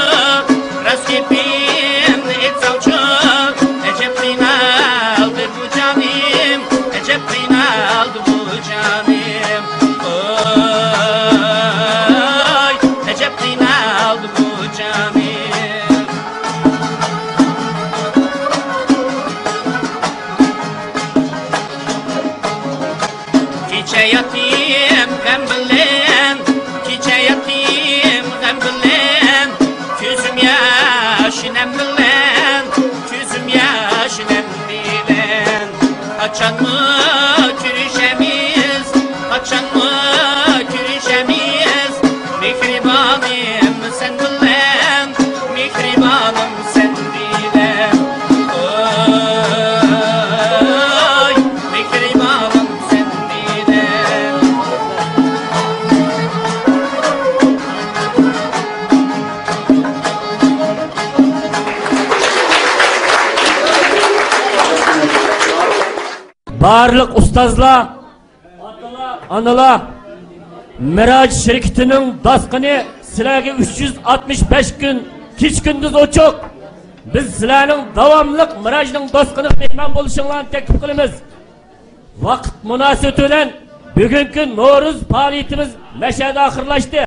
راست گېپىمنى ئېيتساڭچۇ، ئەجەب قىينالدى بۇ جانىم، ئەجەب قىينالدى بۇ جانىم. ئوي، ئەجەب قىينالدى بۇ جانىم. كېچە ياتتىم غەم بىلەن، كېچە ياتتىم غەم بىلەن، كۆزۈم ياش نەم بىلەن، كۆزۈم ياش نەم بىلەن. قاچانمۇ كۆرۈشەمىز، قاچانمۇ كۆرۈشەمىز، مېھرىبانىم سەن بىلەن، مېھرىبانىم سەن بىلەن. ئوي، مېھرىبانىم سەن بىلەن. بارلىق ئۇستازلار، ئانىلار، مىراج شىركىتىنىڭ داسقىنى سىلەرگە ئۈچ يۈز ئاتمىش بەش كۈن كېچە-كۈندۈز ئوچۇق. بىز سىلەرنىڭ داۋاملىق مىراجنىڭ داسقىنىغا مېھمان بولۇشۇڭلارنى تەكلىپ قىلىمىز. ۋاقىت مۇناسىۋىتى بىلەن بۈگۈنكى نورۇز پائالىيىتىمىز مەشەدە ئاخىرلاشتى.